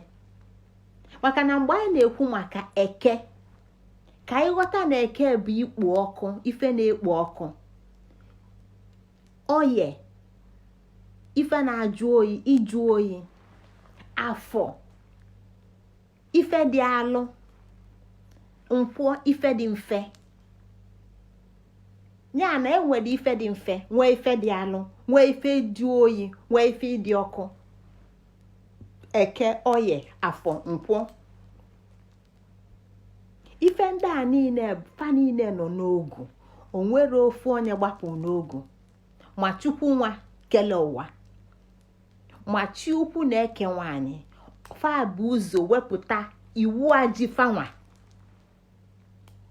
Speaker 1: Maka na mgbe anyị na-ekwu maka eke, ka anyị ghọta na eke bụ ikpo ọkụ, ife na-ekpo ọkụ. Oye, ife na-ajụ oyi, ịjụ oyi. Afọ, ife dị alụ. Nkwọ, ife dị mfe. Ya na enwere ife dị mfe, nwee ife dị alụ, nwee ife dị oyi, nwee ife dị ọkụ. Eke, oye, afọ, nkwọ, ife ndị a niile, fa niile nọ n'ogu. O nwere ofu onye gbapụ n'ogu, ma chukwu nwa kele ụwa, ma chi ukwu na-eke nwaanyị. Fa bụ ụzọ wepụta iwu a ji fanwa.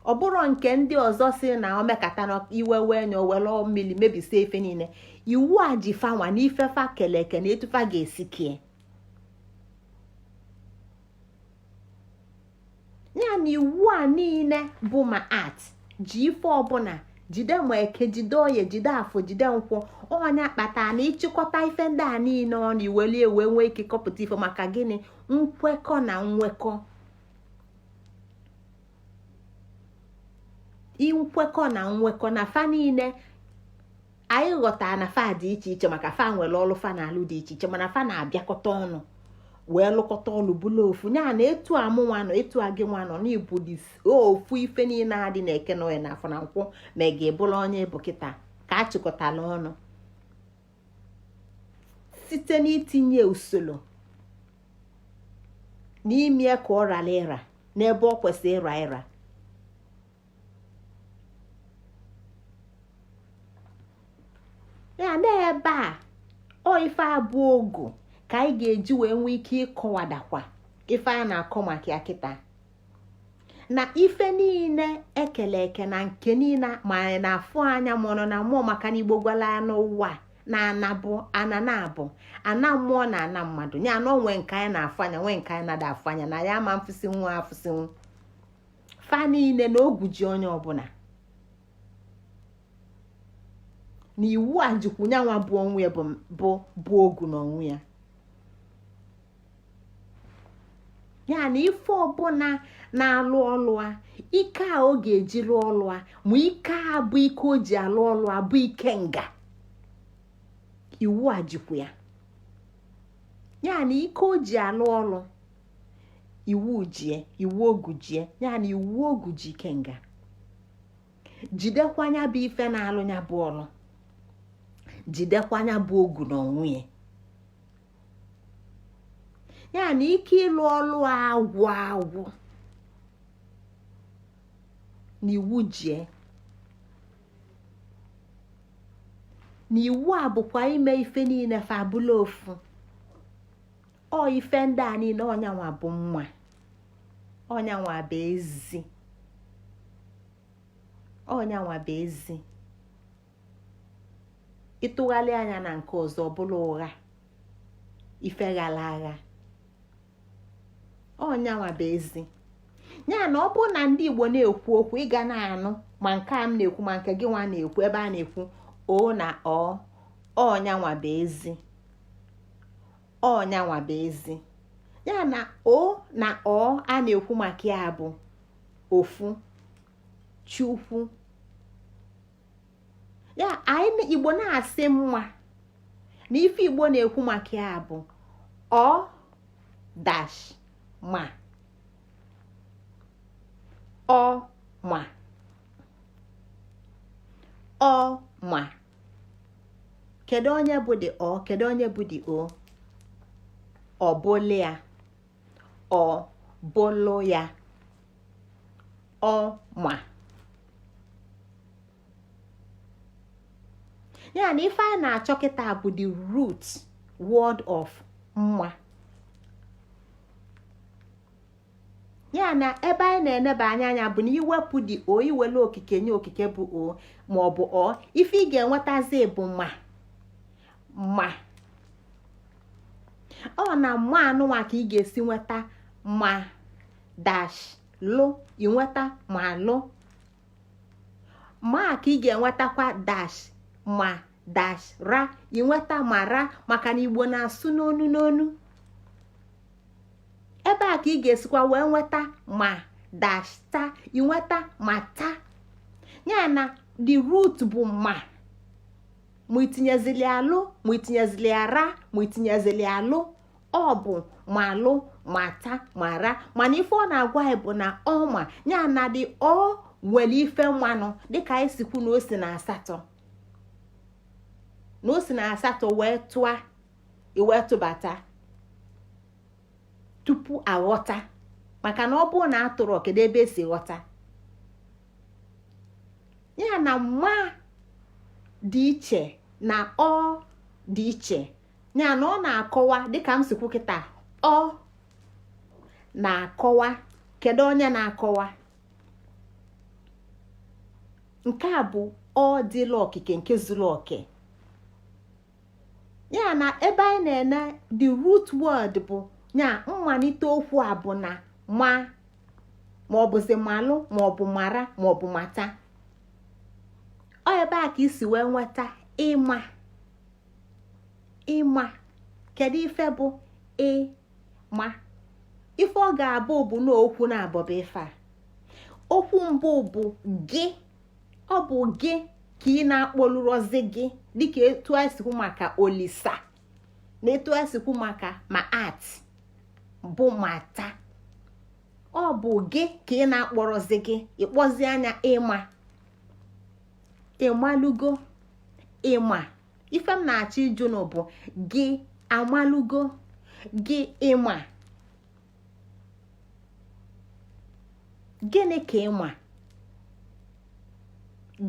Speaker 1: Ọ bụrụ nke ndị ọzọ si na omekata na iwe wee nya owere mmiri mebisie ife niile. Iwu a ji fanwa na ife fa kele eke na etu fa ga-esi kie ya. Na iwu a niile bụ ma'at ji ife ọbụla Jide ma Eke, jide Oye, jide Afọ, jide Nkwọ. Ọnya kpatara na ịchịkọta ife ndị a niile ọnụ, iwelie wee nwee ike kọpụta ife. Maka gịnị? Nkwekọ na nwekọ, nkwekọ na nwekọ na fa niile. Anyị ghọtara na fa dị iche iche maka fa nwere ọlụ fa na-alụ dị iche iche, mana fa na-abịakọta ọnụ wee lụkọta ọlụ bụla ofu. Ya na etu a mụnwa nọ, etu a gị nwa nọ, n'ịbụ ofu ife niile adị na Eke na Oye na Afọ na Nkwọ, ma ị ga-ebụla onye bụ kịta ka a chịkọtala ọnụ site n'itinye usoro n'ime ka ọ rara ịra n'ebe ọ kwesịrị ịra ịra. Ya n'ebe a, ọ ife abụọ ogu ka anyị ga-eji wee nwee ike ịkọwadakwa ife a na-akọ maka ya kịta, na ife niile ekele eke na nke niile ma anyị na-afụ anya ma ọ nọ na mmụọ, maka na Igbo gwara ya n'ụwa na ana bụ ana na-abụ ana mmụọ na ana mmadụ. Ya na onwe nke anyị na-afụ anya, nwee nke anyị na-ada afụ anya, na ya ama mfụsịnwu afụsịnwu fa niile, na ogwu ji onye ọbụla, na iwu a jikwu nyanwa bụ onwe ya bụ ogu n'onwe ya. Ya na ife ọbụla na-alụ ọlụ a, ike a ọ ga-eji lụọ ọlụ a, ma ike a bụ ike o ji alụ ọlụ a bụ ike nga iwu a jikwu ya. Ya na ike o ji alụ ọlụ, iwu jie, iwu ogu jie ya, na iwu ogu ji ike nga jidekwa nya bụ ife na-alụ nya bụ ọlụ, jidekwa nya bụ ogu n'onwe ya. Ya na ike ịlụ ọlụ agwụ agwụ na iwu jie, na iwu a bụkwa ime ife niile fa abụla ofu. Ọ ife ndị a niile, ọnyanwa bụ mma, ọnyanwa bụ ezi, ọnyanwa bụ ezi. Ịtụgharị anya na nke ọzọ, ọbụla ụgha, ife ghara agha. Ọnyanwa bụ ezi. Ya na ọ bụrụ na ndị Igbo na-ekwu okwu, ị ga na-anụ ma nke a m na-ekwu ma nke gị nwa na-ekwu, ebe a na-ekwu o na ọ, ọnyanwa bụ ezi, ọnyanwa bụ ezi. Ya na o na ọ a na-ekwu maka ya bụ ofu Chukwu. Ya anyị Igbo na-asị mma, na ife Igbo na-ekwu maka ya bụ ọ dash ma, ọ ma, ọ ma. Kedu onye bụ dị ọ? Kedu onye bụ dị o? Ọ bụlụ ya, ọ bụlụ ya, ọ ma. Ya na ife anyị na-achọ kịta bụ the root word of mma. Ya na ebe anyị na-eneba anya anya bụ na iwepụ dị o, iwelu okike nye okike bụ o ma ọ bụ ọ, ife ị ga-enwetazi bụ ma. Ma ọ na ma anụnwa ka ị ga-esi nweta ma dash lụ, inweta ma lụ. Ma ka ị ga-enwetakwa dash ma dash ra, inweta ma ra, maka na Igbo na-asụ n'onu n'onu. Ebe a ka ị ga-esikwa wee nweta ma dash ta, inweta ma ta. Ya na the root bụ ma, ma itinyezili alụ, ma itinyezili ara, ma itinyezili alụ, ọ bụ ma lụ, ma ta, ma ra. Mana ife ọ na-agwa anyị bụ na ọ ma ya na dị ọ nwere ife mmanụ, dịka anyị si kwu na o si na asatọ, na o si na asatọ wee tụa iwee tụbata tupu aghọta. Maka na ọ bụrụ na atụrụ, kedu ebe esi ghọta? Ya na ma dị iche na ọ dị iche. Ya na ọ na-akọwa, dịka m si kwu kịta, ọ na-akọwa. Kedu onye na-akọwa? Nke a bụ ọ dịla okike nke zuru oke. Ya na ebe anyị na-ene the root word bụ ya mmalite okwu a bụ na ma, ma ọ bụzi malụ, ma ọ bụ mara, ma ọ bụ mata. Ọ ebe a ka isi wee nweta ịma. Ịma, kedu ife bụ ịma? Ife ọ ga-abụ bụ na okwu na-abọba ife a. Okwu mbụ bụ gị. Ọ bụ gị ka ị na-akpọlụrọzi gị, dịka etu anyị sikwu maka Olisa na etu anyị sikwu maka Ma'at bụ mata. Ọ bụ gị ka ị na-akpọrọzi gị, ịkpọzi anya ịma. Ịmalugo ịma? Ife m na-achọ ịjụ nụ bụ, gị amalugo? Gị ịma? Gịnị ka ịma?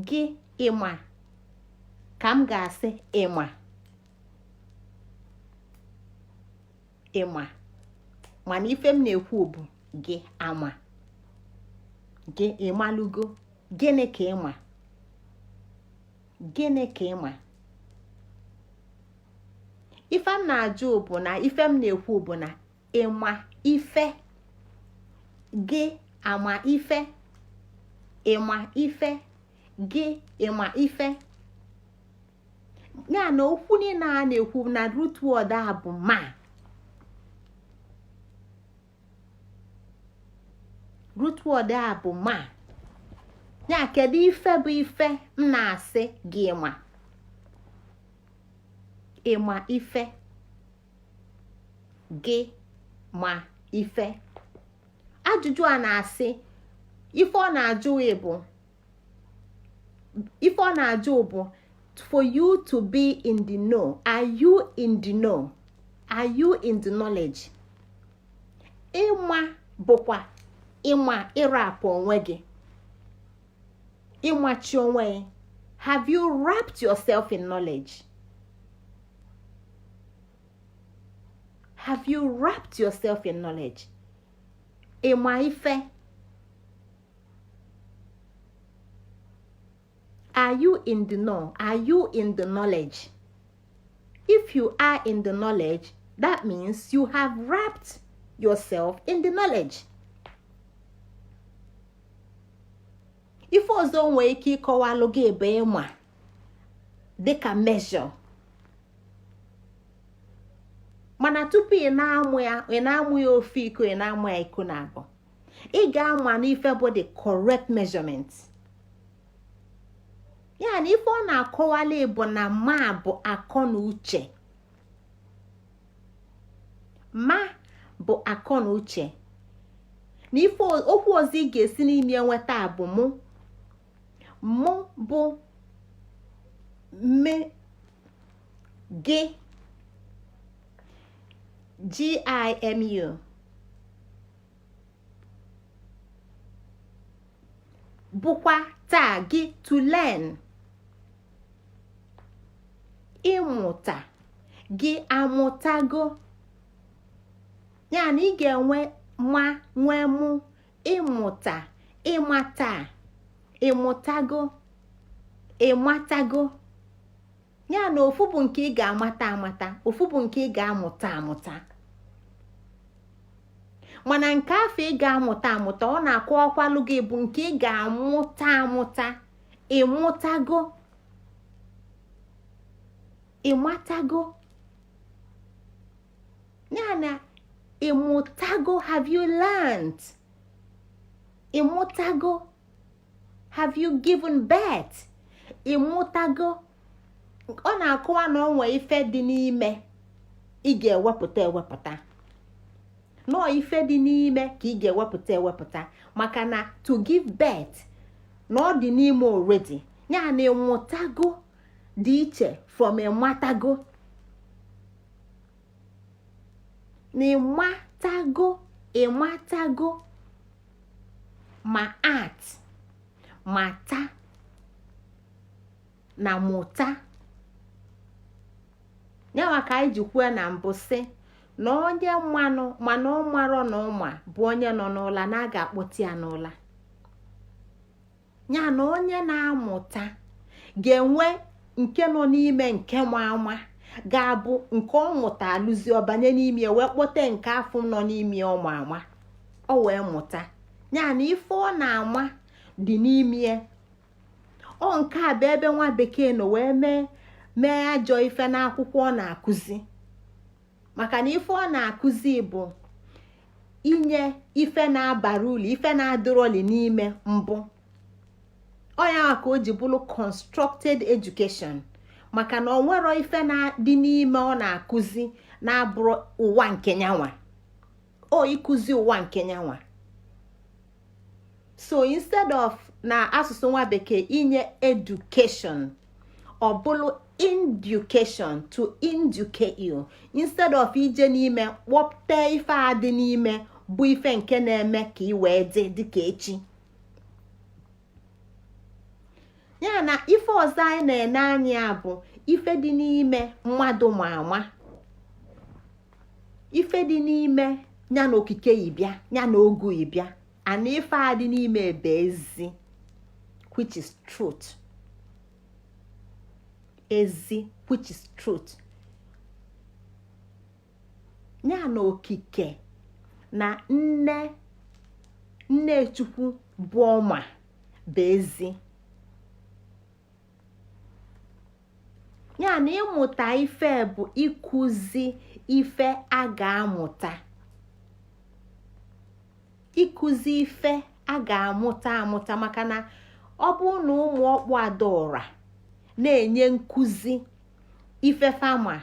Speaker 1: Gị ịma ka m ga-asị ịma. Ịma, mana ife m na-ekwu bụ gị ama. Gị ịmalugo? Gịnị ka ịma? Gịnị ka ịma? Ife m na-ajụ bụ na ife m na-ekwu bụ na ịma ife. Gị ama ife? Ịma ife? Gị ịma ife? Ya na okwu niile a na-ekwu na root word a bụ ma. Root word a bụ ma. Ya kedu ife bụ ife m na-asị gị ma? Ịma ife? Gị ma ife? Ajụjụ a na-asị, ife ọ na-ajụ bụ, ife ọ na-ajụ bụ for you to be in the know. Are you in the know? Are you in the knowledge? Ịma bụkwa ịma ịrapụ onwe gị, ịmachi onwe gị. Have you wrapped yourself in knowledge? Have you wrapped yourself in knowledge? Ịma ife? Are you in the know? Are you in the knowledge? If you are in the knowledge, that means you have wrapped yourself in the knowledge. Ife ọzọ nwee ike ịkọwalụ gị bụ ịma dịka measure. Mana tupu ị na-amụ ya, ị na-amụ ya ofu iko, ị na-amụ ya iko na abụọ, ị ga-ama n'ife bụ the correct measurement. Ya na ife ọ na-akọwali bụ na ma bụ akọ na uche. Ma bụ akọ na uche. Na ife okwu ọzọ ị ga-esi n'ime nweta bụ mụ. Mụ bụ me, gị, G-I-M-U. Bụkwa taa gị to learn, ịmụta. Gị amụtago? Ya na ị ga-enwe ma nwee mụ, ịmụta, ịmata, ịmụtago, ịmatago. Ya na ofu bụ nke ị ga-amata amata, ofu bụ nke ị ga-amụta amụta. Mana nke afụ ị ga-amụta amụta, ọ na-akọwakwalụ gị bụ nke ị ga-amụta amụta. Ịmụtago? Ịmatago? Ya na ịmụtago, have you learned? Ịmụtago? Have you given birth? Ịmụtago? Ọ na-akọwa na ọ nwee ife dị n'ime ị ga-ewepụta ewepụta, nọọ ife dị n'ime ka ị ga-ewepụta ewepụta, maka na to give birth na ọ dị n'ime already. Ya na ịmụtago dị iche from ịmatago. Na ịmatago, ịmatago ma at mata na mụta. Ya maka anyị ji kwuo na mbụ sị na onye manụ mana ọ marọ na ọ ma bụ onye nọ n'ụla na a ga-akpọte ya n'ụla. Ya na onye na-amụta ga-enwe nke nọ n'ime nke ma ama ga-abụ nke ọ mụta alụzi ọbanye n'ime wee kpọte nke afụ nọ n'ime ọ ma ama ọ wee mụta. Ya na ife ọ na-ama dị n'ime. Ọ nke a bụ ebe nwa bekee nọ wee mee ajọ ife n'akwụkwọ ọ na-akụzi, maka na ife ọ na-akụzi bụ inye ife na-abara ulu, ife na-adịrọli n'ime mbụ. Ọ ya ka o ji bụrụ constructed education, maka na ọ nwero ife na-adị n'ime ọ na-akụzi na-abụrụ ụwa nke nyanwa o ịkụzi ụwa nke nyanwa. So instead of na asụsụ nwa bekee inye education, ọ bụrụ inducation, to inducate you, instead of ije n'ime kpọpụta ife a dị n'ime, bụ ife nke na-eme ka ị wee dị dịka echi. Ya na ife ọzọ anyị na-ene anya bụ ife dị n'ime mmadụ ma ama, ife dị n'ime ya na okike yibịa, ya na ogu yibịa, ana ife a dị n'ime ebe ezi, which is truth, ezi, which is truth. Ya na okike na nne nne Chukwu bụ ọma bụ ezi. Ya na ịmụta ife bụ ịkụzi ife a ga-amụta, ịkụzi ife a ga-amụta amụta, maka na ọ bụrụ na ụmụ ọkpụ adaọra na-enye nkụzi ife fama,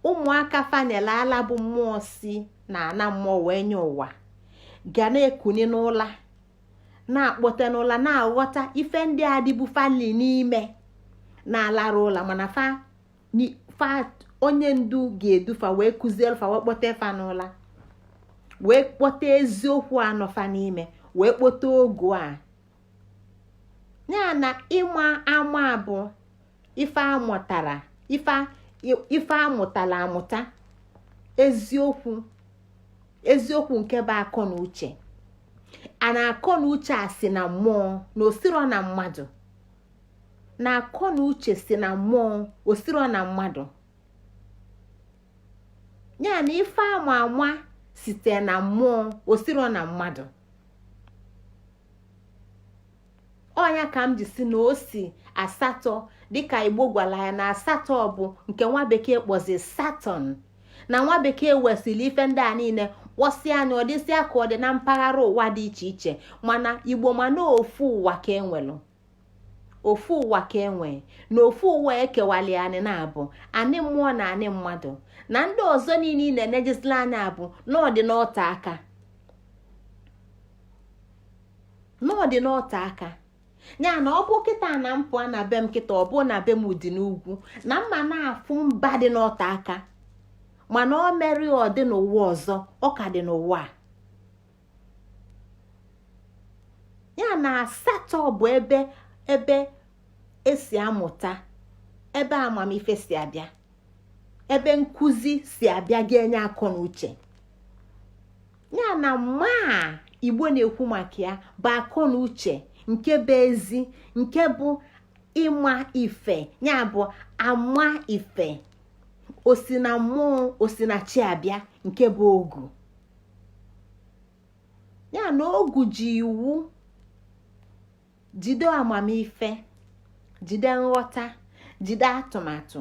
Speaker 1: ụmụaka fanyela ala bụ mmụọ si na ana mmụọ wee nye ụwa ga na-ekuni n'ụla, na-akpọte n'ụla, na-aghọta ife ndị a dịbu fali n'ime na-alara ụla, mana fa onye ndu ga-edufa wee kụziere fa, wee kpọte fa n'ụla, wee kpọte eziokwu anọfa n'ime, wee kpọte ogu a. Ya na ịma ama bụ ife amụtara, ife amụtara amụta, eziokwu, eziokwu nke bụ akọ na uche. A na akọ na uche a si na mmụọ na osiro na mmadụ, na akọ na uche si na mmụọ, osiro na mmadụ. Ya na ife ama ama site na mmụọ, osiro na mmadụ. Ọnya ka m ji si na o si asatọ, dịka Igbo gwara ya na asatọ bụ nke nwa bekee kpọzi Saturn, na nwa bekee wesịrị ife ndị a niile kpọsịa anya, ọ dịsịa ka ọ dị na mpaghara ụwa dị iche iche, mana Igbo ma na ofu ụwa ka enwelụ, ofu ụwa ka enwe, na ofu ụwa ekewali anị na-abụ anị mmụọ na anị mmadụ, na ndị ọzọ niile ị na-enejezila anya bụ n'ọdị n'ọta aka, n'ọdị n'ọta aka. Ya na ọ bụ kịta na mpụ na be m kịta, ọ bụ na be m dị n'ugwu na mma na-afụ mba dị n'ọta aka, mana ọ mere ọ dị n'ụwa ọzọ, ọ ka dị n'ụwa a. Ya na asatọ bụ ebe ebe esi amụta, ebe amamife si abịa, ebe nkụzi si abịa ga-enye akọ na uche. Ya na maa Igbo na-ekwu maka ya bụ akọ na uche nke bụ ezi, nke bụ ịma ife, ya bụ ama ife osi na mmụọ, osi na chi abịa, nke bụ ogu. Ya na ogu ji iwu jide amamife, jide nghọta, jide atụmatụ,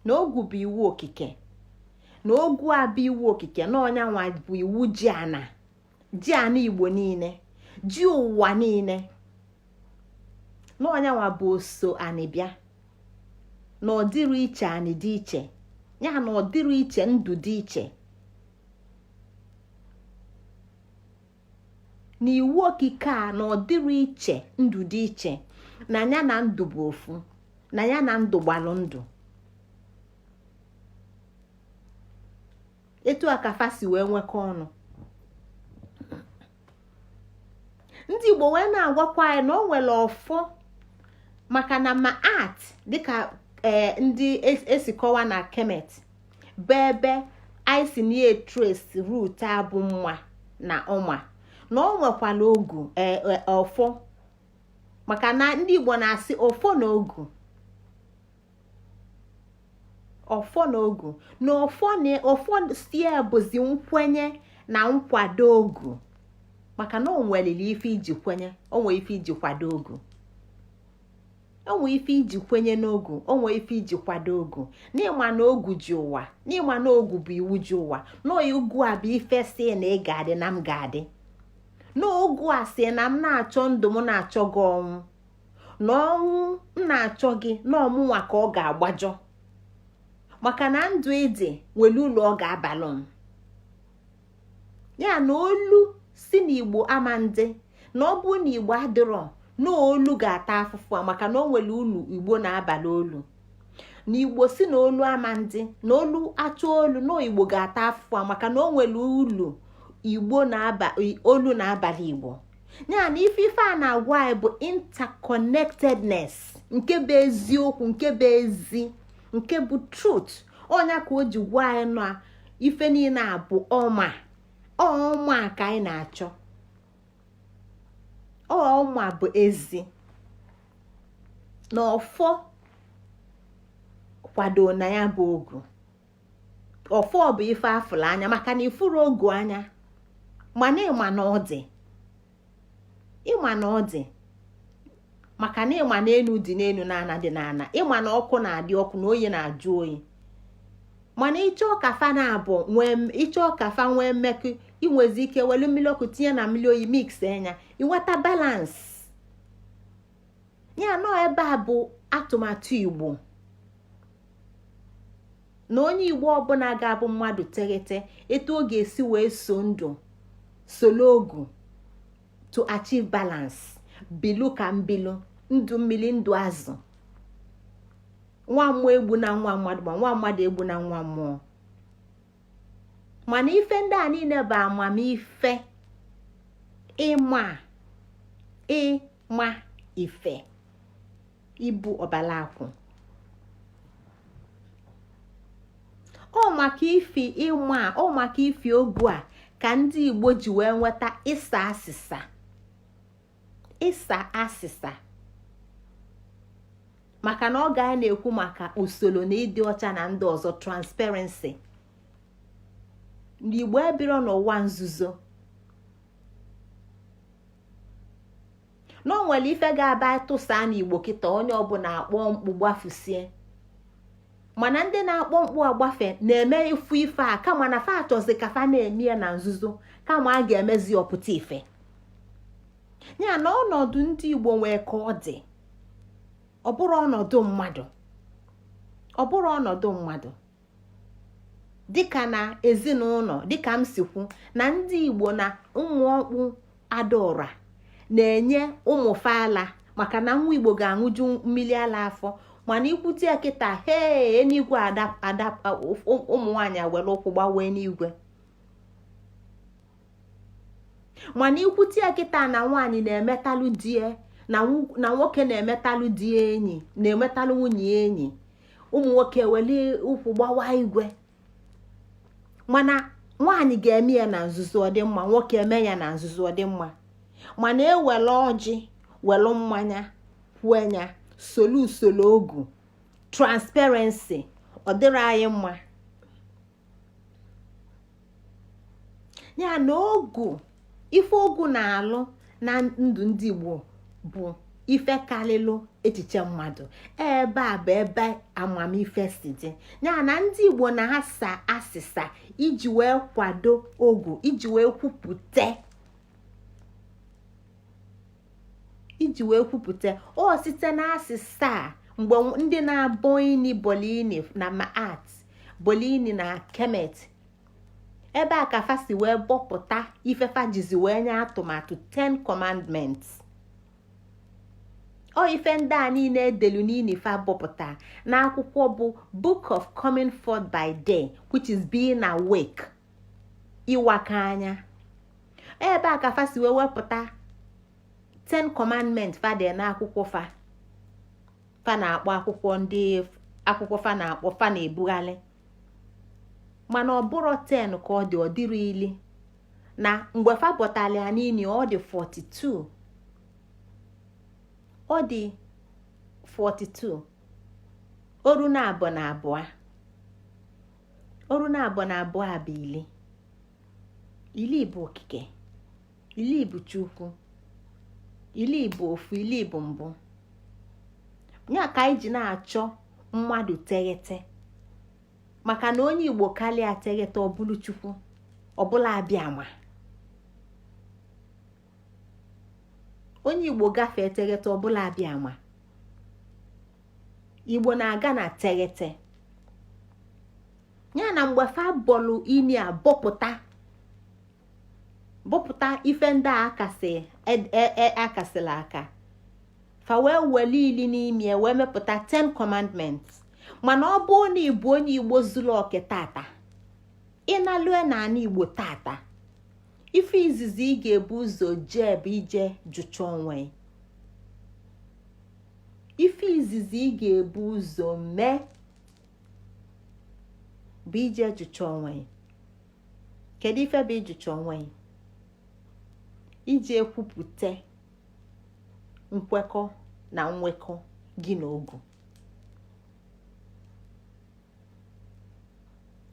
Speaker 1: na ogu bụ iwu okike, na ogu a bụ iwu okike, na ọnyanwa bụ iwu ji ana, ji ana Igbo niile, ji ụwa niile, na ọnyanwa bụ oso anị bịa, na ọ dịrị iche anị dị iche, ya na ọ dịrị iche ndụ dị iche, na iwu okike a na ọ dịrị iche ndụ dị iche, na ya na ndụ bụ ofu, na ya na ndụ gbalụ ndụ. Etu a ka fa si wee nwekọ ọnụ. Ndị Igbo wee na-agwakwa anyị na o nwere ọfọ, maka na ma'at dịka ndị esi kọwa na Kemet bụ ebe anyị si na trace root abụ mma na ọma, na o nwekwara ogu ọfọ, maka na ndị Igbo na-asị ọfọ na ogu, ọfọ na ogu, na ọfọ na ọfọ sie bụzi nkwenye na nkwado ogu, maka na o nwelili ife iji kwenye, o nwere ife iji kwado ogu. Onwe ife iji kwenye n'ogu, onwe ife iji kwado ogu, n'ịma na ogu ji ụwa, n'ịma na ogu bụ iwu ji ụwa, na ogu a bụ ife si na ị ga-adị na m ga-adị, na ogu a si na m na-achọ ndụ, m na-achọ gị ọnwụ, na ọnwụ m na-achọ gị na ọmụnwa ka ọ ga-agbajọ, maka na ndụ ịdị nwere ụlọ ọ ga-abalụ m. Ya na olu si na Igbo ama ndị na ọ bụ na Igbo adịrọ na olu ga-ata afụfụ a, maka na o nwere ulu Igbo na-abalị olu na Igbo si na olu ama ndị na olu achọ olu na Igbo ga-ata afụfụ a, maka na o nwere ulu Igbo na-aba olu na-abalị Igbo. Ya na ife ife a na-agwa anyị bụ interconnectedness, nke bụ eziokwu, nke bụ ezi, nke bụ truth. Ọnya ka o ji gwa anyị na ife niile a bụ ọma ọma ka anyị na-achọ. Ọma bụ ezi na ọfọ kwado na ya bụ ogu. Ọfọ bụ ife afụrụ anya, maka na ifuru ogu anya, mana ịma na ọ dị, ịma na ọ dị, maka na ịma na enu dị n'enu, na ana dị n'ana, ịma na ọkụ na-adị ọkụ, na oyi na-ajụ oyi. Mana ịchọọ ka fa na-abụ nwee, ịchọọ ka fa nwee mmekọ, inwezi ike welu mmiri ọkụ tinye na mmiri oyi, mix enya, ịnweta balance ya. Nọ ebe a bụ atụmatụ Igbo, na onye Igbo ọbụla ga-abụ mmadụ teghete, etu ọ ga-esi wee so ndụ solo ogu to achieve balance, bilu ka mbilu, ndụ mmiri, ndụ azụ, nwa mmụọ egbu na nwa mmadụ, ma nwa mmadụ egbu na nwa mmụọ. Mana ife ndị a niile bụ amamife, ịma ịma ife, ibu ọbala akwụ. Ọ maka ifi ịma, ọ maka ifi ogu a ka ndị Igbo ji wee nweta ịsa asịsa, ịsa asịsa, maka na ọ ga na-ekwu maka usoro na ịdị ọcha na ndị ọzọ, transparency. Ndị Igbo ebiro n'ụwa nzuzo, na o nwere ife ga-aba tụsaa n'Igbo kịta, onye ọbụla akpọ mkpu gbafusie. Mana ndị na-akpọ mkpu agbafe na-eme ifu ife a, kama na fa achọzi ka fa na-eme ya na nzuzo, kama a ga-emezi ọpụta ife ya. Na ọnọdụ ndị Igbo nwee ka ọ dị, ọ bụrụ ọnọdụ mmadụ, ọ bụrụ ọnọdụ mmadụ dịka na ezinụlọ, dịka m si kwu na ndị Igbo na ụmụ ọkpụ adaọra na-enye ụmụ fa ala, maka na nwa Igbo ga-aṅụju mmiri ala afọ. Mana ikwute ya kịta, hee, enigwe ada ada, ụmụ nwaanyị were ụkwụ gbawa enigwe. Mana ikwute ya kịta na nwaanyị na-emetalụ di ya, na nwoke na-emetalụ di ya enyi, na-emetalụ nwunye ya enyi, ụmụ nwoke were ụkwụ gbawa igwe. Mana nwaanyị ga-eme ya na nzuzo, ọ dị mma. Nwoke eme ya na nzuzo, ọ dị mma. Mana ewere ọjị, were mmanya kwue ya, solu usoro ogu, transparency, ọ dịrị anyị mma. Ya na ogu, ife ogu na-alụ na ndụ ndị Igbo bụ ife karịlụ echiche mmadụ. Ebe a bụ ebe amamife si dị. Ya na ndị Igbo na-asa asịsa iji wee kwado ogu, iji wee kwupụta, iji wee kwupụta ọ site na asịsa a. Mgbe ndị na-abọ ini bolini na Maat, bolini na Kemet, ebe a ka fa si wee bọpụta ife fa jizi wee nye atụmatụ 10 commandments. Ọ ife ndị a niile edelu n'ini fa bọpụta n'akwụkwọ bụ Book of Coming Forth by Day, which is being awake, ịwaka anya. Ebe a ka fa si wee wepụta 10 commandments fa dị n'akwụkwọ fa fa na-akpọ akwụkwọ ndị akwụkwọ fa na-akpọ fa na-ebugharị. Mana ọ bụrụ 10 ka ọ dị, ọ dịrị ili na mgbe fa bọtara ya n'ini, ọ dị 42, ọ dị 42, oru na abụọ na abụọ, oru na abụọ na abụọ bụ ili. Ili bụ okike, ili bụ Chukwu, ili bụ ofu, ili bụ mbụ. Ya ka anyị ji na-achọ mmadụ teghete, maka na onye Igbo karịa teghete, ọbụlụ Chukwu ọbụla abịa ma onye Igbo gafee teghete, ọbụla abịa ma Igbo na-aga na teghete. Ya na mgbe fa bọlụ ini a bọpụta bọpụta ife ndị a akasị akasịla aka, fa wee wele ili n'ime wee mepụta 10 commandments. Mana ọ bụrụ na ị bụ onye Igbo zuru oke tata, ịnalue n'ala Igbo tata, ife izizi ị ga-ebu ụzọ jee bụ ije jụcha onwe. Ife izizi ị ga-ebu ụzọ mee bụ ije jụcha onwe. Kedu ife bụ ịjụcha onwe? Iji ekwupụta nkwekọ na nwekọ gị na ogu.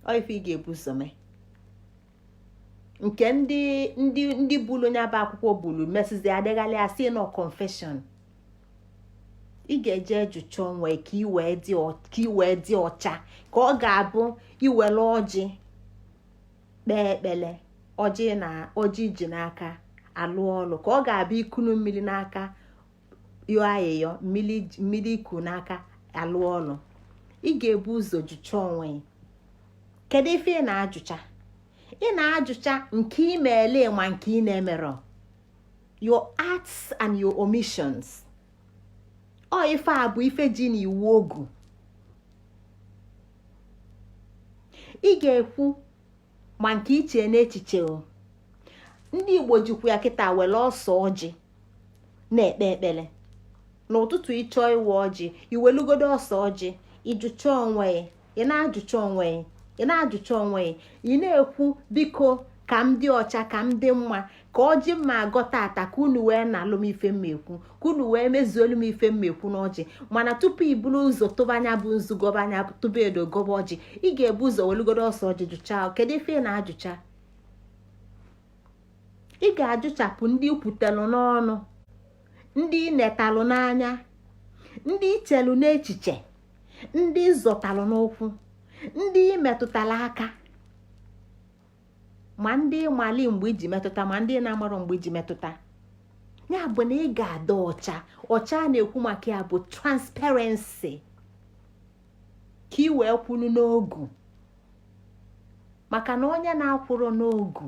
Speaker 1: Ọ ife ị ga-ebu ụzọ mee. Nke ndị ndị ndị bulu nya bụ akwụkwọ bulu mesizi adịghalị asị nọ confession. Ị ga-eje jụcha onwe ka ị wee dị ọcha, ka ọ ga-abụ iwere ọjị kpee ekpele, ọjị na ọjị ji n'aka alụ ọlụ, ka ọ ga-abụ ikunu mmiri n'aka yọọ ayịyọ, mmiri iku n'aka alụ ọlụ. Ị ga-ebu ụzọ jụcha onwe. Kedu ife ị na-ajụcha? Ị na-ajụcha nke ị meele ma nke ị na-emerọ, your acts and your omissions. Ọ ife a bụ ife ji na iwu ogu. Ị ga-ekwu ma nke iche n'echiche o. Ndị Igbo jikwa ya kịta were ọsọ ọjị na-ekpe ekpere n'ụtụtụ. Ịchọọ ịwa ọjị, iwelugodo ọsọ ọjị, ịjụcha onwe, ị na-ajụcha onwe, ị na-ajụcha onwe, ị na-ekwu biko ka m dị ọcha, ka m dị mma, ka ọjị mma agọ tata, ka unu wee na-alụ m ife mma ekwu, ka unu wee mezuolu m ife mma ekwu n'ọjị. Mana tupu i buru ụzọ tụba anya bụ nzu gọba anya, tụba edo gọba ọjị, ị ga-ebu ụzọ welugodo ọsọ ọjị jụcha. Kedu ife ị na-ajụcha? Ị ga-ajụchapụ ndị ikwutelụ n'ọnụ, ndị ị netalụ n'anya, ndị ichelu n'echiche, ndị ịzọtalụ n'ụkwụ, ndị ị metụtala aka, ma ndị mali mgbe iji metụta, ma ndị na-amarọ mgbe iji metụta. Ya bụ na ị ga-ada ọcha. Ọcha a na-ekwu maka ya bụ transparency, ka ị wee kwulu n'ogu, maka na onye na-akwụrụ n'ogu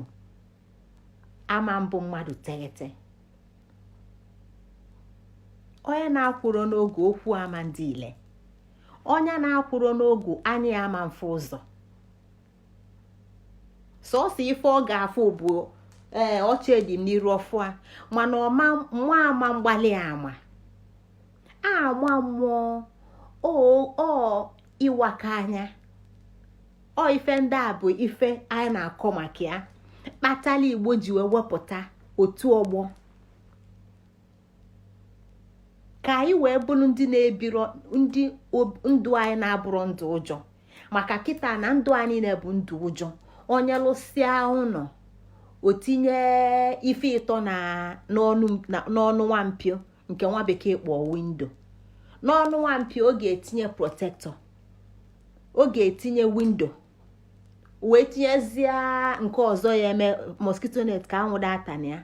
Speaker 1: ama mbụ mmadụ teghete. Onye na-akwụrụ n'ogu, okwu ama ndị ile. Onye na-akwụrụ n'ogu, anya ya ama mfe ụzọ. Sọsọ ife ọ ga-afụ bụ ee ọcha dị m n'iru ọfụa, mana ọma mmụọ ama mgbalị ama ama mmụọ ọ ịwaka anya. Ọ ife ndị a bụ ife anyị na-akọ maka ya kpatala Igbo ji wee wepụta otu ọgbọ ka anyị wee bụrụ ndị na-ebiro ndị ndụ anyị na-abụrụ ndụ ụjọ. Maka kịta na ndụ anyị niile bụ ndụ ụjọ. Onye lụsịa ụlọ, o tinye ife ịtọ na n'ọnụ nwampio nke nwa bekee kpọọ window. N'ọnụ nwampio ọ ga-etinye protector, ọ ga-etinye window, wee tinyezie nke ọzọ ya eme mosquito net ka anwụ data na ya.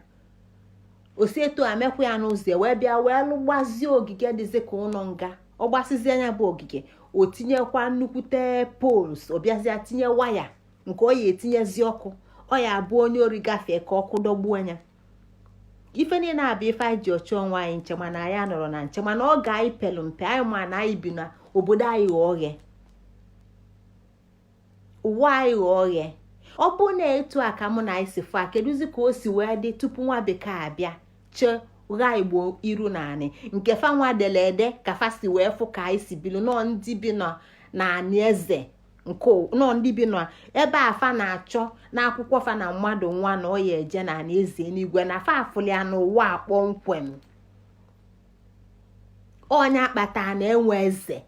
Speaker 1: Osi etu a mekwa ya n'ụzọ, wee bịa wee lụgbazie ogige dịzi ka ụlọ nga. Ọ gbasizie anya bụ ogige, o tinyekwa nnukwute poles, ọ bịazie tinye waya nke ọ ya etinyezi ọkụ, ọ ya abụ onye ori gafee ka ọkụ dọgbuo anya. Ife niile a bụ ife anyị ji ọchụ onwe anyị nche, mana anyị nọrọ na nche. Mana ọ ga anyị pelu mpe, anyị ma na anyị bi na obodo anyị ghọọ oghe, ụwa anyị ghọọ oghe. Ọ bụ na etu a ka mụ na anyị si fụ a, kedụzi ka o si wee dị tupu nwa bekee abịa chee gha Igbo iru naanị nke fa nwa dele ede, ka fa si wee fụ ka anyị si bilu nọọ ndị bi na naanị eze nke nọọ ndị bi nọ ebe a fa na-achọ n'akwụkwọ fa na mmadụ nwa na ọ ya eje na anị eze n'igwe na fa afụli ya n'ụwa kpọmkwem. Onye akpata na-enwe eze,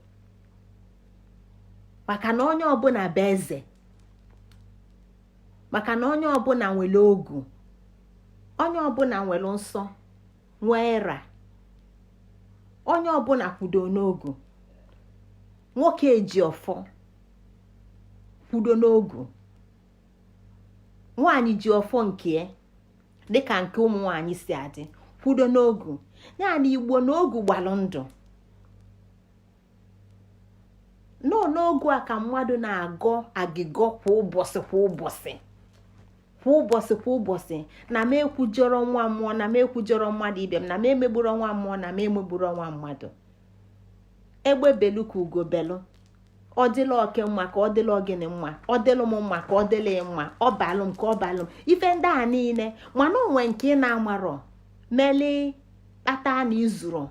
Speaker 1: maka na onye ọbụla bụ eze, maka na onye ọbụla nwere ogu, onye ọbụla nwere nsọ, nwee ịra. Onye ọbụla kwudo n'ogu. Nwoke ji ọfọ kwudo n'ogu, nwaanyị ji ọfọ nke dịka nke ụmụ nwaanyị si adị kwudo n'ogu. Ya na Igbo na ogu gbalụ ndụ nọ n'ogu a ka mmadụ na-agọ agịgọ kwa ụbọchị, kwa ụbọchị, kwa ụbọchị, kwa ụbọchị, na m ekwujọrọ nwa mmụọ, na m ekwujọrọ mmadụ ibe m, na m emegburo nwa mmụọ, na m emegburo nwa mmadụ. Egbe belu ka ugo belu. Ọ dịla oke mma ka ọ dịla ogene mma, ọ dịlụ m mma ka ọ dịla ya mma, ọ balụ m ka ọ balụ m. Ife ndị a niile, mana onwe nke ị na-amarọ meli kpata na izuru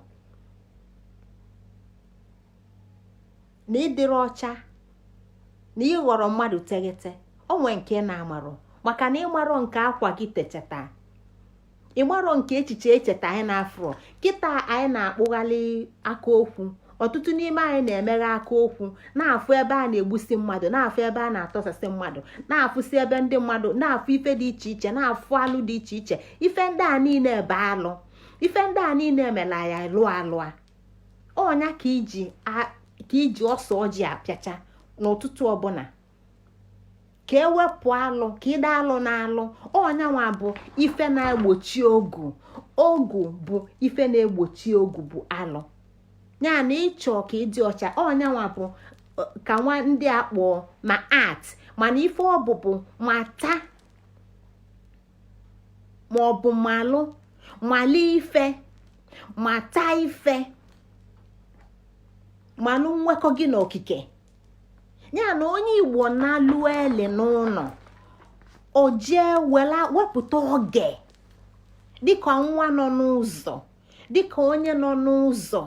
Speaker 1: na ịdịrị ọcha na ịghọrọ mmadụ teghete. Onwe nke ị na-amarọ, maka na ịmarọ nke akwa gị techeta, ịmarọ nke echiche echeta. Anyị na-afụrọ kịta, anyị na-akpụghalị aka okwu. Ọtụtụ n'ime anyị na-emeghe aka okwu, na-afụ ebe a na-egbusi mmadụ, na-afụ ebe a na-atọsasị mmadụ, na-afụsi ebe ndị mmadụ na-afụ ife dị iche iche, na-afụ alụ dị iche iche. Ife ndị a niile ebe alụ, ife ndị a niile emela ya lụọ alụa. Ọnya ka iji ọsọ ọjị apịacha n'ụtụtụ ọbụla ka ewepụ alụ, ka ịda alụ na alụ. Ọnyanwa bụ ife na-egbochi ogu. Ogu bụ ife na-egbochi ogu bụ alụ. Ya na ịchọ ka ịdị ọcha, ọnyanwa bụ ka nwa ndị a kpọọ ma art, mana ife ọ bụ mata ma ọ bụ malụ, malụ ife, mata ife, malụ nwekọ gị na okike. Ya na onye Igbo na-alụ ele n'ụlọ, o jee wela wepụta oge dịka nwa nọ n'ụzọ, dịka onye nọ n'ụzọ,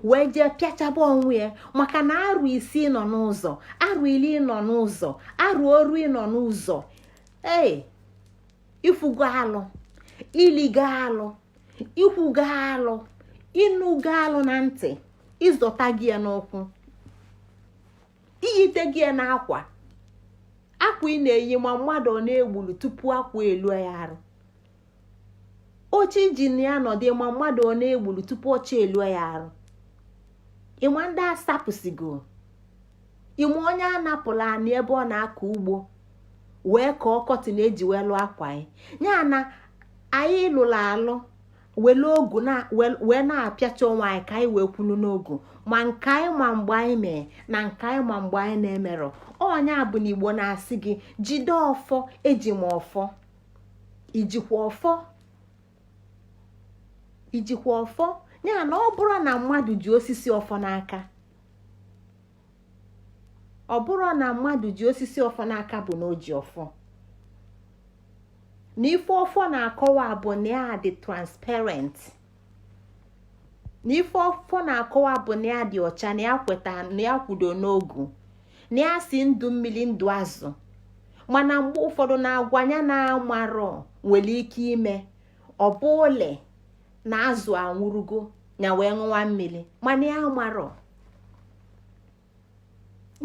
Speaker 1: wee jee pịachaba onwe ya, maka na arụ 6 nọ n'ụzọ, arụ 10 nọ n'ụzọ, arụ 10 nọ n'ụzọ. Ee, ifugo alụ, iligo alụ, ikwugo alụ, ịnụgo alụ na ntị, ịzọta gị ya n'ụkwụ, iyite gị ya n'akwa, akwa ị na-eyi, ma mmadụ ọ na-egbulu tupu akwa elu ya arụ. Oche iji na ya nọdụ, ma mmadụ ọ na-egbulu tupu oche elu ya arụ. Ịma ndị asapụsigo, ịma onye anapụla anị ebe ọ na-akọ ugbo wee ka ọkọtị na-eji wee lụọ akwa anyị. Ya na anyị lụrụ alụ were ogu wee na-apịacha onwe anyị ka anyị wee kwulu n'ogu, ma nke anyị ma mgbe anyị mee na nke anyị ma mgbe anyị na-emerọ. Ọnya bụ na Igbo na-asị gị jide ọfọ. Eji m ọfọ, ijikwa ọfọ, ijikwa ọfọ. Ya na ọ bụrụ na mmadụ ji osisi ọfọ n'aka, ọ bụrụ na mmadụ ji osisi ọfọ n'aka bụ na o ji ọfọ. Na ife ọfọ na-akọwa bụ na ya dị transparent, na ife ọfọ na-akọwa bụ na ya dị ọcha, na ya kweta, na ya kwudo n'ogu, na ya si ndụ mmiri ndụ azụ. Mana mgbe ụfọdụ na-agwa ya na-amarọ nwere ike ime ọ bụ ole na azụ anwụrụgo, ya wee ṅụwa mmiri, mana ya amarọ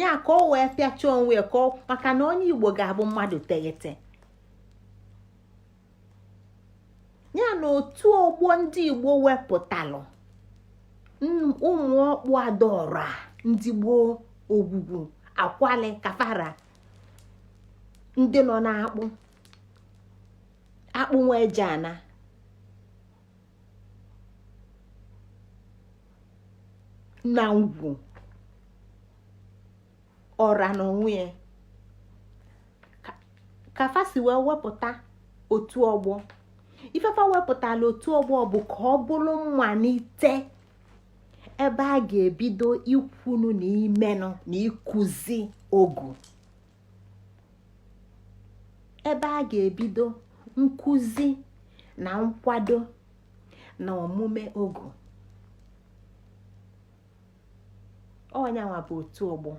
Speaker 1: ya ka ọ wee pịacha onwe ya ka ọ, maka na onye Igbo ga-abụ mmadụ teghete. Ya na otu ọgbọ ndị Igbo wepụtalụ ụmụ ọkpụ adaọra ndị gboo, Ogwugwu, Akwali, Kafara, ndị nọ na-akpụ akpụ nwa eje ana na ngwu ọra na onwe ya, ka fa si wee wepụta otu ọgbọ. Ife fa wepụtala otu ọgbọ bụ ka ọ bụrụ mmalite ebe a ga-ebido ikwunu na imenụ na ịkụzi ogu, ebe a ga-ebido nkụzi na nkwado na omume ogu. Ọnyanwa bụ otu ọgbọ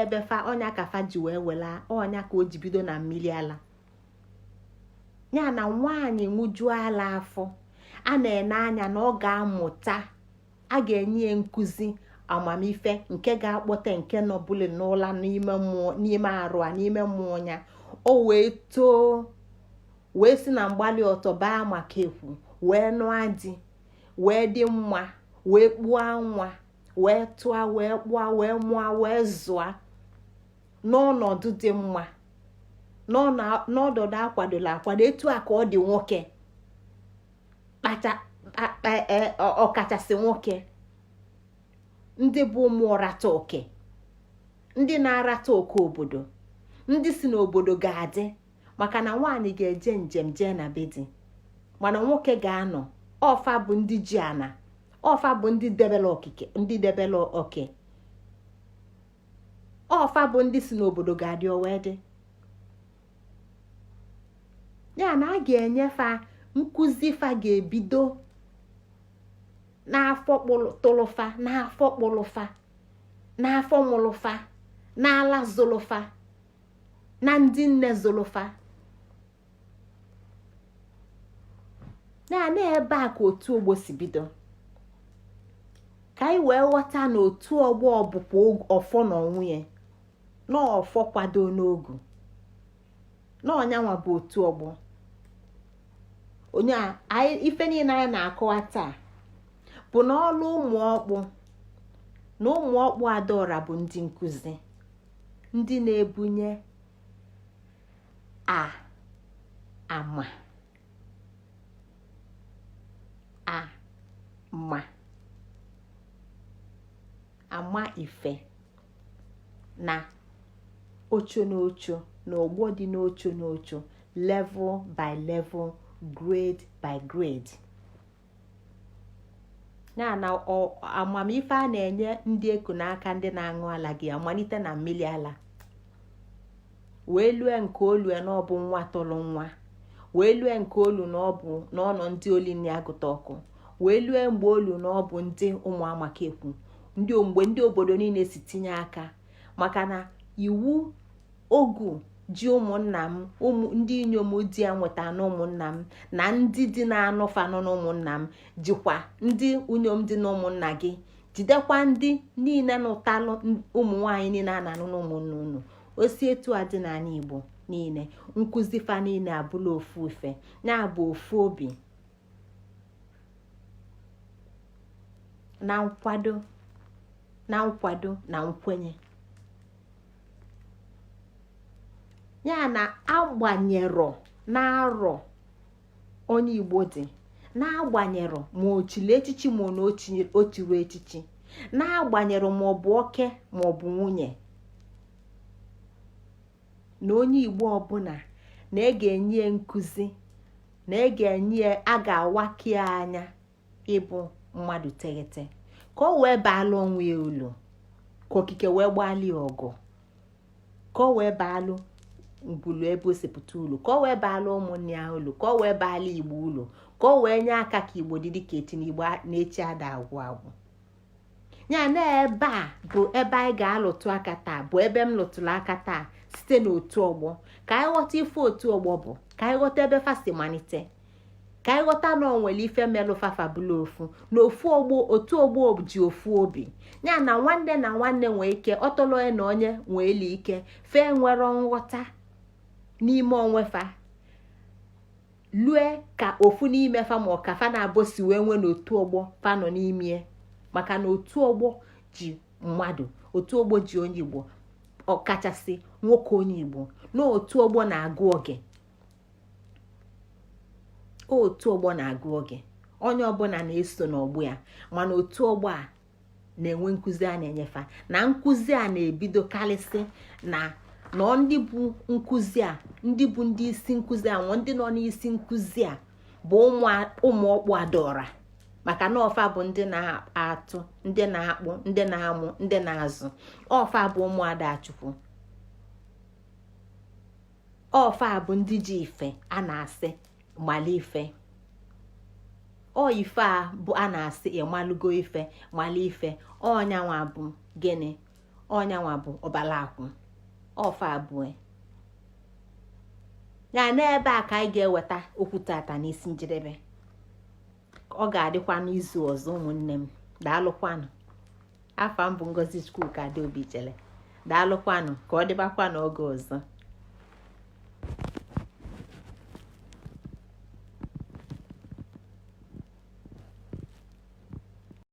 Speaker 1: ebe fa ọnya ka fa ji wee wela ọnya ka o ji bido na mmiri ala. Ya na nwaanyị ṅụjuo ala afọ, a na-ene anya na ọ ga-amụta, a ga-enye ya nkụzi amamife nke ga-akpọte nke nọbụla n'ụla n'ime mmụọ, n'ime arụ a, n'ime mmụọ ya, o wee too, wee si na mgbalị ọtọ baa maka ekwu, wee nụọ di, wee dị mma, Wee kpụọ nwa, wee tụọ, wee kpụọ, wee mụọ, wee zụọ n'ọnọdụ dị mma, n'ọnọdụ akwadola akwado. Etu a ka ọ dị nwoke, kpacha ọkachasị nwoke, ndị bụ ụmụ ọrata oke, ndị na-arata oke obodo, ndị si n'obodo ga-adị, maka na nwaanyị ga-eje njem jee na be di, mana nwoke ga-anọ. Ọfa bụ ndị ji ana, ọfa bụ ndị debere okike, ndị debere oke, ọfa bụ ndị si n'obodo ga-adị. O wee dị ya na a ga-enyefa nkụzi. Fa ga-ebido n'afọ tụlụfa, n'afọ kpụlụfa, n'afọ mụlụfa, n'ala zụlụfa, na ndị nne zụlụfa. Ya na ebe a ka otu ọgbọ si bido, ka anyị wee ghọta na otu ọgbọ bụkwa ọfọ na onwe ya, na ọfọ kwado n'ogu, na ọnyanwa bụ otu ọgbọ. Onye anyị, ife niile anyị na-akọwa taa bụ na ọlụ ụmụ ọkpụ na ụmụ ọkpụ Adaọra bụ ndị nkụzi, ndị na-ebunye a ama ama ama ife na ocho n'ocho, na ọgbọ dị n'ocho n'ocho, level by level, grade by grade. Ya na amamife a na-enye ndị eku n'aka, ndị na-aṅụ ala gị amalite na mmiri ala wee lue nke olue na ọ bụ nwa tụrụ nwa, wee lue nke olu na ọ bụ na ọ nọ ndị olini agụta ọkụ, wee lue mgbe olu na ọ bụ ndị ụmụ amakekwu, ndị mgbe ndị obodo niile si tinye aka, maka na iwu ogu ji ụmụnna m, ụmụ ndị inyom di ya nweta na ụmụnna m, na ndị dị na-anụ fanụ na ụmụnna m, jikwa ndị inyom dị na ụmụnna gị, jidekwa ndị niile nụtalụ ụmụ nwaanyị niile a na-anụ na ụmụnna unu. Osi etu a dị n'ala Igbo niile, nkụzi fa niile abụla ofu ife, na-abụ ofu obi na nkwado, na nkwado na nkwenye. Ya na agbanyerọ na-arọ onye Igbo dị, na-agbanyerọ ma o chiri echichi ma na o chiri echichi, na-agbanyerọ ma ọ bụ oke ma ọ bụ nwunye, na onye Igbo ọbụla na e ga-enye nkụzi, na e ga-enye, a ga-awaki ya anya ịbụ mmadụ teghete, ka o wee baala onwe ya ulu, ka okike wee gbaali ọgụ, ka o wee baalụ ngwulu ebe o si pụta ulu, ka o wee baalụ ụmụnne ya ulu, ka o wee baalụ Igbo ulu, ka o wee nye aka ka Igbo dị dịka echi na Igbo na-echi ada agwụ agwụ. Ya na ebe a bụ ebe anyị ga-alụtụ aka taa, bụ ebe m lụtụrụ aka taa site n'otu ọgbọ, ka anyị ghọta ife otu ọgbọ bụ, ka anyị ghọta ebe fa si malite, ka anyị ghọta na o nwere ife melụ fa fa bụlụ ofu na ofu ọgbọ. Otu ọgbọ ji ofu obi, ya na nwanne na nwanne nwee ike ọtọlọ onye na onye nwee ike fee nwere nghọta n'ime onwe fa, lue ka ofu n'ime fa ma ọ ka fa na-abụ si wee nwee n'otu ọgbọ fa nọ n'ime, maka na otu ọgbọ ji mmadụ, otu ọgbọ ji onye Igbo, ọkachasị nwoke onye Igbo, na otu ọgbọ na-agụ oge, otu ọgbọ na-agụ oge, onye ọbụla na-eso n'ọgbọ ya. Mana otu ọgbọ a na-enwe nkụzi a na-enyefa, na nkụzi a na-ebido karịsị na nọ ndị bụ nkụzi a, ndị bụ ndị isi nkụzi a, ndị nọ n'isi nkụzi a bụ ụmụ ọkpụ Adaọra, maka na ọ fa bụ ndị na-atụ, ndị na-akpụ, ndị na-amụ, ndị na-azụ. Ọ fa bụ ụmụ Adachukwu, ọ fa bụ ndị ji ife a na-asị mala ife. Ọ ife a bụ a na-asị ịmalụgo ife, mala ife, ọnyanwa bụ gịnị? Ọnyanwa bụ ọbara akwụ. Ọ fa abụọ ya. N'ebe a ka anyị ga-eweta okwu tata n'isi njedebe. Ọ ga-adịkwa n'izu ọzọ. Ụmụnne m, daalụkwanụ. Afa m bụ Ngozi Chukwuka Adaobi Ijele. Daalụkwanụ, ka ọ dịbakwa n'oge ọzọ.